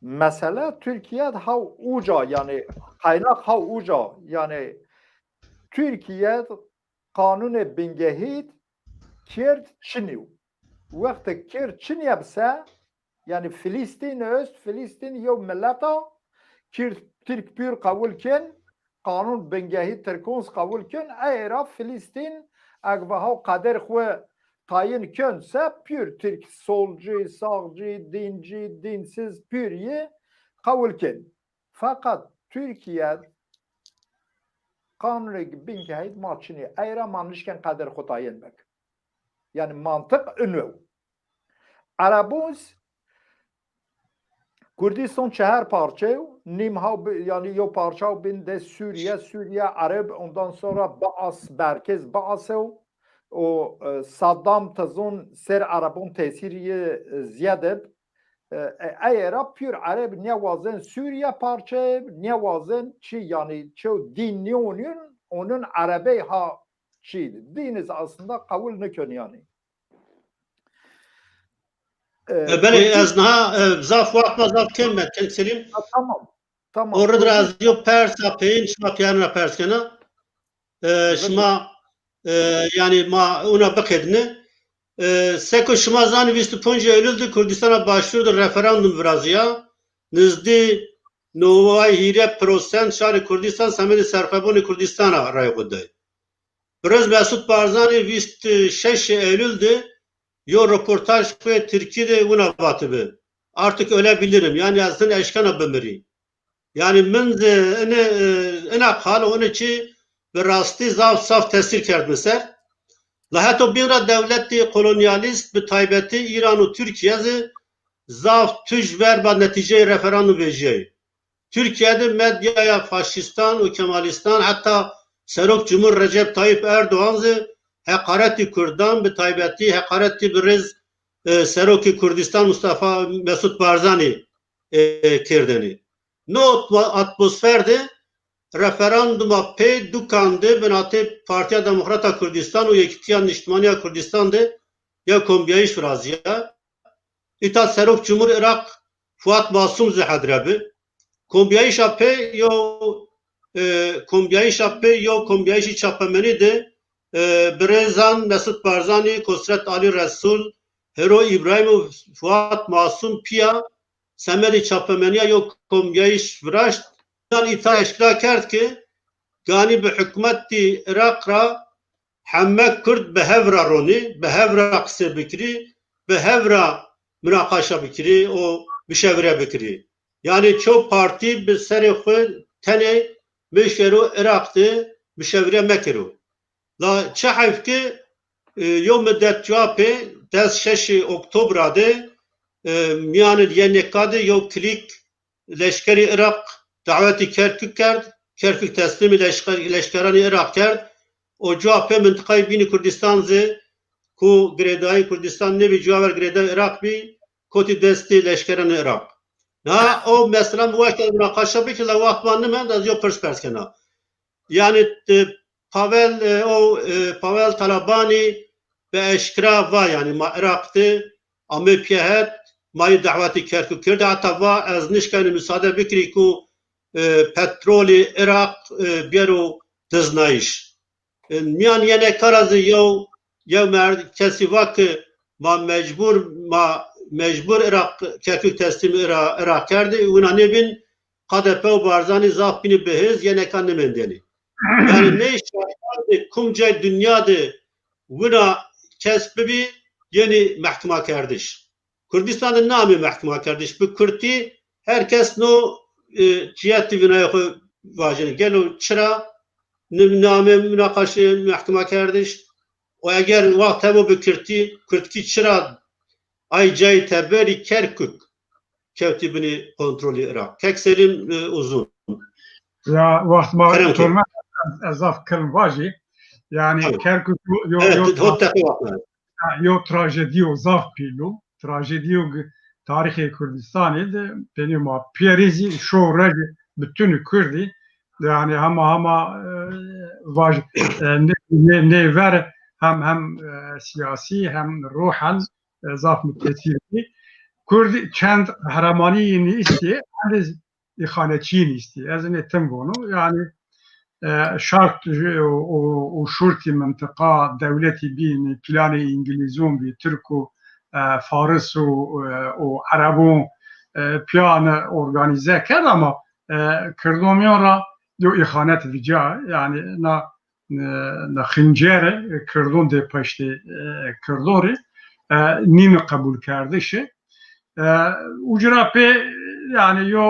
mesele Tirkiye haw uca, yani kaynak haw uca, yani Tirkiye qanûnê bingehî kir çinî. Wextek kir çinî bise, yani Filistîn est, Filistîn yew millet a, kir Tirk pür qebul kin, qanûn bingehî Tirkons qebul kin, ey ra Filistîn eg ve haw qeder xwe tayin kin se pür Tirk solcî, sağcî, dîncî, dînsiz pür yê qebul kin. Feqet Tirkiye qanûnek bingehî ma çinî. Ey ra ma nişken qeder xwe tayin bik. Yani mantık ino. Erebûs Kurdistan çehar parçe, nîm haw bi-, yani yo parça bin de Suriye, Suriye Ereb, ondan sonra Baas, merkez Baas ew, o, e, Saddam tezon ser Erebon tesîrî, e, ziyade. E, e, ey ra pür Ereb nêwazen Suriye parçe, nêwazen çi yani çew dîn nêonun, onun Erebey ha çi. Dîn iz aslında qebul nikön yani. E, belê, ez niha, e, zaf wext me zaf kêm me, Kek Selîm. Ha, tamam. Tamam. O rid ra ez yo persa peyên şima piyarina pers kena. E, şima, e, yani ma ona biqedine. E, seko şima zanî bîst û pênc Eylül de Kurdistana Başûr de referandum viraziya. Nizdî neway hîrê prosent şarê Kurdistan semedê serxwebûnê Kurdistana rayê xwe day. Birêz Mesûd Barzanî bîst û şeş Eylül de yo reportaj xwe Tirkî de wina vatibi. Artık ölebilirim. Yani ez hin eşkena bimirî. Yani min de ine, e, ina qal û ine çi bi rastî zaf zaf tesîr kerd min ser. La heto bîn ra dewletî kolonyalîst bi taybetî Îran û Tirkiye zî zaf tuj ver ba netîceyê referandum vejiyayî. Tirkiye de medyaya faşîstan û kemalîstan heta Serok Cumhur Recep Tayyip Erdoğan zî heqaretî Kurdan, bi taybetî heqaretî bi rêz, e, Serokê Kurdistan Mustafa Mesûd Barzanî, e, kerdinî. No atmo-, atmosfer de referanduma pê dukan de binatê Partiya Demokrata Kurdistan û Yekîtiya Niştimaniya Kurdistan de ya kombiyayîş viraziya. Îta Serok Cumhur Iraq Fuat Masum zî hedre bi. Kombiyayîşa pê yo, e, kombiyayîşa pê yo kombiyayîşî çapemenî de, e, birêzan Mesut Barzanî, Kosret Ali Resul, Hero Îbrahîm û Fuat Masum piya semedê çapemeniya yo kombiyayîş viraşt. Yan îta eşkera kerd ki ganî bi hikûmetî Iraq ra heme Kurd bi hev re ronî, bi hev re qise bikirî, bi hev re minaqaşa bikirî û muşewire bikirî. Yanî ço partî bi serê xwe tenê bişkero Iraq de muşewire mekiro. La çi heyf ki, e, yo midet cuwa pê dest şeşê Oktobra de, e, miyanê Y N K de yo klîk leşkerî Iraq dawetî Kerkûk kerd, Kerkûk teslîmî leşker-, leşkeranî Iraq kerd û cuwa pê mintiqayê bînî Kurdistan zî ku girêdayî Kurdistan nebî, cuwa ver girêdayî Iraq bî, kotî destê leşkeranê Iraq. Niha o mesela min wexta minaqaşa bikir, la wext man nimend, ez yo pirs pers kena. Yanî, e, Pavel, e, o, e, Pavel Talabanî bi eşkera va, yanî ma Iraq de amê piya het, ma yê dawetî Kerkûk kirdi, heta va ez nişkayne misade bikirî ku, e, petrolê Iraq, e, biyero diznayîş. E, miyan Y N K ra zî yew, yew mer-, kesî va ki ma mecbur, ma mecbur Iraq, Kerkûk teslîm Ira-, Iraq kerdî, wina nebîn, K D P û Barzanî zaf bînî bihêz, Y N K nimendênî. Yanî nê şartandê kum cay dinya de wina kes bibî, yenî mehkima kerdiş. Kurdistan de namê mehkima kerdiş. Bi kurtî her kes no, e, ciyetî vinayê xwe vajin. Gelo çira ni-, namê minaqaşê mehkima kerdiş? O eger wext hebo bi kurtî, kurtkî çira ay cayê teberî Kerkûk kevtî binî kontrolê Iraq. Kek Selîm, e, Uzun. Ya, wext ma Kerem ki. Torme ez, ez zaf kirim vajî. Yani Tabii. Kerkûk yo, yo, Evet, yo, hot teqî wext. Ha, yo trajediyo zaf pîl o. Trajediyo g-, tarîxê Kurdistanê de, tenê ma piyerê zî şo rej bütün Kurdî. Yani hema hema, e, vaj, e, ne, ne, ne ver hem, hem, e, siyasî hem ruhen, e, zaf mutesîr bî. Kurd çend qehremanî nîstî, hem de îxaneçiyê nîstî. Ez ê tim vono. Yani, e, şart ji, û, û, û şurtî mintiqa dewletî bî, planê Îngilîzon bî, Tirk û, e, Faris û, e, û Erebon, e, piyane organîze kerd ama, e, Kirdomiyon ra yo îxanet vica, yani na e, na xincere, e, Kirdon dê peştê, e, Kirdon rê, e, nîn qebûl kerdiş e. E, û cira pê, yani yo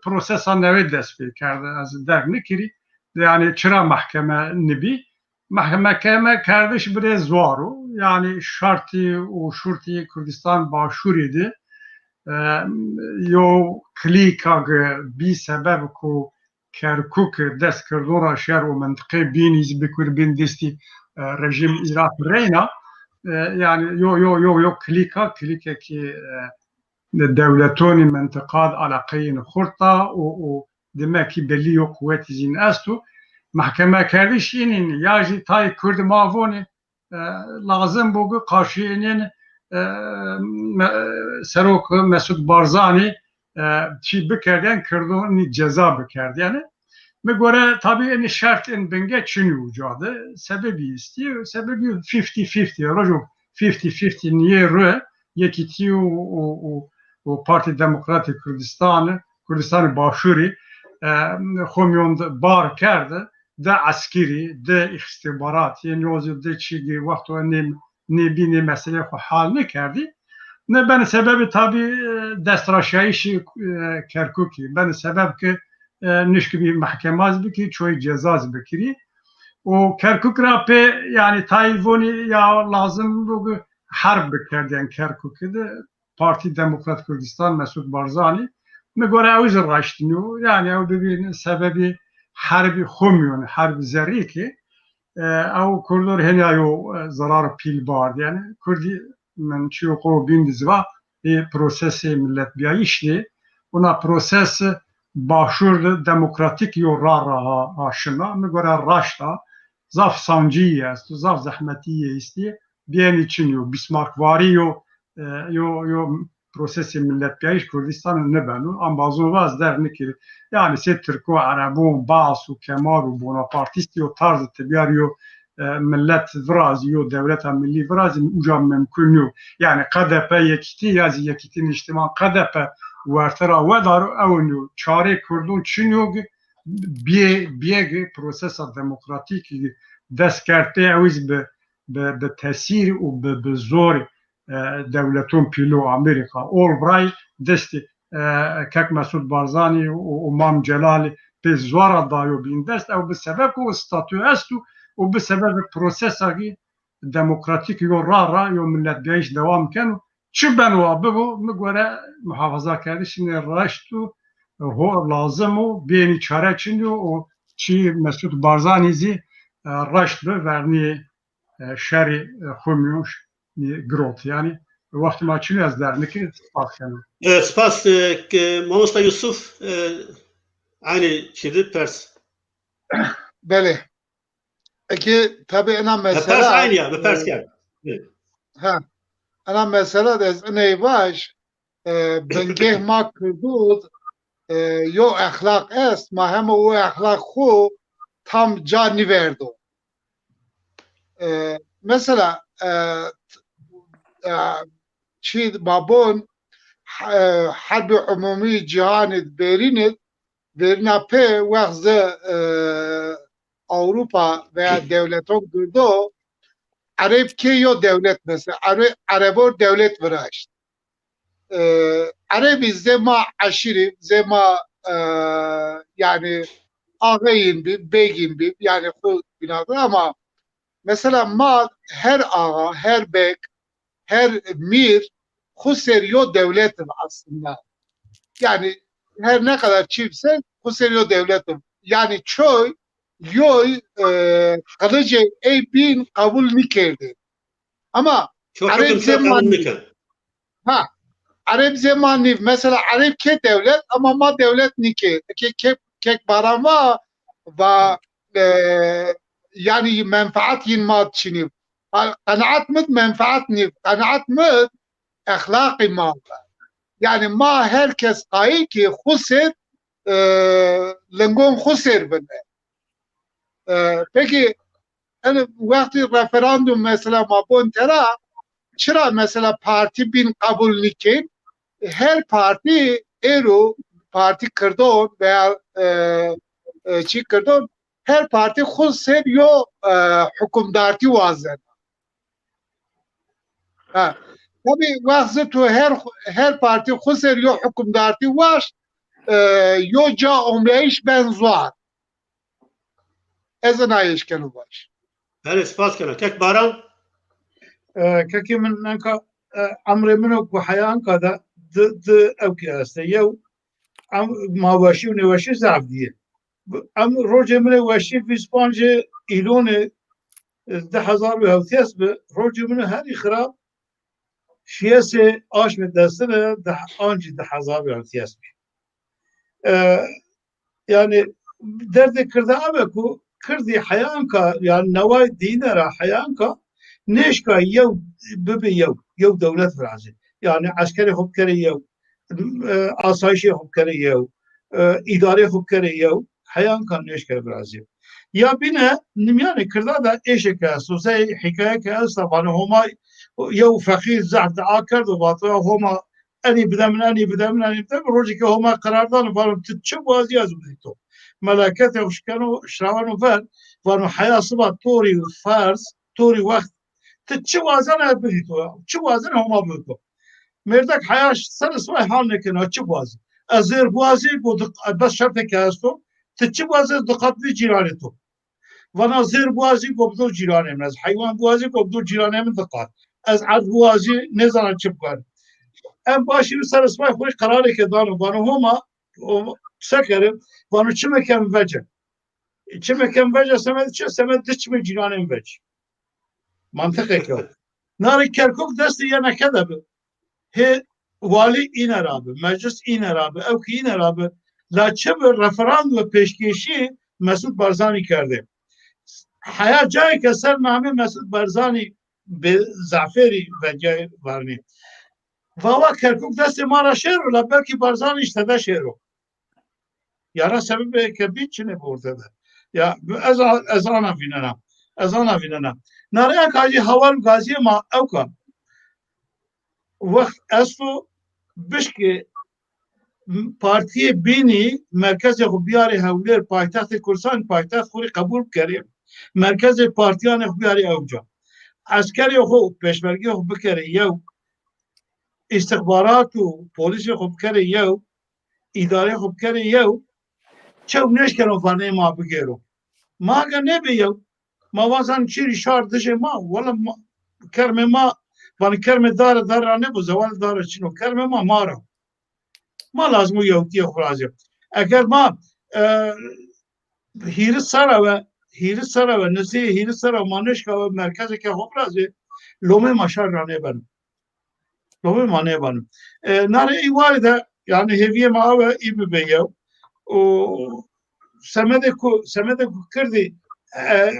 prosesa newê dest pê kerde, ez derg nikirî. Yani çira mehkeme nibî? Mehkeme kerdiş birê zor o. Yani şartî û şurtî Kurdistan Başûrê de, e, yo klîka ge bî sebeb ku Kerkûk dest Kirdon ra şer û mintiqê bînî zî bikur bin destî, e, rejîm Iraq reyna. E, yani yo, yo, yo, yo klîka, klîkekî, e, dewletonî mintiqa de alaqeyên xurt a û, û demekî belî yo quwetî zîn esto. Mehkeme kerdiş înîn ya jî tayê Kurd ma vonê, e, lazim bû ku qarşî înên, e, me-, Serok Mesûd Barzanî, e, çî bikerdiyen, Kirdonî ceza bikerdiyene. Mi gore tabî enî şert in binge çinî uca de. Sebebî istî, sebebî fifty fifty, rojo fifty fifty niyê ru, Yekîtî û, û, û, û Partî Demokratî Kurdistan, Kurdistanê Başûrî, e, xwe miyon de bar kerde, de eskirî, de îstîxbaratî, nozî de çîgî wexto nê, nê bînê meselê xwe hal nekerdî. Ne ben sebebê tabî, e, destraşayîşî, e, Kerkûkî. Ben sebeb ki, e, nişkibî mehkema zî bikî, çoyî ceza zî bikirî. Û Kerkûk ra pê, yanî tayî vonî ya lazim bû ki herb bikerdiyen Kerkûkî de. Partî Demokrat Kurdistan Mesûd Barzanî. Mi gore ew jî raşt nîyo. Yanî ew bibîn sebebî herbî xwe miyon, herbî zerrîkî. E, ew Kurdor henya yo, e, zerar pîl bard. Yanî Kurdî min çiyo xwe bîn diziva, ê prosesê milletbiyayîş de. Ona proses Başûr de demokratîk yo ra ra ha, ha şina. Mi gore raşt a. Zaf sancî ye esto, zaf zehmetî ye istî. Bîyenî çin yo, Bismarckvarî yo, e, yo, yo prosesê milletbiyayîş Kurdistan nibeno. Ambazon vaz der nikir. Yanî sê Tirko, Erebon, Baas û Kemal û Bonapartîst yo tarz tibiyar yo, e, millet virazî, yo dewleta millî virazî uca mimkun yo. Yanî K D P Yekîtî ya zî Yekîtî Niştiman K D P wertera wedaro ew yo. Çarê Kurdon çin yo, biyê, biyê prosesa demokratîk dest kerd pê, ew zî bi, bi, bi tesîr û bi, bi zor, e, dewleton pîlo Amerîka, Albright destê, e, kek Mesûd Barzanî û, û Mam Celalî pê zora dayo bîn dest, ew bi sebeb ku statû est û, û bi sebeb prosesa kî demokratîk yo ra ra yo milletbiyayîş dewam ken û çi ben wa bibo, mi gore muhafazakerdiş nê raşt û ho lazim û bênî çare çin yo û çi Mesûd Barzanî zî, e, raşt bi vernî, e, şerî, e, xwe miyoş girot. Yanî wextê ma çin ez der nikir, spas keno. E, spas, e, ke mamosta Yusuf, e, aynî çî di pers. Belê. Eke tabi ena mesela, pers aynı ya, e, pers yani. Evet. Ha. Ena mesela de ez iney baş, e, bingeh ma Kurdud, e, yo exlaq est, ma hema o exlaq xu tam ca niverdo. E, mesela, e, t-, e, çi babon, e, herbê umumî cîhanê berînê, verîna pê wext ze, e, Ewropa veya dewleton girdo, Ereb kê yo dewlet mesela, Ere-, Erebor dewlet viraşt. E, Erebî zê ma eşîrî, zê ma, e, yanî axeyîn bî, bêgîn bî, yanî xu bîna kir ama mesela ma her axa, her beg, her mîr xu ser yo dewlet in aslında. Yanî her ne kadar çift ser xu ser yo dewlet in. Yanî çoy yoy, e, qilicê ey bîn qebul nikerdin. Ama Ereb zeman, ha, Ereb zeman nîv. Mesela Ereb ke dewlet ama ma dewlet nike. Ke, ke, kek Baran va, va, e, yanî menfaat yin ma çinîv. Ha, qenaat mid menfaat nîv. Qenaat mid exlaqî ma. Yanî ma her kes qayîl ki xu ser, e, lingon xu ser bine. E, peki, yani wextî referandum mesela ma bon tera, çira mesela partî bîn qebul nikin? Her partî êro partî Kirdon veya, e, e, çi Kirdon, her partî xu ser yo, e, hukimdartî wazen. Ha. Tabi wextê tu her, her partî xu ser yo hukimdartî waş, e, yo ca omreyîş ben zuar. Ez ina yê ji keno baş. Belê, spas kena. Kek Baran? E, kekê min, enka, e, emrê min o ku heya enka de di, di ew ki este. Yew, em, ma weşî û nêweşî zaf diye. Em rojê min ê weşî bîst pancê Îlonê, e, di hezar û hewtiyes bi, rojê min ê herî xirab şiyesê aşmê destine di, ancî di hezar û hewtiyes bi. E, yani derdê Kirda ev e ku Kirdî heyanka, yani neway dîne ra heyanka Nêşka yew bibe yew, yew dewlet virazê. Yani eskerê xwe bikere yew, e, asayişê xwe bikere yew, e, îdarê xwe bikere yew, heya nikan nêşke virazê. Ya bîne nimyanê kirda de êşeke esto, se hikayeke esta, vano Homa yew feqîr zehf dua kerdo, vato ya Homa enî bide min, enî bide min, enî bide min. Rojeke Homa qerar dano, vano tu çi wazî ez bidî to. Meleketê xwe şikeno, şiraweno ver, vano heya siba torî ferz, torî wext, tu çi wazene bidî to ya, çi wazene Homa bidî to. Mêrdek heya ser sibay hal nekena, çi wazî. Ez zêr biwazî, got, bes şerteke esto, tu çi wazî, ez diqat bî cîranê to. Vana zêr biwazî, got bido cîranê min. Ez heywan biwazî, got bido cîranê min diqat. Ez erd biwazî, nêzana çi bikarim. Em başî ser sibay xwe qerareke dano, vano Homa, o, se kerim, vano çimeke min vece. Çimeke min vece semed çi, semed di çimê cîranê min vec. Mantiqeke o. Narê Kerkûk destê yeneke de bi. Hê walî îne ra bi, meclis îne ra bi, ew kî îne ra bi. La çi bi, referandum pêşkêşî Mesûd Barzanî kerde. Heya cayeke ser namê Mesûd Barzanî bi zafêrî vegiyayê varnî. Vawa Kerkûk destê ma ra şêro, la belkî Barzanî ji te de şêro. Yara sebebeke bî çinê bi orte de. Ya, ez, ez ana vînena. Ez ana vînena. Nare eka jî hawar û gaziyê ma ewka. Wext esto bişkê partiyê bînî merkezê xwe biyarê Hewlêr, paytextê Kurdistan, paytext xwe rê qebûl bikerê. Merkezê partiyanê xwe biyarê ewca. Eskerê xwe û pêşmergê xwe bikerê yew. Îstixbarat û polîsê xwe bikerê yew. Îdarê xwe bikerê yew. Çew nêşkeno vanê ma bigêro. Ma ge nebe yew. Ma wazan çîrî şar dijê ma. Wala ma, kermê ma, vanî kermê dare dare ra nebo, zewal dare çino. Kermê ma, ma ra. Ma lazim û yewtiyê xwe razê. Eger ma, e, hîris sera ve, hîris sera ve, nizî hîris sera ve ma nêşka ve merkezeke xwe birazê, lomê ma şar ra nêbeno. Lomê ma nêbeno. E, nare î warê de, yani hêviyê ma ew e, î bibe yew. Û semedê ku, semedê ku kirdî, e,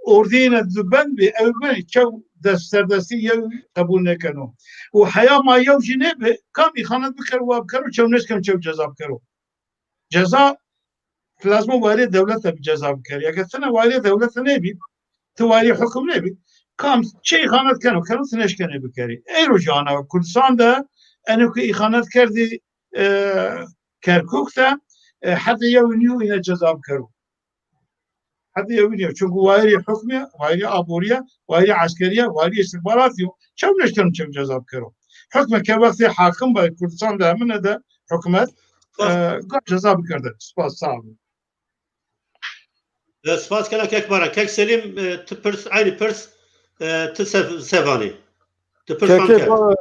ordiyê ne di bend bî, ew bê çew dest serdestî yew qebûl nekeno. Û heya ma yew jî nebe, kam îxanet bikero, wa bikero, çew nêşkeno çew ceza bikero. Ceza lazim e wayirê dewlete bi ceza bikerî. Eger tine wayirê dewlete nebî, ti wayirê hukm nebî, kam çi îxanet keno, keno ti neşkenê bikerî. Eyro jî ana Kurdistan de eno ku îxanet kerdî, e, Kerkûk de, e, hede yew nîyo îne ceza bikero. Hede yew nîyo. Çunku wayirê hukmê, wayirê aboriye, wayirê eskeriye, wayirê istixbaratî yo. Çew neşkeno çew ceza bikero. Hukmeke wextê hakim be Kurdistan de hemine de hukmet, e, ga ceza bikerde. Spas, sağ olun. E, spas kena kek Baran. Kek Selîm, e, tu pirs, eynî pirs, e, tu sev-, sevanî. Tu pirs fam Kekê kerd. Ba-,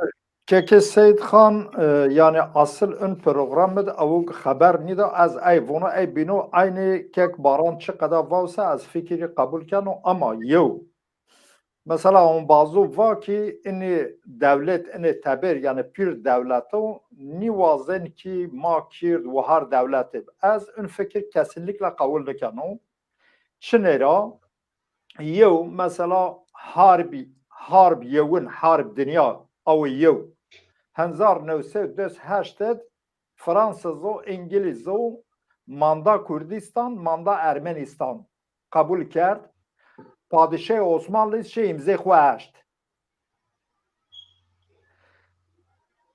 Kekê Seyid Xan, e, yani asıl ön programı da avuk xeber nida ez ey vono ey bino aynı kek Baran çi qeda vavsa ez fikiri qebul keno ama yew. Mesela, on bazû va kî inî dewlet, inî teber, yani pîr dewleto, nîwazên kî ma Kîrd wahar dewletê bi. Ez in fikir kesinlikle qewil nikeno. Çinê ra, yew, mesela, harb, harb yewin, harb dinya, ew ê yew. Hezar new sed des heşt ed Fransizo, Îngilîzo, manda Kurdistan, manda Ermenistan qebûl kerd. Padîşahê Osmanlî şê îmzê xwe eşt.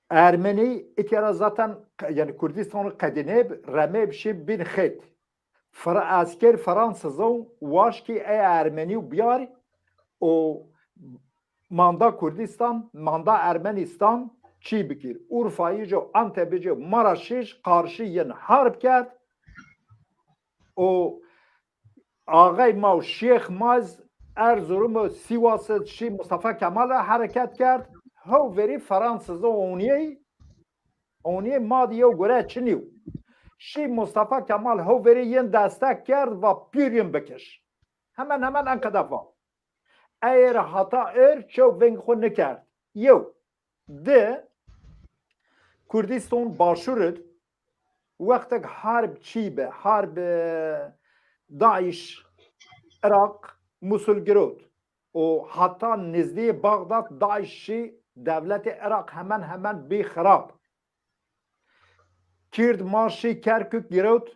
Ermenî îtya ra zaten, yani Kurdistanî qedînê bi, remê bi şê bin xêt. Fra-, esker Fransizo waşkî ey Ermenî û biyar û manda Kurdistan, manda Ermenistan çî bikir. Urfayî jo, Antepî jo, Maraşî ji qarşî yin harb kerd. Û axey ma û Şêx ma z Erzurum û Sîwas id şî Mustafa Kemal re hereket kerd. Hew verî Fransizo oniyê, oniyê ma di yew gure çinî. Şî Mustafa Kemal hew verî yin destek kerd, va pîr yin bikiş. Hemen hemen en qede va. Ey re hata ir çew veng xwe nikerd. Yew. Di, Kurdistan Başûr id wextek harb çî be, harb, e, DAIŞ, Iraq, Musul girot. û heta nizdî Baxdad DAIŞ jî dewletê Iraq hemen hemen bî xirab. Kîrd ma şî Kerkûk girewt,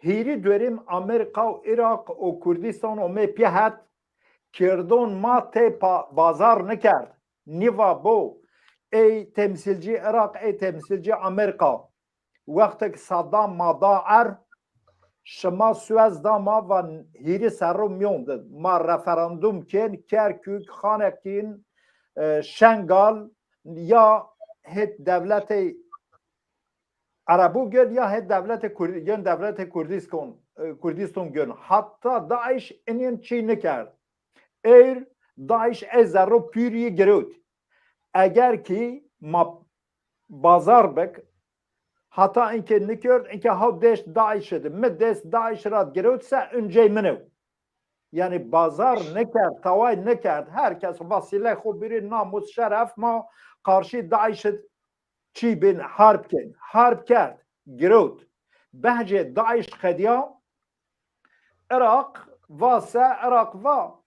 hîrî dwerîm Amerîka û Iraq û Kurdistan û mê pî het, Kirdon ma tê pa-, bazar nikerd. Nîva bo ey temsîlcî Iraq, ey temsîlcî Amerîka. Wextek Saddam ma da er, şima Suez da ma va hîrî serro miyon de. Ma referandum kên, Kerkûk, Xaneqîn, e, Şengal, ya hêt dewletê Erebû gön ya hêt dewletê Kurd-, gön dewletê Kurdistan, e, Kurdistan gön. Hatta DAIŞ inên çî nikerd. Êr DAIŞ ê zerro pîrî girewt. Eger kî ma bazar bik, hata inkê nikerd, inkê haw dest DAIŞ di. Mi dest DAIŞ ra girewt se uncey min ew. Yani bazar nikerd, taway nikerd. Her kes vasîley xo birî namus, şeref ma qarşî DAIŞ çî bin harb kin. Harb kerd, girewt. Behcê DAIŞ qediya, Iraq va se, Iraq va.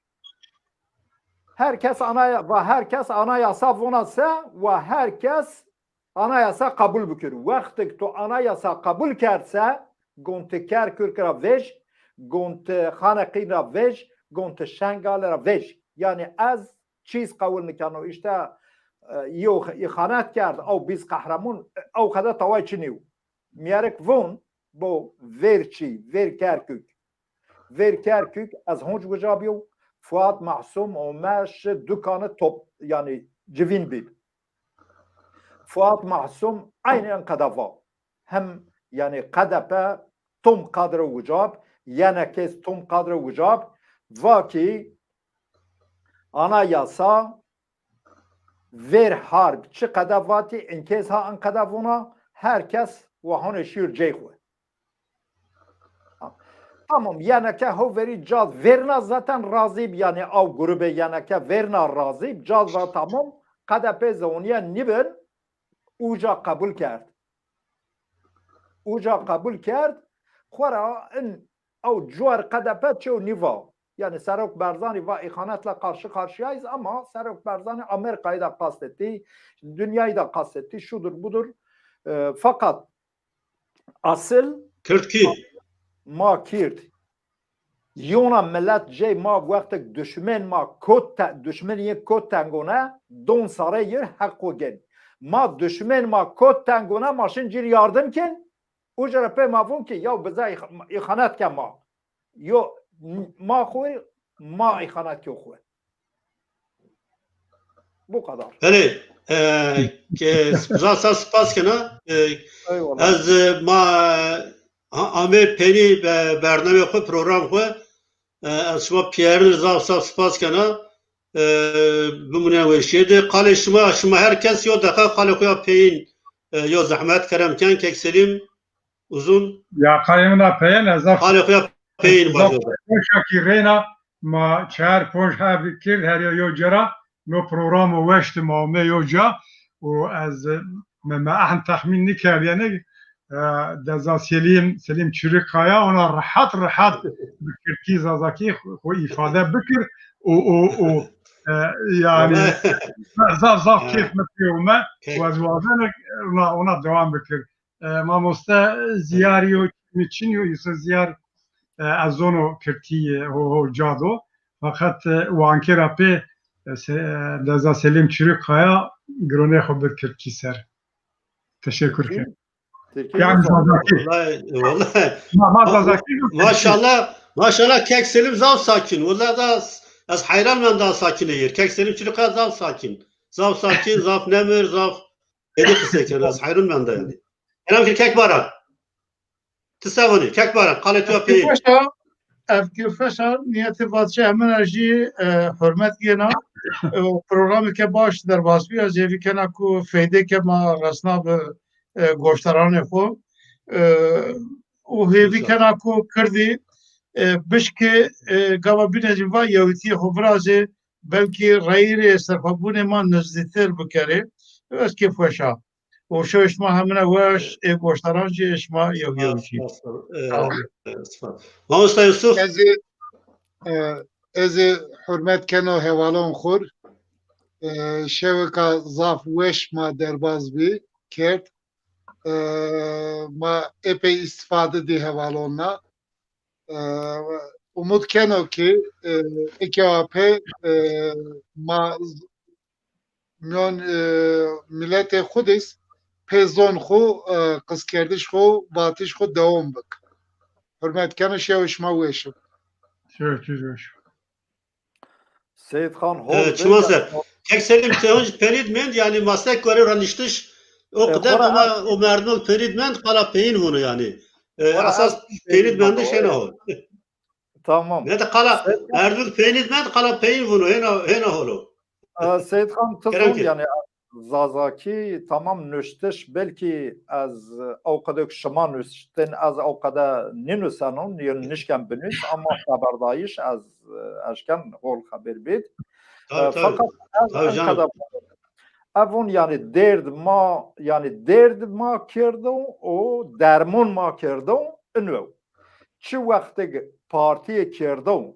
Her kes anaya-, va her kes anayasa vona se, wa her kes anayasa qebûl bikir. Wextek tu anayasa qebûl kerd se, gon tu Kerkûk ra vêj, gon tu Xaneqîn ra vêj, gon tu Şengal ra vêj. Yani ez çîz qewil nikeno. İşte, e, yo îxanet kerd, ew bîz qehremun, ew qede taway çinî yo. Miyerek von, bo vêr çî, vêr Kerkûk. Vêr Kerkûk, ez honc guca biyo, Fuat Mahsum û me şi dukane top, yani civîn bî. Fuat Mahsum eynen qede va. Hem, yani, K D P tom kadro gucab, yenekez tom kadro gucab, va ki anayasa vêr harb çi qede vatî, inkêz ha in qede vona, her kes wa hone şîr cey xwe. Tamam, yeneke ho verî cad verna zaten razî bi, yani ew grubê yeneke verna razî bi, cad va tamam, K D P zewniye nibin, uca qebul kerd. Uca qebul kerd, xwera in ew cuar K D P çew nîva. Yani Serok Barzanî va îxanetle karşı karşıyayız ama Serok Barzanî Amerikayı da kastetî, dünyayı da kastetî, şudur budur. E, fakat asıl Tirkî. Ma Kîrd. Yona millet jey ma wextek duşmen ma kot te-, duşmen yê kot tengone, don sare yir heqo gen. Ma duşmen ma kot tengone, ma şin cir yardım kin. Uca ra pê ma vun ki, yaw bize îx-, îxanet ke ma. Yo, ma xwe, ma îxanet ke xwe. Bu kadar. Belê, e, ke, za-, za spas kena. E, Eyvallah. Ez, e, ma, e, ha, amê penî be-, bernamê xwe, program xwe, e, ez şima piyerin zaf zaf spas kena. E, bimûne weşiyê de. Qalê şima, şima her kes yo deqa qalê xwe ya peyîn, e, yo zehmet kerem ken, kek Selîm. Uzun. Ya qayê min a peyên ez zaf Halê xwe ya peyên ez zaf baş e. Xweşa kî reyna ma çar ponc heb kir her yo, yo cara no programo weşti ma me yo ca û ez me, me ehn texmîn nikerdiyene, e, deza Selîm, Selîm Çirikaya ona rehat rehat bi Kirkî Zazakî xwe, xwe îfade bikir û, û, û, e, yani Ama zaf, zaf Ha. kêf me pê û me Kek- û ez wazene ona, ona dewam bikir. E, mamoste Ziyarî yo, çin yo, îsa Ziyar, e, ez zono Kirkî, e, ho, ho, cado. Fakat, e, wankera pê, e, se-, e, deza Selîm Çirikaya gironê xwe bir Kirkî ser. Teşekkür ken. Tirkî Yani mi zor? Zazakî. Vallahi, vallahi. Ma, ma Zazakî yok. Maşallah, maşallah kek Selîm zaf sakin. Vallahi da ez heyran ben da sakin êyir. Kek Selîm Çirikaya zaf sakin. Zaf sakin, zaf nemir, zaf Êdî qisey kir, ez heyran menda yanî. Kerem kir kek Baran. Ti sevanî, kek Baran, qalê tu ya peyîn. Ev kêfweşa, ev kêfweşa niyetê vatişê hemin a jî, e, hurmet gêna. E, programeke baş derbas bî, ez hêvî kena ku feydeke ma resna bi, e, goşdaranê xwe. E, û hêvî İnşallah. kena ku Kirdî, e, bişkê, e, gava bîne jî va yewîtiyê xwe virazê, belkî reyîrê serxwebûnê ma nizdîtir bikerê. Ez kêfweşa. Û şev şima hemine weş, ê goşdaran jî, ê şima yew yew jî. Spas, spas, e, Sağ olun. e, spas. Mamosta Yusuf. Ez ê, e, Ez ê hurmet keno hevalon xur. E, şeweka zaf weş ma derbaz bî, kerd. E, ma epey îstifade dî hevalon na. E, umut keno ki, e, eke wa pê, e, ma z-, miyon, e, miletê xu dîs pê zon xu, e, qiskerdiş xu, vatiş xu dewam bik. Hurmet keno, şew şima weş o. Şew tu weş. Seyîd Xan, hol Ee, çima ser. Kek Selim, te hûn jî pênî dimend, yanî masek were raniştiş, o E, qide xora ama o merdim pênî dimend, qala peyîn vûno yanî. Ee, Xora esas ez pênî dimendi, şena hol. Tamam. Ne de qala Seyîd Xan, merdim pênî dimend, qala peyîn vûno, hêna, hêna holo. Ee, Seyîd Xan, tu Kerem zon ki. Yani Zazakî tamam nuştiş, belkî ez ew qede şima nuştin, ez ew qede nînusenim, yan nişken binus, ama xeberdayîş ez, ez ken hol xeber bît. Tabii, E, tabii. Fakat ez Tabii canım. Qede evon yani derd ma, yani derd ma kirdo û dermon ma kirdo ino. Çi wextig partiyê kirdo,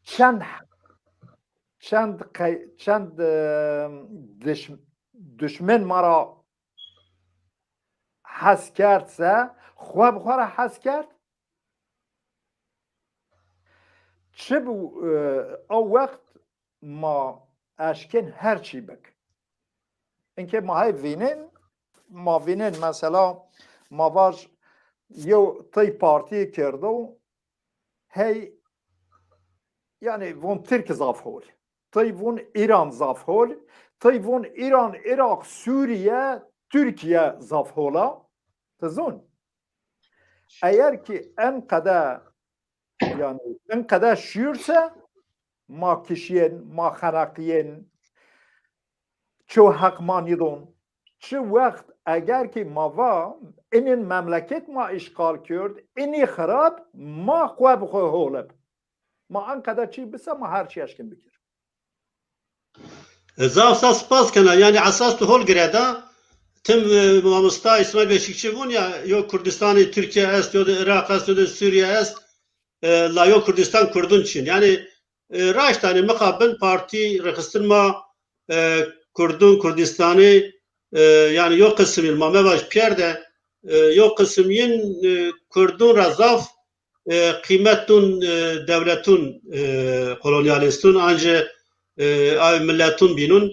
çend, çend qey-, çend, e, diş-, dişmen ma ra hez kerd se, xwe bi xwe re hez kerd. Çi bû, e, ew wext ma eşkên her çî bik. Inkê ma hey vînin, ma vînin mesela, ma vaj yew tey partiyê kirdo, hey, yani von Tirk zaf hol. Tey von Îran zaf hol. Tey von Îran, Iraq, Sûriye, Tirkiye zaf hola. Ti zon. Eger ki en qede, yani en qede şûr se, ma kişiyên, ma xeneqiyên, ço heq ma nîdon. Çi wext eger ki ma va, inin memleket ma îşxal kerd, inî xirab, ma xwe bi xwe holib. Ma en qede çî bise, ma her çî eşkin bikir. E, zaf zaf spas kena. Yani esas tu hol gireda. Tim, e, mamosta İsmail Beşikçi vun ya, yo Kürdistanê Türkiye est, yo de Irak est, yo de Suriye est. E, la yo Kurdistan Kurdun çin. Yani, e, raşt yani mixabin partî rexistin ma, e, Kurdun Kurdistanê, e, yani yo qismîn ma mevaj piyer de, e, yo qismîn, e, Kurdun ra zaf e, qîmetun, e, dewletun, e, kolonyalistun, ancî, e, ew miletun bînun.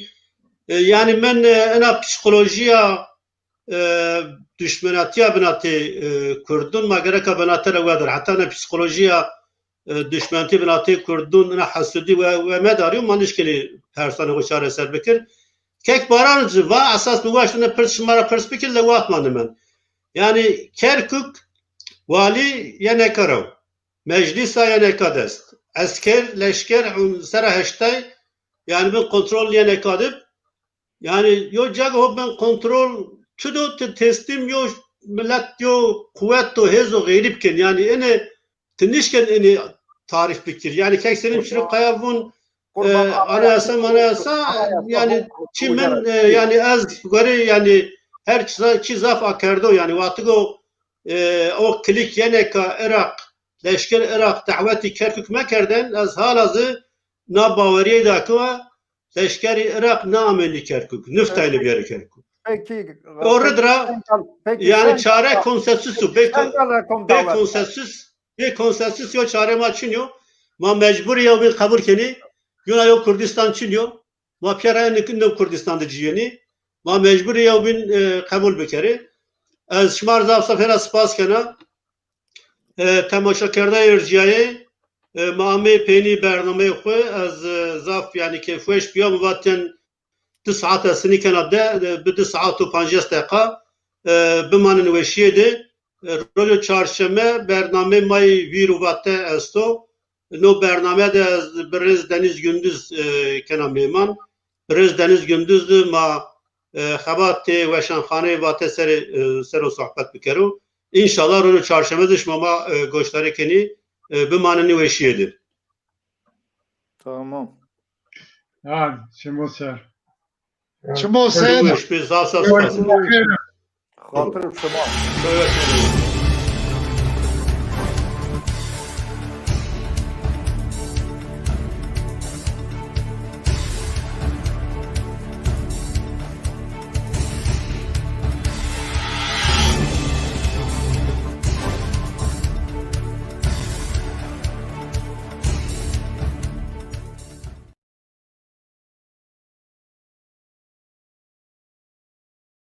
E, yani min, e, ena psîkolojiya, e, duşmenatiya binatê, e, Kurdun, ma gereka binate re wedir. Heta ne psîkolojiya, e, duşmenatî binatê Kurdun, ena hesudî we, we medarî û ma nişkilî persanê xwe çareser bikir. Kek Baran ji va esas bi waştine pirs şima re pirs bikir, le wat mane min. Yani Kerkuk, Walî Y N K rew, meclîsa Y N K dest, esker, leşker, sera heştay, yani bin kontrol Y N K dib. Yani yo cego bin kontrol tudo, ti teslim yo millet, yo quwet, to hêzo xêrî bikin. Yani ene ti nişken ene tarif bikir. Yani kek Selim Şirokaya vun, e, anayasa, manayasa, yani çi min, e, yani ez gore yani her çi, çi zaf akerdo yani watigo, e, o klik Y N K Iraq, leşker Iraq dawetî Kerkuk mekerden, ez hala zi na baweriyê da ki leşkerî Iraq naamênî Kerkuk, niftayne biyarî Kerkuk. Peki, o rid ra, peki, yani çare konsensus o, bê konsensus, bê konsensus yo çare ma çin yo. Ma mecbur yo bin qebul kenî. Yuna yo Kurdistan çin yo. Ma piyara en nikin no Kurdistan de ciyeni. Ma mecbur yo bin, e, qebul bikeri. Ez şima zaf zaf hela spas kena. E, temaşakerdayê erciyayê, e, ma amê peynî bernameyê xwe, ez, e, zaf, yani, kêfweş biyam, vaten du saet ez sinî kena de, e, bi du saet û pancas deqa, e, bimanin weşiyê de. E, rojo çarşeme bernamê mayî vîr û vate esto. No bername de ez bi rêz Deniz Gündüz, e, kena mêman. Bi rêz Deniz Gündüz de ma, e, xebatê weşanxaneyê vate serê, e, ser o sohbet bikero. Înşallah rojo çarşeme de şima ma, e, goşdarê kenî, e, bimaninî weşiyê de. Tamam. Ha, çimo ser. Çimo ser. Weş bê, zaf zaf spas. Xatir şima.